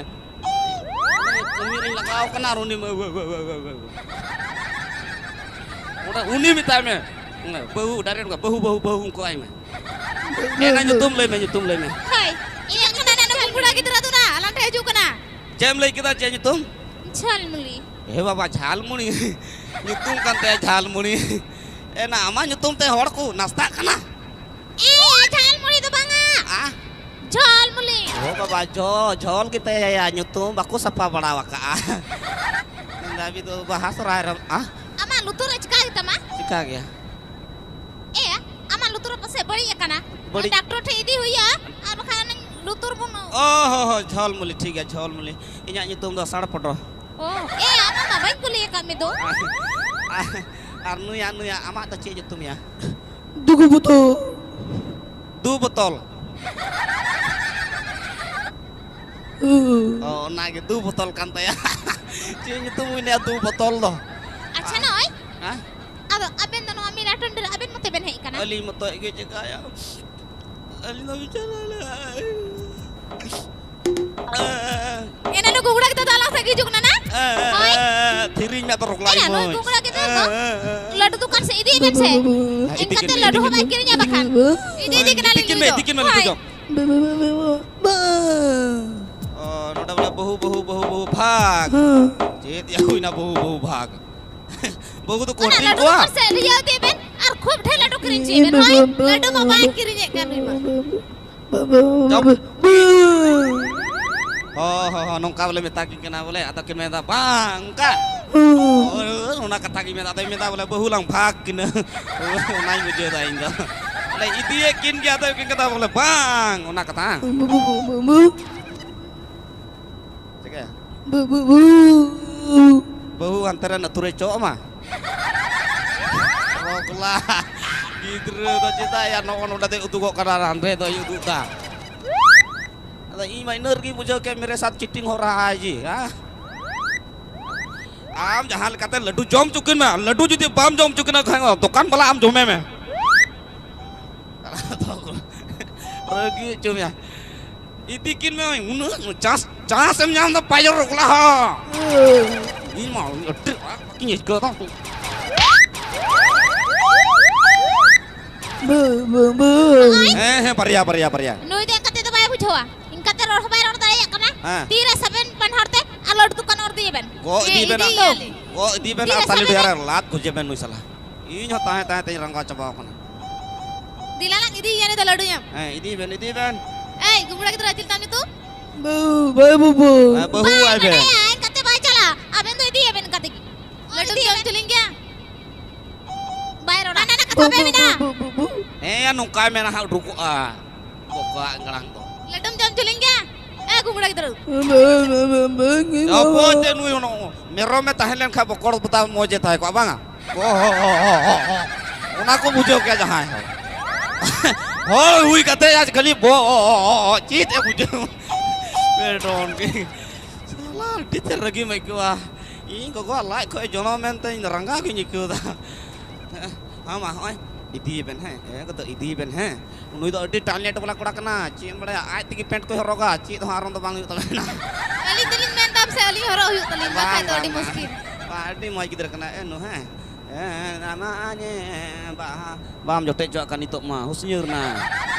ᱠᱟᱹᱢᱤ ᱨᱤᱧ ᱞᱟᱜᱟᱣ ᱠᱟᱱᱟ ᱟᱨ ᱩᱱᱤ ᱢᱟ, ᱚᱸᱰᱮ ᱩᱱᱤ ᱢᱮᱛᱟᱭ ᱢᱮ᱾ ᱵᱟᱹᱦᱩ, direct ᱵᱟᱹᱦᱩ, ᱵᱟᱹᱦᱩ, ᱵᱟᱹᱦᱩ ᱚᱱᱠᱟᱭ ᱢᱮ᱾ ᱮ, ᱱᱟ ᱧᱩᱛᱩᱢ ᱞᱟᱹᱭ ᱢᱮ, ᱧᱩᱛᱩᱢ ᱞᱟᱹᱭ ᱢᱮ᱾ ᱦᱳᱭ, ᱤᱧᱟᱹᱜ ᱠᱟᱱᱟ ᱱᱟᱱᱩ ᱠᱩᱢᱵᱽᱲᱟ ᱜᱤᱫᱽᱨᱟᱹ ᱫᱚ ᱱᱟ, ᱟᱞᱟᱝ ᱴᱷᱮᱱ ᱦᱤᱡᱩᱜ ᱠᱟᱱᱟ᱾ ᱪᱮᱫ ᱮᱢ ᱞᱟᱹᱭ ᱠᱮᱫᱟ, ᱪᱮᱫ ᱧᱩᱛᱩᱢ? ᱡᱷᱟᱞᱢᱩᱞᱤ᱾ ᱮ ᱵᱟᱵᱟ, ᱡᱷᱟᱞᱢᱩᱲᱤ᱾ ᱧᱩᱛᱩᱢ ᱠᱟᱱ ᱛᱟᱭᱟ ᱡᱷᱟᱞᱢᱩᱲᱤ᱾ ᱮ ᱱᱟ, ᱟᱢᱟᱜ ᱧᱩᱛᱩᱢ ᱛᱮ ᱦᱚᱲ ᱠᱚ ᱱᱟᱥᱛᱟᱜ ᱠᱟᱱᱟ? ᱮ, ᱡᱷᱟᱞᱢᱩᱲᱤ ᱫᱚ ᱵᱟᱝᱟ᱾ ᱟ? ᱡᱷᱚᱞᱢᱩᱞᱤ᱾ ᱚ ᱵᱟᱵᱟ, ᱡᱷᱚ, ᱡᱷᱚᱞ ᱜᱮ ᱛᱟᱭᱟ ᱧᱩᱛᱩᱢ, ᱵᱟᱠᱚ ᱥᱟᱯᱷᱟ ᱵᱟᱲᱟ ᱟᱠᱟᱜᱼᱟ᱾ ᱫᱟᱵᱤ ᱫᱚ ᱵᱟᱦᱟ ᱥᱚᱨᱦᱟᱭ ᱨᱮ, ᱟ? ᱟᱢᱟᱜ ᱞᱩᱛᱩᱨ ᱨᱮ ᱪᱤᱠᱟ ᱜᱮᱛᱟᱢᱟ? ᱪᱤᱠᱟ ᱜᱮᱭᱟ? ᱮ, ᱟᱢᱟᱜ ᱞᱩᱛᱩᱨ ᱨᱮ ᱯᱟᱥᱮᱡ ᱵᱟᱹᱲᱤᱡ ᱟᱠᱟᱱᱟ᱾ ᱵᱟᱹᱲᱤᱡ? ᱰᱟᱠᱴᱚᱨ ᱴᱷᱮᱱ ᱤᱫᱤ ᱦᱩᱭᱩᱜᱼᱟ, ᱟᱨ ᱵᱟᱠᱷᱟᱱ ᱞᱩᱛᱩᱨ ᱵᱚᱱ ᱚ ᱦᱚ ᱦᱚ, ᱡᱷᱚᱞᱢᱩᱞᱤ, ᱴᱷᱤᱠ ᱜᱮᱭᱟ, ᱡᱷᱚᱞᱢᱩᱞᱤ᱾ ᱤᱧᱟᱹᱜ ᱧᱩᱛᱩᱢ ᱫᱚ ᱥᱟᱲ ᱯᱚᱴᱚ᱾ ᱚ, ᱮ, ᱟᱢᱟᱜ ᱢᱟ ᱵᱟᱹᱧ ᱠᱩᱞᱤ ᱟᱠᱟᱫ ᱢᱮ ᱫᱚ᱾ ᱟᱨ, ᱟᱨ ᱱᱩᱭᱟᱜ, ᱱᱩᱭᱟᱜ, ᱟᱢᱟᱜ ᱫᱚ ᱪᱮᱫ ᱧᱩᱛᱩᱢ ᱭᱟ? ᱫᱩᱜᱩ ᱵᱩᱛᱩ᱾ ᱫᱩ ᱵᱳᱛᱚᱞ᱾ ᱦᱩᱸ᱾ ᱚ, ᱚᱱᱟᱜᱮ ᱫᱩ ᱵᱳᱛᱚᱞ ᱠᱟᱱ ᱛᱟᱭᱟ᱾ ᱪᱮᱫ ᱧᱩᱛᱩᱢ ᱦᱩᱭᱱᱟ ᱫᱩ ᱵᱳᱛᱚᱞ ᱫᱚ? ᱟᱪᱪᱷᱟ, ᱱᱚᱜᱼᱚᱭ᱾ ᱦᱮᱸ? ᱟᱫᱚ ᱟᱵᱮᱱ ᱫᱚ ᱱᱚᱣᱟ ᱢᱮᱞᱟ ᱴᱟᱺᱰᱤ ᱨᱮ ᱟᱵᱮᱱ ᱢᱚᱛᱚ ᱵᱮᱱ ᱦᱮᱡ ᱟᱠᱟᱱᱟ? ᱟᱹᱞᱤᱧ ᱢᱚᱛᱚ ᱜᱮ ᱪᱮᱠᱟᱭᱟ? ᱟᱹᱞᱤᱧ ᱫᱚ ᱵᱤᱪᱟᱹᱨ ᱮᱱᱟ ᱱᱩᱠᱩ ᱠᱚᱲᱟ ᱜᱤᱫᱽᱨᱟᱹ ᱫᱚ ᱟᱞᱟᱝ ᱥᱮᱫ ᱜᱮ ᱦᱤᱡᱩᱜ ᱠᱟᱱᱟ ᱱᱟ? ᱦᱳᱭ᱾ ᱛᱷᱤᱨᱤᱧ ᱢᱮ ᱛᱚ, ᱨᱚᱜᱽᱞᱟ ᱮᱱᱟ ᱤᱢᱟᱹᱧ᱾ ᱱᱩᱠᱩ ᱠᱚᱲᱟ ᱜᱤᱫᱽᱨᱟᱹ ᱫᱚ ᱞᱟᱹᱰᱩ ᱫᱚᱠᱟᱱ ᱥᱮᱫ ᱤᱫᱤᱭᱮ ᱵᱮᱱ ᱥᱮ᱾ ᱦᱮᱸ, ᱤᱫᱤ ᱮᱱᱠᱷᱟᱱ ᱠᱤᱱ ᱛᱮ ᱢᱮ, ᱞᱟᱹᱰᱩ ᱤᱫᱤ ᱦᱚᱸ ᱠᱤᱱ ᱵᱟᱭ ᱢᱮ᱾ ᱠᱤᱨᱤᱧᱟ ᱵᱟᱠᱷᱟᱱ᱾ ᱤᱫᱤ, ᱤᱫᱤ ᱤᱫᱤ ᱠᱟᱱᱟᱞᱤᱧ ᱠᱤᱱ ᱱᱩᱭ ᱢᱮ, ᱫᱚ᱾ ᱤᱫᱤ ᱠᱤᱱ ᱢᱮ, ᱦᱳᱭ᱾ ᱱᱩᱭ ᱫᱚ᱾ ᱚ, ᱱᱚᱰᱮ ᱵᱚᱞᱮ ᱵᱟᱹᱦᱩ, ᱵᱟᱹᱦᱩ, ᱵᱟᱹᱦᱩ, ᱵᱟᱹᱦᱩ ᱵᱷᱟᱜᱽ᱾ ᱦᱮᱸ᱾ ᱪᱮᱫ ᱭᱟ ᱦᱩᱭᱱᱟ ᱵᱟᱹᱦᱩ, ᱵᱟᱹᱦᱩ ᱵᱷᱟᱜᱽ? ᱵᱟᱹᱦᱩ ᱫᱚᱠᱚ ᱚᱱᱟ ᱦᱟᱹᱴᱤᱧ ᱞᱟᱹᱰᱩ ᱠᱚᱣᱟ? ᱫᱚᱠᱟᱱ ᱥᱮᱫ ᱤᱭᱟᱹ ᱤᱫᱤ ᱵᱮᱱ ᱟᱨ ᱠᱷᱩᱵ ᱰᱷᱮᱨ ᱞᱟᱹᱰᱩ ᱠᱤᱨᱤᱧ ᱦᱚᱪᱚᱭ ᱵᱮᱱ, ᱦᱳᱭ? ᱞᱟᱹᱰᱩ ᱢᱟ ᱵᱟᱭ ᱠᱤᱨᱤᱧᱮᱫ ᱠᱟᱱ ᱨᱮᱢᱟ᱾ ᱦᱚᱸ, ᱦᱚᱸ, ᱦᱚᱸ, ᱱᱚᱝᱠᱟ ᱵᱚᱞᱮ ᱢᱮᱛᱟ ᱠᱤᱱ ᱠᱟᱱᱟ ᱵᱚᱞᱮ, ᱟᱫᱚ ᱠᱤᱱ ᱢᱮᱱᱫᱟ, "ᱵᱟᱝ, ᱚᱱᱠᱟ?" ᱦᱳᱭ, ᱚᱱᱟ ᱠᱟᱛᱷᱟ ᱜᱤᱧ ᱢᱮᱱᱫᱟ᱾ ᱟᱫᱚᱧ ᱢᱮᱱᱫᱟ ᱵᱚᱞᱮ, "ᱵᱟᱹᱦᱩ ᱞᱟᱝ ᱵᱷᱟᱜᱽ ᱠᱤᱱᱟ᱾" ᱚᱱᱟᱧ ᱵᱩᱡᱷᱟᱹᱣ ᱫᱟ ᱤᱧ ᱫᱚ᱾ ᱵᱚᱞᱮ ᱤᱫᱤᱭᱮᱫ ᱠᱤᱱ ᱜᱮᱭᱟ, ᱟᱫᱚ ᱠᱤᱱ ᱠᱟᱛᱷᱟ ᱵᱚᱞᱮ, "ᱵᱟᱝ, ᱚᱱᱟ ᱠᱟᱛᱷᱟ ᱦᱟᱝ?" ᱪᱤᱠᱟᱹᱭᱟ? ᱵᱟᱹᱦᱩ ᱦᱟᱱᱛᱮ ᱨᱮᱱ ᱟᱹᱛᱩ ᱨᱮ ᱪᱚᱜ ᱢᱟ᱾ ᱨᱚᱜᱽᱞᱟ ᱜᱤᱫᱽᱨᱟᱹ ᱫᱚ ᱪᱮᱫᱟᱜ ᱭᱟ ᱱᱚᱜᱼᱚ ᱱᱚᱰᱮ ᱫᱚᱭ ᱩᱫᱩᱜᱚᱜ ᱠᱟᱱᱟ, ᱦᱟᱸᱰᱮ ᱫᱚᱭ ᱩᱫᱩᱜ ᱫᱟ᱾ ᱟᱫᱚ ᱤᱧ ᱢᱟ ᱤᱱᱟᱹ ᱨᱮᱜᱮᱧ ᱵᱩᱡᱷᱟᱹᱣ ᱠᱮᱫ, ᱢᱮᱨᱮ ᱥᱟᱛ ᱪᱤᱴᱤᱝ ᱦᱚ ᱨᱟᱦᱟ ᱦᱟᱭ ᱡᱤ, ᱦᱮᱸ? ᱟᱢ ᱡᱟᱦᱟᱸ ᱞᱮᱠᱟᱛᱮ ᱞᱟᱹᱰᱩ ᱡᱚᱢ ᱦᱚᱪᱚ ᱠᱤᱱ ᱢᱮ, ᱞᱟᱹᱰᱩ ᱡᱩᱫᱤ ᱵᱟᱢ ᱡᱚᱢ ᱦᱚᱪᱚ ᱠᱤᱱᱟ ᱠᱷᱟᱱ ᱫᱚᱠᱟᱱ ᱵᱟᱞᱟ ᱟᱢ ᱡᱚᱢᱮ ᱢᱮ᱾ ᱨᱟᱹᱜᱤ ᱦᱚᱪᱚ ᱢᱮᱭᱟ᱾ ᱤᱫᱤ ᱠᱤᱱ ᱢᱮ, ᱩᱱᱟᱹᱜ ᱪᱟᱥ, ᱪᱟᱥ ᱮᱢ ᱧᱟᱢ ᱫᱟ ᱯᱟᱭᱚᱨ ᱨᱚᱜᱽᱞᱟ ᱦᱚᱸ᱾ ᱤᱧ ᱢᱟ ᱟᱹᱰᱤ ᱨᱟᱜ ᱜᱤᱧ ᱟᱹᱭᱠᱟᱹᱣ ᱫᱟ᱾ ᱵᱟᱹ, ᱵᱟᱹ, ᱵᱟᱹ᱾ ᱦᱮᱸ, ᱦᱮᱸ, ᱵᱟᱨᱭᱟ, ᱵᱟᱨᱭᱟ, ᱵᱟᱨᱭᱟ᱾ ᱱᱩᱭ ᱫᱚ ᱮᱱᱠᱟᱛᱮ ᱫᱚ ᱵᱟᱭ ᱵᱩᱡᱷᱟᱹᱣᱟ, ᱮᱱᱠᱟᱛᱮ ᱨᱚᱲ ᱦᱚᱸ ᱵᱟᱭ ᱨᱚᱲ ᱫᱟᱲᱮᱭᱟᱜ ᱠᱟᱱᱟ᱾ ᱦᱮᱸ᱾ ᱛᱤᱨᱮ ᱥᱟᱵᱮᱱ ᱵᱟᱱᱦᱟᱨ ᱛᱮ ᱟᱨ ᱞᱟᱹᱰᱩ ᱫᱚᱠᱟᱱ ᱚᱨ ᱤᱫᱤᱭᱮ ᱵᱮᱱ᱾ ᱜᱚ ᱦᱮᱸ, ᱤᱫᱤᱭᱮ ᱵᱮᱱ ᱟᱨ ᱤᱫᱤᱭᱮᱭᱟᱞᱤᱧ᱾ ᱜᱚ ᱤᱫᱤᱭᱮ ᱵᱮᱱ ᱟᱨ ᱛᱤᱨᱮ ᱛᱟᱞᱮ ᱥᱟᱵᱮᱱ? ᱰᱚᱦᱮ ᱨᱮ ᱞᱟᱫ ᱜᱚᱡᱮ ᱵᱮᱱ ᱱᱩᱭ ᱥᱟᱞᱟ᱾ ᱤᱧ ᱦᱚᱸ ᱛᱟᱦᱮᱸ ᱛᱟᱦᱮᱸ ᱛᱮᱧ ᱨᱟᱸᱜᱟᱣ ᱪᱟᱵᱟᱣ ᱠᱟᱱᱟ᱾ ᱫᱮᱞᱟ ᱞᱟᱝ ᱤᱫᱤᱭᱮᱭᱟ ᱱᱤᱛ ᱫᱚ ᱞᱟᱹᱰᱩ ᱧᱟᱢ᱾ ᱦᱮᱸ, ᱤᱫᱤᱭ ᱵᱮᱱ, ᱤᱫᱤᱭ ᱵᱮᱱ᱾ ᱮᱭ, ᱜᱩᱢᱲᱟ ᱜᱤᱫᱽᱨᱟᱹ, ᱪᱮᱫ ᱛᱟᱢ ᱧᱩᱛᱩᱢ? ᱵᱟᱹᱵᱩ, ᱵᱟᱹᱵᱩ, ᱵᱟᱹᱵᱩ᱾ ᱦᱮᱸ, ᱵᱟᱹᱦᱩ ᱵᱟᱭ ᱟᱭ ᱵᱮᱱ᱾ ᱢᱮᱱᱮᱜᱼᱟ, ᱮᱱᱠᱟᱛᱮ ᱵᱟᱭ ᱪᱟᱞᱟᱜᱼᱟ᱾ ᱟᱵᱮᱱ ᱫᱚ ᱤᱫᱤᱭᱮ ᱵᱮᱱ ᱮᱱᱠᱟᱛᱮ ᱜᱮ᱾ ᱞᱟᱹᱰᱩᱢ ᱤᱫᱤᱭᱮ ᱡᱚᱢ ᱵᱮᱱ᱾ ᱦᱚᱪᱚ ᱞᱤᱧ ᱜᱮᱭᱟ? ᱵᱟᱭ ᱨᱚᱲᱟ᱾ ᱱᱟᱱᱟ ᱠᱟᱛᱷᱟ ᱵᱟᱭ ᱢᱮᱱᱟ᱾ ᱵᱟᱹᱵᱩ, ᱵᱟᱹᱵᱩ᱾ ᱦᱮᱸ, ᱱᱚᱝᱠᱟᱭ ᱢᱮᱱᱟ ᱦᱟᱸᱜ, ᱩᱰᱩᱠᱚᱜᱼᱟ᱾ ᱵᱚᱠᱟ ᱜᱟᱲᱟᱝ ᱫᱚ᱾ ᱞᱟᱹᱰᱩᱢ ᱡᱚᱢ ᱦᱚᱪᱚ ᱞᱤᱧ ᱜᱮᱭᱟ? ᱮ, ᱜᱩᱢᱲᱟ ᱜᱤᱫᱽᱨᱟᱹ᱾ ᱵᱟᱹᱵᱩ, ᱵᱟᱹᱵᱩ, ᱵᱟᱹᱵᱩ᱾ ᱚᱠᱚᱭ ᱛᱮ ᱱᱩᱭ ᱦᱚᱸ ᱢᱮᱨᱚᱢᱮ ᱛᱟᱦᱮᱸ ᱞᱮᱱ ᱠᱷᱟᱱ ᱵᱚᱠᱚᱲ ᱵᱚᱫᱟ ᱢᱚᱡᱮ ᱛᱟᱦᱮᱸ ᱠᱚᱜᱼᱟ, ᱵᱟᱝᱟ? ᱚ, ᱦᱚ, ᱦᱚ, ᱦᱚ, ᱦᱚ, ᱦᱚ᱾ ᱚᱱᱟ ᱠᱚ ᱵᱩᱡᱷᱟᱹᱣ ᱠᱮᱭᱟ ᱡᱟᱦᱟᱸᱭ ᱦᱚᱲ᱾ ᱦᱚᱲ ᱦᱩᱭ ᱠᱟᱛᱮ ᱟᱡ ᱠᱷᱟᱹᱞᱤ ᱵᱚ, ᱚ, ᱚ, ᱚ, ᱚ, ᱪᱮᱫ ᱮ ᱵᱩᱡᱷᱟᱹᱣ? ᱯᱮᱰᱚᱱ ᱜᱮ᱾ ᱥᱟᱞᱟ ᱟᱹᱰᱤ ᱛᱮᱫ ᱨᱟᱹᱜᱤᱢ ᱟᱹᱭᱠᱟᱹᱣᱟ᱾ ᱤᱧ ᱜᱚᱜᱚᱣᱟᱜ ᱞᱟᱡ ᱠᱷᱚᱡ ᱡᱚᱱᱚᱢ ᱮᱱᱛᱮ ᱤᱧ ᱨᱟᱸᱜᱟᱣ ᱜᱤᱧ ᱟᱹᱭᱠᱟᱹᱣ ᱮᱫᱟ᱾ ᱦᱮᱸ ᱢᱟ, ᱦᱚᱸᱜᱼᱚᱭ ᱤᱫᱤᱭᱮ ᱵᱮᱱ ᱦᱮᱸ, ᱦᱮᱸ ᱜᱚ ᱫᱚ ᱤᱫᱤᱭᱮ ᱵᱮᱱ ᱦᱮᱸ᱾ ᱱᱩᱭ ᱫᱚ ᱟᱹᱰᱤ ᱴᱟᱞᱮᱱᱴ ᱵᱟᱞᱟ ᱠᱚᱲᱟ ᱠᱟᱱᱟ, ᱪᱮᱫ ᱮᱢ ᱵᱟᱲᱟᱭᱟ, ᱟᱡ ᱛᱮᱜᱮ ᱯᱮᱱᱴ ᱠᱚᱭ ᱦᱚᱨᱚᱜᱟ, ᱪᱮᱫ ᱦᱚᱸ ᱟᱨᱚᱱ ᱫᱚ ᱵᱟᱝ ᱦᱩᱭᱩᱜ ᱛᱟᱵᱮᱱᱟ᱾ ᱟᱹᱞᱤᱧ ᱫᱚᱞᱤᱧ ᱢᱮᱱ ᱮᱫᱟ ᱯᱟᱥᱮ ᱟᱹᱞᱤᱧ ᱦᱚᱨᱚᱜ ᱦᱩᱭᱩᱜ ᱛᱟᱹᱞᱤᱧ, ᱵᱟᱝ, ᱵᱟᱠᱷᱟᱡ ᱫᱚ ᱵᱟᱝ, ᱟᱹᱰᱤ ᱵᱟᱝ᱾ ᱢᱩᱥᱠᱤᱞ᱾ ᱵᱟᱝ, ᱟᱹᱰᱤ ᱢᱚᱡᱽ ᱜᱤᱫᱽᱨᱟᱹ ᱠᱟᱱᱟᱭ, ᱮ, ᱱᱩ, ᱦᱮᱸ᱾ ᱮ, ᱱᱟᱱᱟ ᱧᱮ, ᱵᱟ, ᱵᱟᱢ ᱡᱚᱴᱮᱫ ᱦᱚᱪᱚᱣᱟᱜ ᱠᱟᱱ ᱱᱤᱛᱚᱜ ᱢᱟ, ᱦᱩᱥᱱᱤᱭᱟᱹᱨ ᱱᱟ᱾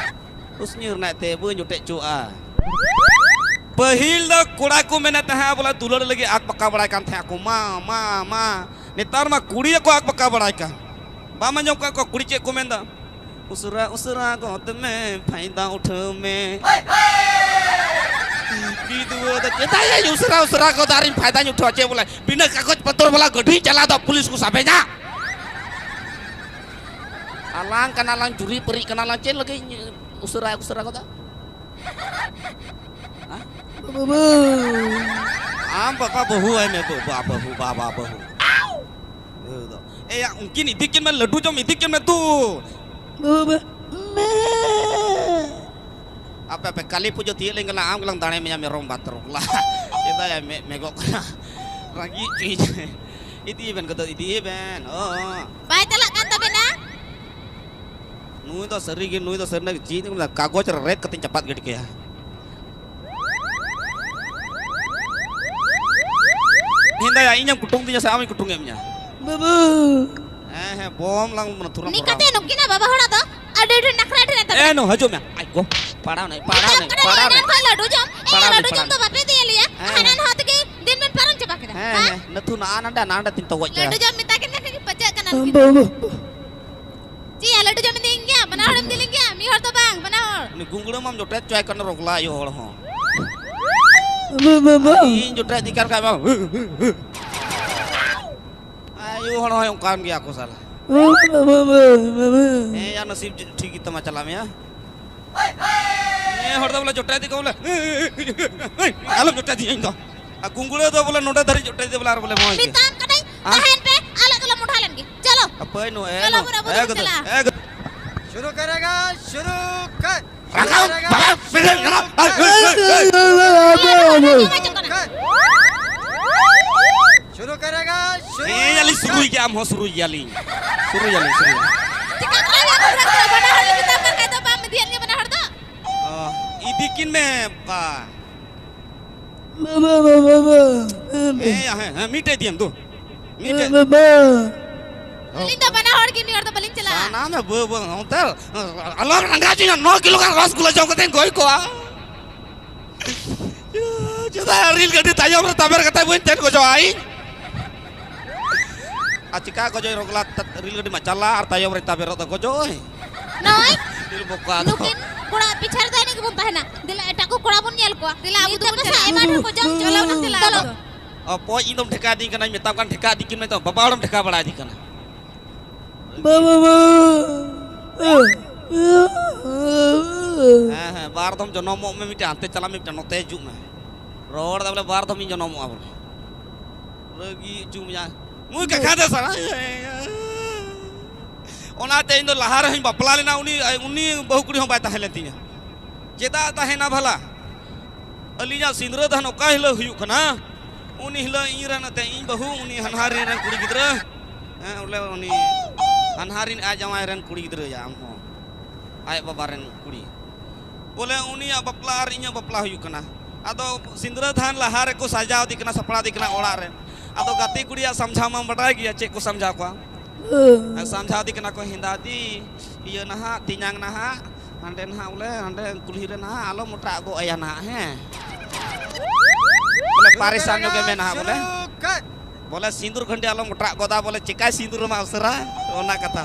ᱦᱩᱥᱱᱤᱭᱟᱹᱨ ᱱᱟ ᱮᱱᱛᱮ, ᱵᱟᱹᱧ ᱡᱚᱴᱮᱫ ᱦᱚᱪᱚᱣᱟᱜᱼᱟ᱾ ᱯᱟᱹᱦᱤᱞ ᱫᱚ ᱠᱚᱲᱟ ᱠᱚ ᱢᱮᱱᱮᱫ ᱛᱟᱦᱮᱸᱫ, ᱵᱚᱞᱮ, ᱫᱩᱞᱟᱹᱲ ᱞᱟᱹᱜᱤᱫ ᱟᱠ ᱵᱟᱠᱟ ᱵᱟᱲᱟᱭ ᱠᱟᱱ ᱛᱟᱦᱮᱸᱫ ᱟᱠᱚ, ᱢᱟ, ᱢᱟ, ᱢᱟ᱾ ᱱᱮᱛᱟᱨ ᱢᱟ ᱠᱩᱲᱤ ᱜᱮᱠᱚ ᱟᱠ ᱵᱟᱠᱟ ᱵᱟᱲᱟᱭ ᱠᱟᱱ᱾ ᱟᱢ ᱟᱸᱡᱚᱢ ᱠᱟᱜ ᱠᱚᱣᱟ ᱠᱩᱲᱤ ᱪᱮᱫ ᱠᱚ ᱢᱮᱱᱫᱟ? ᱩᱥᱟᱹᱨᱟ ᱩᱥᱟᱹᱨᱟ ᱜᱚᱫ ᱢᱮ, ᱯᱷᱟᱭᱫᱟ ᱩᱴᱷᱟᱹᱣ ᱢᱮ᱾ ᱵᱤᱫᱩᱣᱟᱹ ᱫᱚ ᱪᱮᱫᱟᱜ ᱭᱟᱧ ᱩᱥᱟᱹᱨᱟ ᱩᱥᱟᱹᱨᱟ ᱜᱚᱫᱟ ᱟᱨᱤᱧ ᱯᱷᱟᱭᱫᱟᱧ ᱩᱴᱷᱟᱹᱣᱟ? ᱪᱮᱫ ᱵᱚᱞᱮ ᱵᱤᱱᱟᱹ ᱠᱟᱜᱚᱡᱽ ᱯᱚᱛᱚᱨ ᱵᱟᱞᱟ ᱜᱟᱹᱰᱤᱧ ᱪᱟᱞᱟᱣ ᱫᱟ, ᱯᱩᱞᱤᱥ ᱠᱚ ᱥᱟᱵᱮᱧᱟ? ᱟᱞᱟᱝ ᱠᱟᱱᱟᱞᱟᱝ ᱡᱩᱨᱤ ᱯᱟᱹᱨᱤ ᱠᱟᱱᱟᱞᱟᱝ, ᱪᱮᱫ ᱞᱟᱹᱜᱤᱫ ᱤᱧ ᱩᱥᱟᱹᱨᱟ ᱩᱥᱟᱹᱨᱟ ᱜᱚᱫᱟ? ᱦᱮᱸ? ᱵᱟᱹᱵᱩ᱾ ᱟᱢ ᱵᱟᱵᱟ ᱵᱟᱹᱦᱩ ᱟᱭ ᱢᱮ, ᱵᱟᱵᱟ ᱵᱟᱹᱦᱩ, ᱵᱟᱵᱟ ᱵᱟᱹᱦᱩ᱾ ᱮᱭᱟ, ᱩᱱᱠᱤᱱ ᱤᱫᱤ ᱠᱤᱱ ᱢᱮ, ᱞᱟᱹᱰᱩ ᱡᱚᱢ ᱤᱫᱤ ᱠᱤᱱ ᱢᱮ ᱛᱩ᱾ ᱵᱟᱹᱵᱩ, ᱢᱮ᱾ ᱟᱯᱮ, ᱟᱯᱮ, ᱠᱟᱹᱞᱤ ᱯᱩᱡᱟᱹ ᱛᱤᱭᱟᱹᱜ ᱞᱮᱱ ᱜᱮᱞᱟ, ᱟᱢ ᱜᱮᱞᱟᱝ ᱫᱟᱲᱮ ᱢᱮᱭᱟ, ᱢᱮᱨᱚᱢ ᱵᱟᱛᱨᱚ ᱜᱮᱞᱟ᱾ ᱪᱮᱫᱟᱜ ᱭᱟ ᱢᱮ-, ᱢᱮᱜᱚᱜ ᱠᱟᱱᱟ? ᱨᱟᱹᱜᱤ ᱦᱚᱪᱚᱭᱤᱧ᱾ ᱤᱫᱤᱭᱮ ᱵᱮᱱ ᱠᱚᱫᱚ, ᱤᱫᱤᱭᱮ ᱵᱮᱱ᱾ ᱚ᱾ ᱵᱟᱭ ᱪᱟᱞᱟᱜ ᱠᱟᱱ ᱛᱟᱵᱮᱱᱟ? ᱱᱩᱭ ᱫᱚ ᱥᱟᱹᱨᱤ ᱜᱮ, ᱱᱩᱭ ᱫᱚ ᱥᱟᱹᱨᱤᱱᱟᱜ ᱪᱮᱫ ᱠᱟᱜᱚᱡᱽ ᱨᱮ ᱨᱮᱫ ᱠᱟᱛᱮᱧ ᱪᱟᱯᱟᱫ ᱜᱤᱰᱤ ᱠᱟᱭᱟ᱾ ᱦᱮᱸᱫᱟᱭᱟ, ᱤᱧᱮᱢ ᱠᱩᱴᱩᱝ ᱫᱤᱧᱟ ᱥᱮ ᱟᱢᱤᱧ ᱠᱩᱴᱩᱝ ᱮᱫ ᱢᱮᱭᱟ? ᱵᱟᱹᱵᱩ᱾ ᱦᱮᱸ, ᱦᱮᱸ, ᱵᱚᱢ ᱞᱟᱝ ᱱᱟᱹᱛᱷᱩᱨᱟᱢ ᱱᱤᱠᱟᱛᱮ ᱵᱷᱚᱨᱟᱣ᱾ ᱱᱩᱠᱤᱱᱟ ᱵᱟᱵᱟ ᱦᱚᱲ ᱫᱚ ᱟᱹᱰᱤ ᱰᱷᱮᱨ ᱱᱟᱠᱷᱨᱟ ᱰᱷᱮᱨ ᱮᱱ ᱛᱟᱵᱮᱱᱟ᱾ ᱮ, ᱱᱩ ᱦᱤᱡᱩᱜ ᱢᱮ᱾ ᱟᱡ ᱜᱚ, ᱯᱟᱲᱟᱣ ᱱᱟᱭ, ᱯᱟᱲᱟᱣ ᱱᱟᱭ, ᱯᱟᱲᱟᱣ ᱱᱟᱭ᱾ ᱠᱷᱚᱱ ᱞᱟᱹᱰᱩ ᱡᱚᱢ, ᱮ, ᱯᱟᱲᱟᱣ ᱱᱟᱭ, ᱞᱟᱹᱰᱩ ᱡᱚᱢ ᱯᱟᱲᱟᱣ ᱫᱚ ᱱᱟᱭ᱾ ᱵᱟᱯᱮ ᱤᱫᱤᱭᱟᱞᱮᱭᱟ᱾ ᱦᱮᱸ, ᱦᱟᱱᱟ ᱦᱮᱸ᱾ ᱱᱚᱣᱟ ᱛᱮᱜᱮ ᱫᱤᱱ ᱵᱮᱱ ᱯᱟᱨᱚᱢ ᱪᱟᱵᱟ ᱠᱮᱫᱟ᱾ ᱦᱮᱸ, ᱦᱮᱸ? ᱦᱮᱸ, ᱱᱟᱹᱛᱷᱩ ᱱᱟ ᱱᱟᱰᱟ, ᱱᱟᱰᱟ ᱛᱤᱧ ᱛᱚᱜᱚᱡ ᱠᱟᱭᱟ᱾ ᱞᱟᱹᱰᱩ ᱡᱚᱢ ᱢᱮᱛᱟ ᱠᱤᱱ ᱠᱷᱟᱱ ᱜᱮ ᱯᱟᱹᱪᱟᱹᱜ ᱠᱟᱱᱟ ᱱᱩᱠᱤᱱ ᱫᱚ᱾ ᱵᱟᱹᱵᱩ᱾ ᱪᱮᱫ ᱭᱟ, ᱞᱟᱹᱰᱩ ᱡᱚᱢ ᱤᱫᱤᱭᱤᱧ ᱜᱮᱭᱟ? ᱵᱟᱱᱟ ᱦᱚᱲᱮᱢ ᱤᱫᱤ ᱞᱤᱧ ᱜᱮᱭᱟ, ᱢᱤᱫ ᱦᱚᱲ ᱫᱚ ᱵᱟᱝ, ᱵᱟᱱᱟ ᱦᱚᱲ᱾ ᱩᱱᱤ ᱜᱩᱝᱜᱲᱟᱹ ᱢᱟᱢ ᱡᱚᱴᱮᱫ ᱦᱚᱪᱚᱭ ᱠᱟᱱᱟ, ᱨᱚᱜᱽᱞᱟ ᱟᱭᱳ ᱦᱚᱲ ᱦᱚᱸ᱾ ᱵᱟᱹᱵᱩ, ᱵᱟᱹᱵᱩ᱾ ᱤᱧ ᱡᱚᱴᱮᱫ ᱤᱫᱤ ᱠᱟᱱ ᱠᱷᱟᱡ ᱢᱟ, ᱟᱭᱳ ᱦᱚᱲ ᱦᱚᱸᱭ ᱚᱱᱠᱟᱱ ᱜᱮᱭᱟ ᱠᱚ ᱥᱟᱞᱟ᱾ ᱵᱟᱹᱵᱩ, ᱵᱟᱹᱵᱩ, ᱵᱟᱹᱵᱩ᱾ ᱦᱮᱸ ᱭᱟ, ᱱᱟᱥᱤᱵ ᱴᱷᱤᱠ ᱜᱮᱛᱟᱢᱟ, ᱪᱟᱞᱟᱜ ᱢᱮ ᱭᱟ᱾ ᱱᱮ ᱦᱚᱲ ᱫᱚ ᱵᱚᱞᱮ ᱡᱚᱴᱮᱫ ᱤᱫᱤ ᱠᱚ ᱵᱚᱞᱮ, ᱟᱞᱚᱢ ᱡᱚᱴᱮᱫ ᱤᱫᱤᱧᱟ ᱤᱧ ᱫᱚ᱾ ᱟᱨ ᱜᱩᱝᱜᱲᱟᱹ ᱫᱚ ᱵᱚᱞᱮ ᱱᱚᱰᱮ ᱫᱷᱟᱹᱨᱤᱡ ᱡᱚᱴᱮᱫ ᱤᱫᱤ ᱵᱚᱞᱮ ᱟᱨ ᱵᱚᱞᱮ ᱢᱚᱡᱽ ᱜᱮ᱾ ᱢᱮᱛᱟᱢ ᱠᱟᱹᱱᱟᱹᱧ, ᱦᱮᱸ? ᱛᱟᱦᱮᱱ ᱯᱮ, ᱟᱞᱮ ᱫᱚᱞᱮ ᱢᱚᱰᱷᱟ ᱞᱮᱱ ᱜᱮ᱾ ᱪᱚᱞᱚ᱾ ᱦᱟᱯᱟᱹᱭ ᱱᱚ, ᱮ ᱪᱚᱞᱚ, ᱱᱚ, ᱵᱚᱱ ᱟᱵᱚ ᱮ ᱫᱚᱵᱚᱱ ᱜᱟᱹᱫᱟᱹ, ᱪᱟᱞᱟᱜᱼᱟ᱾ ᱮ ᱜᱟᱹᱫᱟᱹ᱾ शुरू करेगा, शुरू कर। शुरू राखा, करेगा, बाबा, शुरू मेरे घर, कर। शुरू करेगा, शुरू ᱦᱮᱸ, ᱭᱟᱞᱤᱧ, कर। ᱥᱩᱨᱩᱭ ᱜᱮᱭᱟ, ᱟᱢ ᱦᱚᱸ ᱥᱩᱨᱩᱭ ᱜᱮᱭᱟᱞᱤᱧ᱾ ᱥᱩᱨᱩᱭᱟᱞᱤᱧ, ᱥᱩᱨᱩᱭᱟᱞᱤᱧ᱾ ᱪᱤᱠᱟ ᱠᱚ ᱞᱟᱹᱭᱟ, ᱵᱟᱱᱟ ᱦᱚᱲ ᱞᱮ ᱢᱮᱛᱟ ᱠᱚ ᱠᱷᱟᱡ ᱫᱚ ᱵᱟᱢ ᱤᱫᱤᱭᱟᱫ ᱞᱮᱭᱟ ᱵᱟᱱᱟ ᱦᱚᱲ ᱫᱚ? ᱚ, ᱤᱫᱤ ᱠᱤᱱ ᱢᱮ, ᱵᱟ᱾ ᱵᱟᱵᱟ, ᱵᱟᱵᱟ, ᱵᱟᱵᱟ᱾ ᱦᱮᱸ, ᱦᱮᱸ, ᱦᱮᱸ, ᱢᱤᱫᱴᱮᱡ ᱤᱫᱤᱭᱮᱢ ᱫᱩ᱾ ᱢᱤᱫᱴᱮᱡ᱾ ᱵᱟᱵᱟ᱾ ᱟᱹᱞᱤᱧ ᱫᱚ ᱵᱟᱱᱟ ᱦᱚᱲ ᱜᱮ, ᱢᱤᱫ ᱦᱚᱲ ᱫᱚ ᱵᱟᱹᱞᱤᱧ ᱪᱟᱞᱟᱜᱼᱟ᱾ ᱥᱟᱱᱟᱢ ᱵᱟᱹ-, ᱵᱟᱹ-, ᱚᱱᱛᱮ ᱟᱞᱚᱢ ᱨᱟᱸᱜᱟᱣ ᱦᱚᱪᱚᱧᱟ, ᱱᱚ ᱠᱤᱞᱳ ᱜᱟᱱ ᱨᱚᱥᱜᱩᱞᱞᱟ ᱡᱚᱢ ᱠᱟᱛᱮᱧ ᱜᱚᱡ ᱠᱚᱜᱼᱟ᱾ ᱪᱮᱫᱟᱜ ᱨᱮᱞ ᱜᱟᱹᱰᱤ ᱛᱟᱭᱚᱢ ᱨᱮ ᱛᱟᱵᱮᱨ ᱠᱟᱛᱮ ᱵᱟᱹᱧ ᱛᱟᱦᱮᱸ ᱜᱚᱡᱚᱜᱼᱟ ᱤᱧ? ᱟᱨ ᱪᱤᱠᱟ ᱜᱚᱡᱚᱭ ᱨᱚᱜᱽᱞᱟ, ᱛᱟ-, ᱨᱮᱞ ᱜᱟᱹᱰᱤ ᱢᱟ ᱪᱟᱞᱟᱜ ᱟᱨ ᱛᱟᱭᱚᱢ ᱨᱮ ᱛᱟᱵᱮᱨᱚᱜ ᱫᱚ ᱜᱚᱡᱚᱭ᱾ ᱱᱚᱜᱼᱚᱭ᱾ ᱫᱤᱞ ᱵᱚᱠᱟ ᱫᱚ᱾ ᱱᱩᱠᱤᱱ ᱠᱚᱲᱟ ᱯᱤᱪᱷᱟᱹ ᱨᱮᱫᱚ ᱮᱱᱮᱡ ᱜᱮᱵᱚᱱ ᱛᱟᱦᱮᱱᱟ᱾ ᱫᱮᱞᱟ ᱮᱴᱟᱜ ᱠᱚ ᱠᱚᱲᱟ ᱵᱚᱱ ᱧᱮᱞ ᱠᱚᱣᱟ᱾ ᱫᱮᱞᱟ ᱟᱵᱚ ᱱᱤᱛ ᱫᱚᱵᱚᱱ ᱫᱚ ᱪᱟᱞᱟᱜᱼᱟ᱾ ᱮᱢᱟᱱ ᱦᱚᱲ ᱠᱚ ᱡᱚᱢ ᱦᱚᱪᱚ ᱞᱮᱠᱷᱟᱱ ᱫᱮᱞᱟ ᱫᱮᱞᱟ᱾ ᱟᱫᱚ᱾ ᱚ, ᱯᱚᱡ ᱤᱧ ᱫᱚᱢ ᱴᱷᱮᱠᱟ ᱤᱫᱤᱧ ᱠᱟᱱᱟ, ᱢᱮᱛᱟᱢ ᱠᱟᱱ ᱴᱷᱮᱠᱟ ᱤᱫᱤ ᱠᱤᱱ ᱢᱮ ᱛᱚ, ᱵᱟᱵᱟ ᱦᱚᱲᱮᱢ ᱴᱷᱮᱠᱟ ᱵᱟᱲᱟ ᱤᱫᱤ ᱠᱟᱱᱟ᱾ ᱵᱟᱵᱟ, ᱵᱟᱵᱟ᱾ ᱦᱮᱸ, ᱦᱮᱸ, ᱵᱟᱨ ᱫᱚᱢ ᱡᱚᱱᱚᱢᱚᱜ ᱢᱮ, ᱢᱤᱫᱴᱮᱱ ᱦᱟᱱᱛᱮ ᱪᱟᱞᱟᱜ ᱢᱮ, ᱢᱤᱫᱴᱮᱱ ᱱᱚᱛᱮ ᱦᱤᱡᱩᱜ ᱢᱮ᱾ ᱨᱚᱲ ᱫᱟ ᱵᱚᱞᱮ ᱵᱟᱨ ᱫᱚᱢ ᱤᱧ ᱡᱚᱱᱚᱢᱚᱜᱼᱟ ᱵᱚᱞᱮ᱾ ᱨᱟᱹᱜᱤ ᱦᱚᱪᱚ ᱢᱮᱭᱟ᱾ ᱢᱩᱭ ᱠᱟᱠᱷᱟ ᱫᱮ ᱥᱟᱞᱟ᱾ ᱚᱱᱟᱛᱮ ᱤᱧ ᱫᱚ ᱞᱟᱦᱟ ᱨᱮᱦᱚᱸᱧ ᱵᱟᱯᱞᱟ ᱞᱮᱱᱟ, ᱩᱱᱤ, ᱩᱱᱤ ᱵᱟᱹᱦᱩ ᱠᱩᱲᱤ ᱦᱚᱸ ᱵᱟᱭ ᱛᱟᱦᱮᱸ ᱞᱮᱱ ᱛᱤᱧᱟ᱾ ᱪᱮᱫᱟᱜ ᱛᱟᱦᱮᱱᱟ ᱵᱷᱟᱞᱟ? ᱟᱹᱞᱤᱧᱟᱜ ᱥᱤᱸᱫᱽᱨᱟᱹ ᱫᱟᱱ ᱚᱠᱟ ᱦᱤᱞᱳᱜ ᱦᱩᱭᱩᱜ ᱠᱟᱱᱟ, ᱩᱱ ᱦᱤᱞᱳᱜ ᱤᱧ ᱨᱮᱱ ᱮᱱᱛᱮ ᱤᱧ ᱵᱟᱹᱦᱩ, ᱩᱱᱤ ᱦᱟᱱᱦᱟᱨᱤᱧ ᱨᱮᱱ ᱠᱩᱲᱤ ᱜᱤᱫᱽᱨᱟᱹ, ᱦᱮᱸ, ᱵᱚᱞᱮ ᱩᱱᱤ ᱦᱟᱱᱦᱟᱨᱤᱧ ᱟᱡ ᱡᱟᱶᱟᱭ ᱨᱮᱱ ᱠᱩᱲᱤ ᱜᱤᱫᱽᱨᱟᱹᱭᱟ, ᱟᱢ ᱦᱚᱸ ᱟᱡ ᱵᱟᱵᱟ ᱨᱮᱱ ᱠᱩᱲᱤ, ᱵᱚᱞᱮ ᱩᱱᱤᱭᱟᱜ ᱵᱟᱯᱞᱟ ᱟᱨ ᱤᱧᱟᱹᱜ ᱵᱟᱯᱞᱟ ᱦᱩᱭᱩᱜ ᱠᱟᱱᱟ᱾ ᱟᱫᱚ ᱥᱤᱸᱫᱽᱨᱟᱹ ᱫᱟᱱ ᱞᱟᱦᱟ ᱨᱮᱠᱚ ᱥᱟᱡᱟᱣ ᱤᱫᱤ ᱠᱟᱱᱟ, ᱥᱟᱯᱲᱟᱣ ᱤᱫᱤ ᱠᱟᱱᱟ ᱚᱲᱟᱜ ᱨᱮ᱾ ᱟᱫᱚ ᱜᱟᱛᱮ ᱠᱩᱲᱤᱭᱟᱜ ᱥᱟᱢᱡᱷᱟᱣ ᱢᱟᱢ ᱵᱟᱰᱟᱭ ᱜᱮᱭᱟ, ᱪᱮᱫ ᱠᱚ ᱥᱟᱢᱡᱷᱟᱣ ᱠᱚᱣᱟ? ᱥᱟᱢᱡᱷᱟᱣ ᱤᱫᱤ ᱠᱟᱱᱟ ᱠᱚ, ᱦᱮᱸᱫᱟ ᱫᱤ, ᱤᱭᱟᱹ ᱱᱟᱦᱟᱜ, ᱛᱮᱧᱟᱝ ᱱᱟᱦᱟᱜ, ᱦᱟᱸᱰᱮ ᱱᱟᱦᱟᱜ ᱵᱚᱞᱮ, ᱦᱟᱸᱰᱮ ᱠᱩᱞᱦᱤ ᱨᱮ ᱱᱟᱦᱟᱜ ᱟᱞᱚᱢ ᱚᱴᱟᱜ ᱜᱚᱜ ᱟᱭᱟ ᱱᱟᱦᱟᱜ, ᱦᱮᱸ? ᱵᱚᱞᱮ ᱯᱟᱨᱮᱥᱟᱱ ᱧᱚᱜ ᱜᱮ ᱢᱮ ᱱᱟᱦᱟᱜ ᱵᱚᱞᱮ᱾ ᱵᱚᱞᱮ ᱥᱤᱸᱫᱩᱨ ᱜᱷᱟᱹᱱᱰᱤ ᱟᱞᱚᱢ ᱚᱴᱟᱜ ᱜᱚᱫᱟ, ᱵᱚᱞᱮ ᱪᱮᱠᱟᱭ ᱥᱤᱸᱫᱩᱨ ᱟᱢᱟ ᱩᱥᱟᱹᱨᱟ, ᱚᱱᱟ ᱠᱟᱛᱷᱟ᱾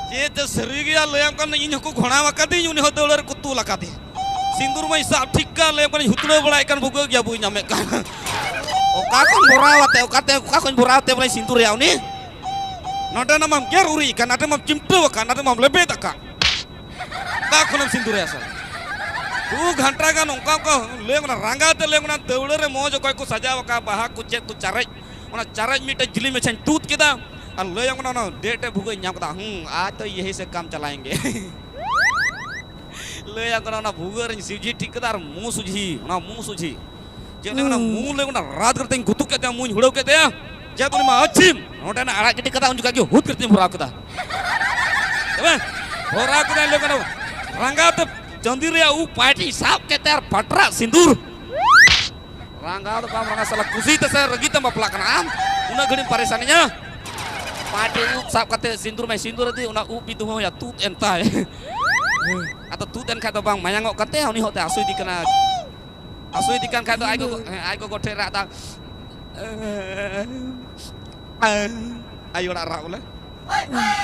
ᱪᱮᱫ ᱪᱚ ᱥᱟᱹᱨᱤ ᱜᱮᱭᱟ, ᱞᱟᱹᱭᱟᱢ ᱠᱟᱱ ᱤᱧ ᱦᱚᱸᱠᱚ ᱜᱷᱚᱲᱟᱣ ᱟᱠᱟᱫᱤᱧ, ᱩᱱᱤ ᱦᱚᱸ ᱫᱟᱹᱣᱲᱟᱹ ᱨᱮᱠᱚ ᱛᱩᱞ ᱟᱠᱟᱫᱮ᱾ ᱥᱤᱸᱫᱩᱨ ᱢᱟᱧ ᱥᱟᱵ ᱴᱷᱤᱠ ᱠᱟᱜ, ᱞᱟᱹᱭᱟᱢ ᱠᱟᱱᱟᱧ ᱦᱩᱛᱲᱟᱹᱣ ᱵᱟᱲᱟᱭᱮᱫ ᱠᱟᱱ, ᱵᱷᱩᱜᱟᱹᱜ ᱜᱮᱭᱟ, ᱵᱟᱹᱧ ᱧᱟᱢᱮᱫ ᱠᱟᱱ᱾ ᱚᱠᱟ ᱠᱷᱚᱱ ᱵᱷᱚᱨᱟᱣ ᱟᱛᱮ, ᱚᱠᱟᱛᱮ, ᱚᱠᱟ ᱠᱷᱚᱱ ᱵᱷᱚᱨᱟᱣ ᱟᱛᱮ ᱵᱚᱞᱮ ᱥᱤᱸᱫᱩᱨᱮᱭᱟ ᱩᱱᱤ? ᱱᱚᱰᱮ ᱱᱟ ᱢᱟᱢ ᱜᱮᱨ ᱩᱨᱤᱡ ᱟᱠᱟᱱ, ᱱᱟᱰᱮ ᱢᱟᱢ ᱪᱤᱢᱴᱟᱹᱣ ᱟᱠᱟᱱ, ᱱᱟᱰᱮ ᱢᱟᱢ ᱞᱮᱵᱮᱫ ᱟᱠᱟᱫ᱾ ᱚᱠᱟ ᱠᱷᱚᱱᱮᱢ ᱥᱤᱸᱫᱩᱨᱮᱭᱟ ᱥᱟᱞᱟ? ᱫᱩ ᱜᱷᱟᱱᱴᱟ ᱜᱟᱱ ᱚᱱᱠᱟ ᱚᱱᱠᱟ ᱞᱟᱹᱭ ᱠᱟᱱᱟ, ᱨᱟᱸᱜᱟ ᱛᱮ ᱞᱟᱹᱭ ᱠᱟᱱᱟ, ᱫᱟᱹᱣᱲᱟᱹ ᱨᱮ ᱢᱚᱡᱽ ᱚᱠᱚᱭ ᱠᱚ ᱥᱟᱡᱟᱣ ᱟᱠᱟᱫ, ᱵᱟᱦᱟ ᱠᱚ ᱪᱮᱫ ᱠᱚ ᱪᱟᱨᱮᱡ, ᱚᱱᱟ ᱪᱟᱨᱮᱡ ᱢᱤᱫᱴᱮᱡ ᱡᱤᱞᱤᱧ ᱢᱟᱪᱷᱟᱧ ᱛᱩᱫ ᱠᱮᱫᱟ ᱟᱨ ᱞᱟᱹᱭᱟᱢ ᱠᱟᱱᱟ, ᱚᱱᱟ ᱰᱮᱴ ᱮ ᱵᱷᱩᱜᱟᱹᱜ ᱤᱧ ᱧᱟᱢ ᱠᱮᱫᱟ, ᱦᱩᱸ, ᱟᱡ ᱛᱚ ᱭᱮᱦᱤ ᱥᱮ ᱠᱟᱢ ᱪᱟᱞᱟᱭᱮᱸᱜᱮ᱾ ᱞᱟᱹᱭᱟᱢ ᱠᱟᱱᱟ, ᱚᱱᱟ ᱵᱷᱩᱜᱟᱹᱜ ᱨᱤᱧ ᱥᱤᱣᱡᱷᱤ ᱴᱷᱤᱠ ᱠᱮᱫᱟ ᱟᱨ ᱢᱩ ᱥᱩᱡᱷᱤ, ᱚᱱᱟ ᱢᱩ ᱥᱩᱡᱷᱤ᱾ ᱪᱮᱫ ᱞᱟᱹᱭ ᱠᱟᱱᱟ, ᱢᱩ ᱞᱟᱹᱭ ᱠᱟᱱᱟ, ᱨᱟᱛ ᱠᱟᱛᱮᱧ ᱜᱩᱛᱩ ᱠᱮᱫ ᱛᱟᱭᱟ, ᱢᱩᱧ ᱦᱩᱲᱟᱹᱣ ᱠᱮᱫ ᱛᱟᱭᱟ᱾ ᱪᱮᱫ ᱩᱱᱤ ᱢᱟ ᱟᱹᱪᱷᱤᱢ, ᱱᱚᱸᱰᱮᱱᱟᱜ ᱟᱲᱟᱜ ᱜᱤᱰᱤ ᱠᱟᱫᱟ, ᱩᱱ ᱡᱚᱠᱷᱟᱡ ᱜᱮ ᱦᱩᱫ ᱠᱟᱛᱮᱧ ᱵᱷᱚᱨᱟᱣ ᱠᱮᱫᱟ᱾ ᱛᱚᱵᱮ ᱵᱷᱚᱨᱟᱣ ᱠᱮᱫᱟᱧ, ᱞᱟᱹᱭ ᱠᱟᱱᱟ, ᱨᱟᱸᱜᱟ ᱛᱮ ᱪᱟᱸᱫᱤ ᱨᱮᱭᱟᱜ ᱩᱵ ᱯᱟᱭᱴᱤᱧ ᱥᱟᱵ ᱠᱮᱫ ᱛᱟᱭᱟ ᱟᱨ ᱯᱟᱴᱨᱟ ᱥᱤᱸᱫᱩᱨ᱾ ᱨᱟᱸᱜᱟ ᱫᱚ ᱵᱟᱢ ᱨᱟᱸᱜᱟ ᱥᱟᱞᱟ, ᱠᱩᱥᱤ ᱛᱮᱥᱮ ᱨᱟᱹᱜᱤ ᱛᱮᱢ ᱵᱟᱯᱞᱟᱜ ᱠᱟᱱᱟ ᱟᱢ? ᱩᱱᱟᱹᱜ ᱜᱷᱟᱹᱲᱤᱡ ᱮᱢ ᱯᱟᱨᱮᱥᱟᱱᱤᱧᱟ᱾ ᱯᱟᱴᱤ ᱩᱵ ᱥᱟᱵ ᱠᱟᱛᱮ ᱥᱤᱸᱫᱩᱨ ᱢᱟᱭ ᱥᱤᱸᱫᱩᱨ ᱟᱫᱮ, ᱚᱱᱟ ᱩᱵ ᱵᱤᱫᱩ ᱦᱚᱸᱭᱟ ᱛᱩᱫ ᱮᱱ ᱛᱟᱭ᱾ ᱟᱫᱚ ᱛᱩᱫ ᱮᱱ ᱠᱷᱟᱡ ᱫᱚ ᱵᱟᱝ ᱢᱟᱭᱟᱝᱚᱜ ᱠᱟᱱ ᱛᱟᱭᱟ, ᱩᱱᱤ ᱦᱚᱸᱛᱮ ᱦᱟᱹᱥᱩᱭᱮᱫᱮ ᱠᱟᱱᱟ᱾ ᱦᱟᱹᱥᱩᱭᱮᱫᱮ ᱠᱟᱱ ᱠᱷᱟᱡ ᱫᱚ ᱟᱡ ᱜᱚᱜᱚ, ᱦᱮᱸ, ᱟᱡ ᱜᱚᱜᱚ ᱴᱷᱮᱡ ᱨᱟᱜ ᱫᱟ᱾ ᱟᱭᱳ ᱚᱲᱟᱜ ᱨᱟᱜ ᱵᱚᱞᱮ᱾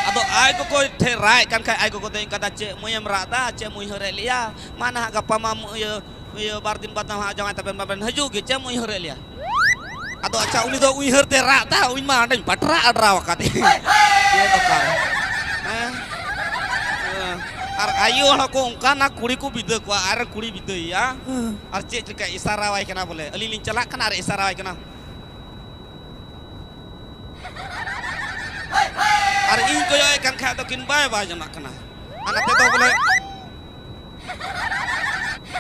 ᱟᱫᱚ ᱟᱡ ᱜᱚᱜᱚ ᱴᱷᱮᱱ ᱨᱟᱜ ᱮᱫ ᱠᱟᱱ ᱠᱷᱟᱡ, ᱟᱡ ᱜᱚᱜᱚ ᱫᱚᱭ ᱚᱱᱠᱟᱫᱟ, "ᱪᱮᱫ ᱢᱟᱹᱭᱮᱢ ᱨᱟᱜ ᱮᱫᱟ? ᱪᱮᱫ ᱮᱢ ᱩᱭᱦᱟᱹᱨᱮᱫ ᱞᱮᱭᱟ? ᱢᱟ ᱱᱟᱦᱟᱜ ᱜᱟᱯᱟ ᱢᱟ ᱤᱭᱟᱹ, ᱤᱭᱟᱹ ᱵᱟᱨ ᱫᱤᱱ ᱵᱟᱫᱽ ᱱᱟᱦᱟᱜ ᱡᱟᱶᱟᱭ ᱛᱟᱵᱮᱱ ᱢᱟᱵᱮᱱ ᱦᱤᱡᱩᱜ ᱜᱮ, ᱪᱮᱫ ᱮᱢ ᱩᱭᱦᱟᱹᱨᱮᱫ ᱞᱮᱭᱟ?" ᱟᱫᱚ ᱟᱪᱪᱷᱟ, ᱩᱱᱤ ᱫᱚ ᱩᱭᱦᱟᱹᱨ ᱛᱮ ᱨᱟᱜ ᱮᱫᱟ, ᱩᱱᱤ ᱢᱟ ᱦᱟᱸᱰᱮᱧ ᱵᱟᱴᱨᱟ ᱟᱰᱨᱟᱣ ᱟᱠᱟᱫᱮ᱾ ᱤᱭᱟᱹ ᱫᱚ ᱚᱠᱟᱨᱮ? ᱦᱮᱸ? ᱟᱨ ᱟᱭᱳ ᱦᱚᱲ ᱠᱚ ᱚᱱᱠᱟᱱᱟ, ᱠᱩᱲᱤ ᱠᱚ ᱵᱤᱫᱟᱹ ᱠᱚᱣᱟ, ᱟᱨ ᱠᱩᱲᱤ ᱵᱤᱫᱟᱹᱭᱮᱭᱟ᱾ ᱟᱨ ᱪᱮᱫ ᱞᱮᱠᱟ ᱤᱥᱟᱨᱟᱣᱟᱭ ᱠᱟᱱᱟ ᱵᱚᱞᱮ, ᱟᱹᱞᱤᱧ ᱞᱤᱧ ᱪᱟᱞᱟᱜ ᱠᱟᱱᱟ ᱟᱨ ᱤᱥᱟᱨᱟᱣᱟᱭ ᱠᱟᱱᱟ᱾ ᱟᱨ ᱤᱧ ᱠᱚᱭᱚᱜ ᱮ ᱠᱟᱱ ᱠᱷᱟᱡ ᱫᱚ ᱠᱤᱱ ᱵᱟᱭ ᱵᱟᱭ ᱡᱚᱱᱟᱜ ᱠᱟᱱᱟ᱾ ᱟᱨ ᱱᱟᱛᱮ ᱫᱚ ᱵᱚᱞᱮ,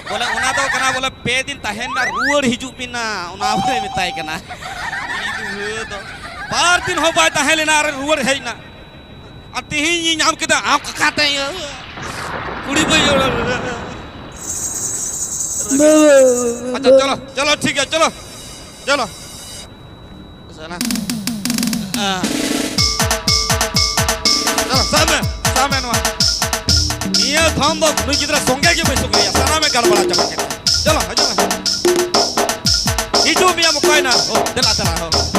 ᱵᱚᱞᱮ ᱚᱱᱟ ᱫᱚ ᱠᱟᱱᱟ ᱵᱚᱞᱮ ᱯᱮ ᱫᱤᱱ ᱛᱟᱦᱮᱱ ᱢᱮ, ᱨᱩᱣᱟᱹᱲ ᱦᱤᱡᱩᱜ ᱢᱮ ᱱᱟ, ᱚᱱᱟ ᱵᱚᱞᱮ ᱢᱮᱛᱟᱭ ᱠᱟᱱᱟ᱾ ᱤᱧ ᱫᱚ ᱦᱩᱭ ᱫᱚ ᱵᱟᱨ ᱫᱤᱱ ᱦᱚᱸ ᱵᱟᱭ ᱛᱟᱦᱮᱸ ᱞᱮᱱᱟ ᱟᱨ ᱨᱩᱣᱟᱹᱲ ᱦᱮᱡ ᱮᱱᱟ᱾ ᱟᱨ ᱛᱮᱦᱮᱧ ᱤᱧ ᱧᱟᱢ ᱠᱮᱫᱟ ᱟᱢ ᱠᱟᱠᱷᱟ ᱛᱮ, ᱤᱭᱟᱹ, ᱠᱩᱲᱤ ᱵᱟᱹᱧ ᱟᱪᱪᱷᱟ, ᱪᱚᱞᱚ, ᱪᱚᱞᱚ, ᱴᱷᱤᱠ ᱜᱮᱭᱟ, ᱪᱚᱞᱚ, ᱪᱚᱞᱚ᱾ ᱥᱟᱞᱟ᱾ ᱟᱸ᱾ ᱪᱚᱞᱚ, ᱥᱟᱵ ᱢᱮ, ᱥᱟᱵ ᱢᱮ ᱱᱚᱣᱟ᱾ ᱱᱤᱭᱟᱹ ᱫᱷᱚᱱ ᱫᱚ ᱱᱩᱭ ᱜᱤᱫᱽᱨᱟᱹ ᱥᱚᱸᱜᱮ ᱜᱮ ᱵᱟᱹᱧ ᱥᱚᱸᱜᱮᱭᱟ, ᱥᱟᱱᱟᱢᱮ ᱜᱟᱞᱢᱟᱨᱟᱣ ᱪᱟᱵᱟ ᱠᱮᱫᱟ᱾ ᱪᱚᱞᱚ, ᱦᱤᱡᱩᱜ ᱢᱮ᱾ ᱦᱤᱡᱩᱜ ᱢᱮᱭᱟ, ᱚᱠᱚᱭ ᱱᱟ? ᱦᱳ, ᱫᱮᱞᱟ, ᱫᱮᱞᱟ, ᱦᱳ᱾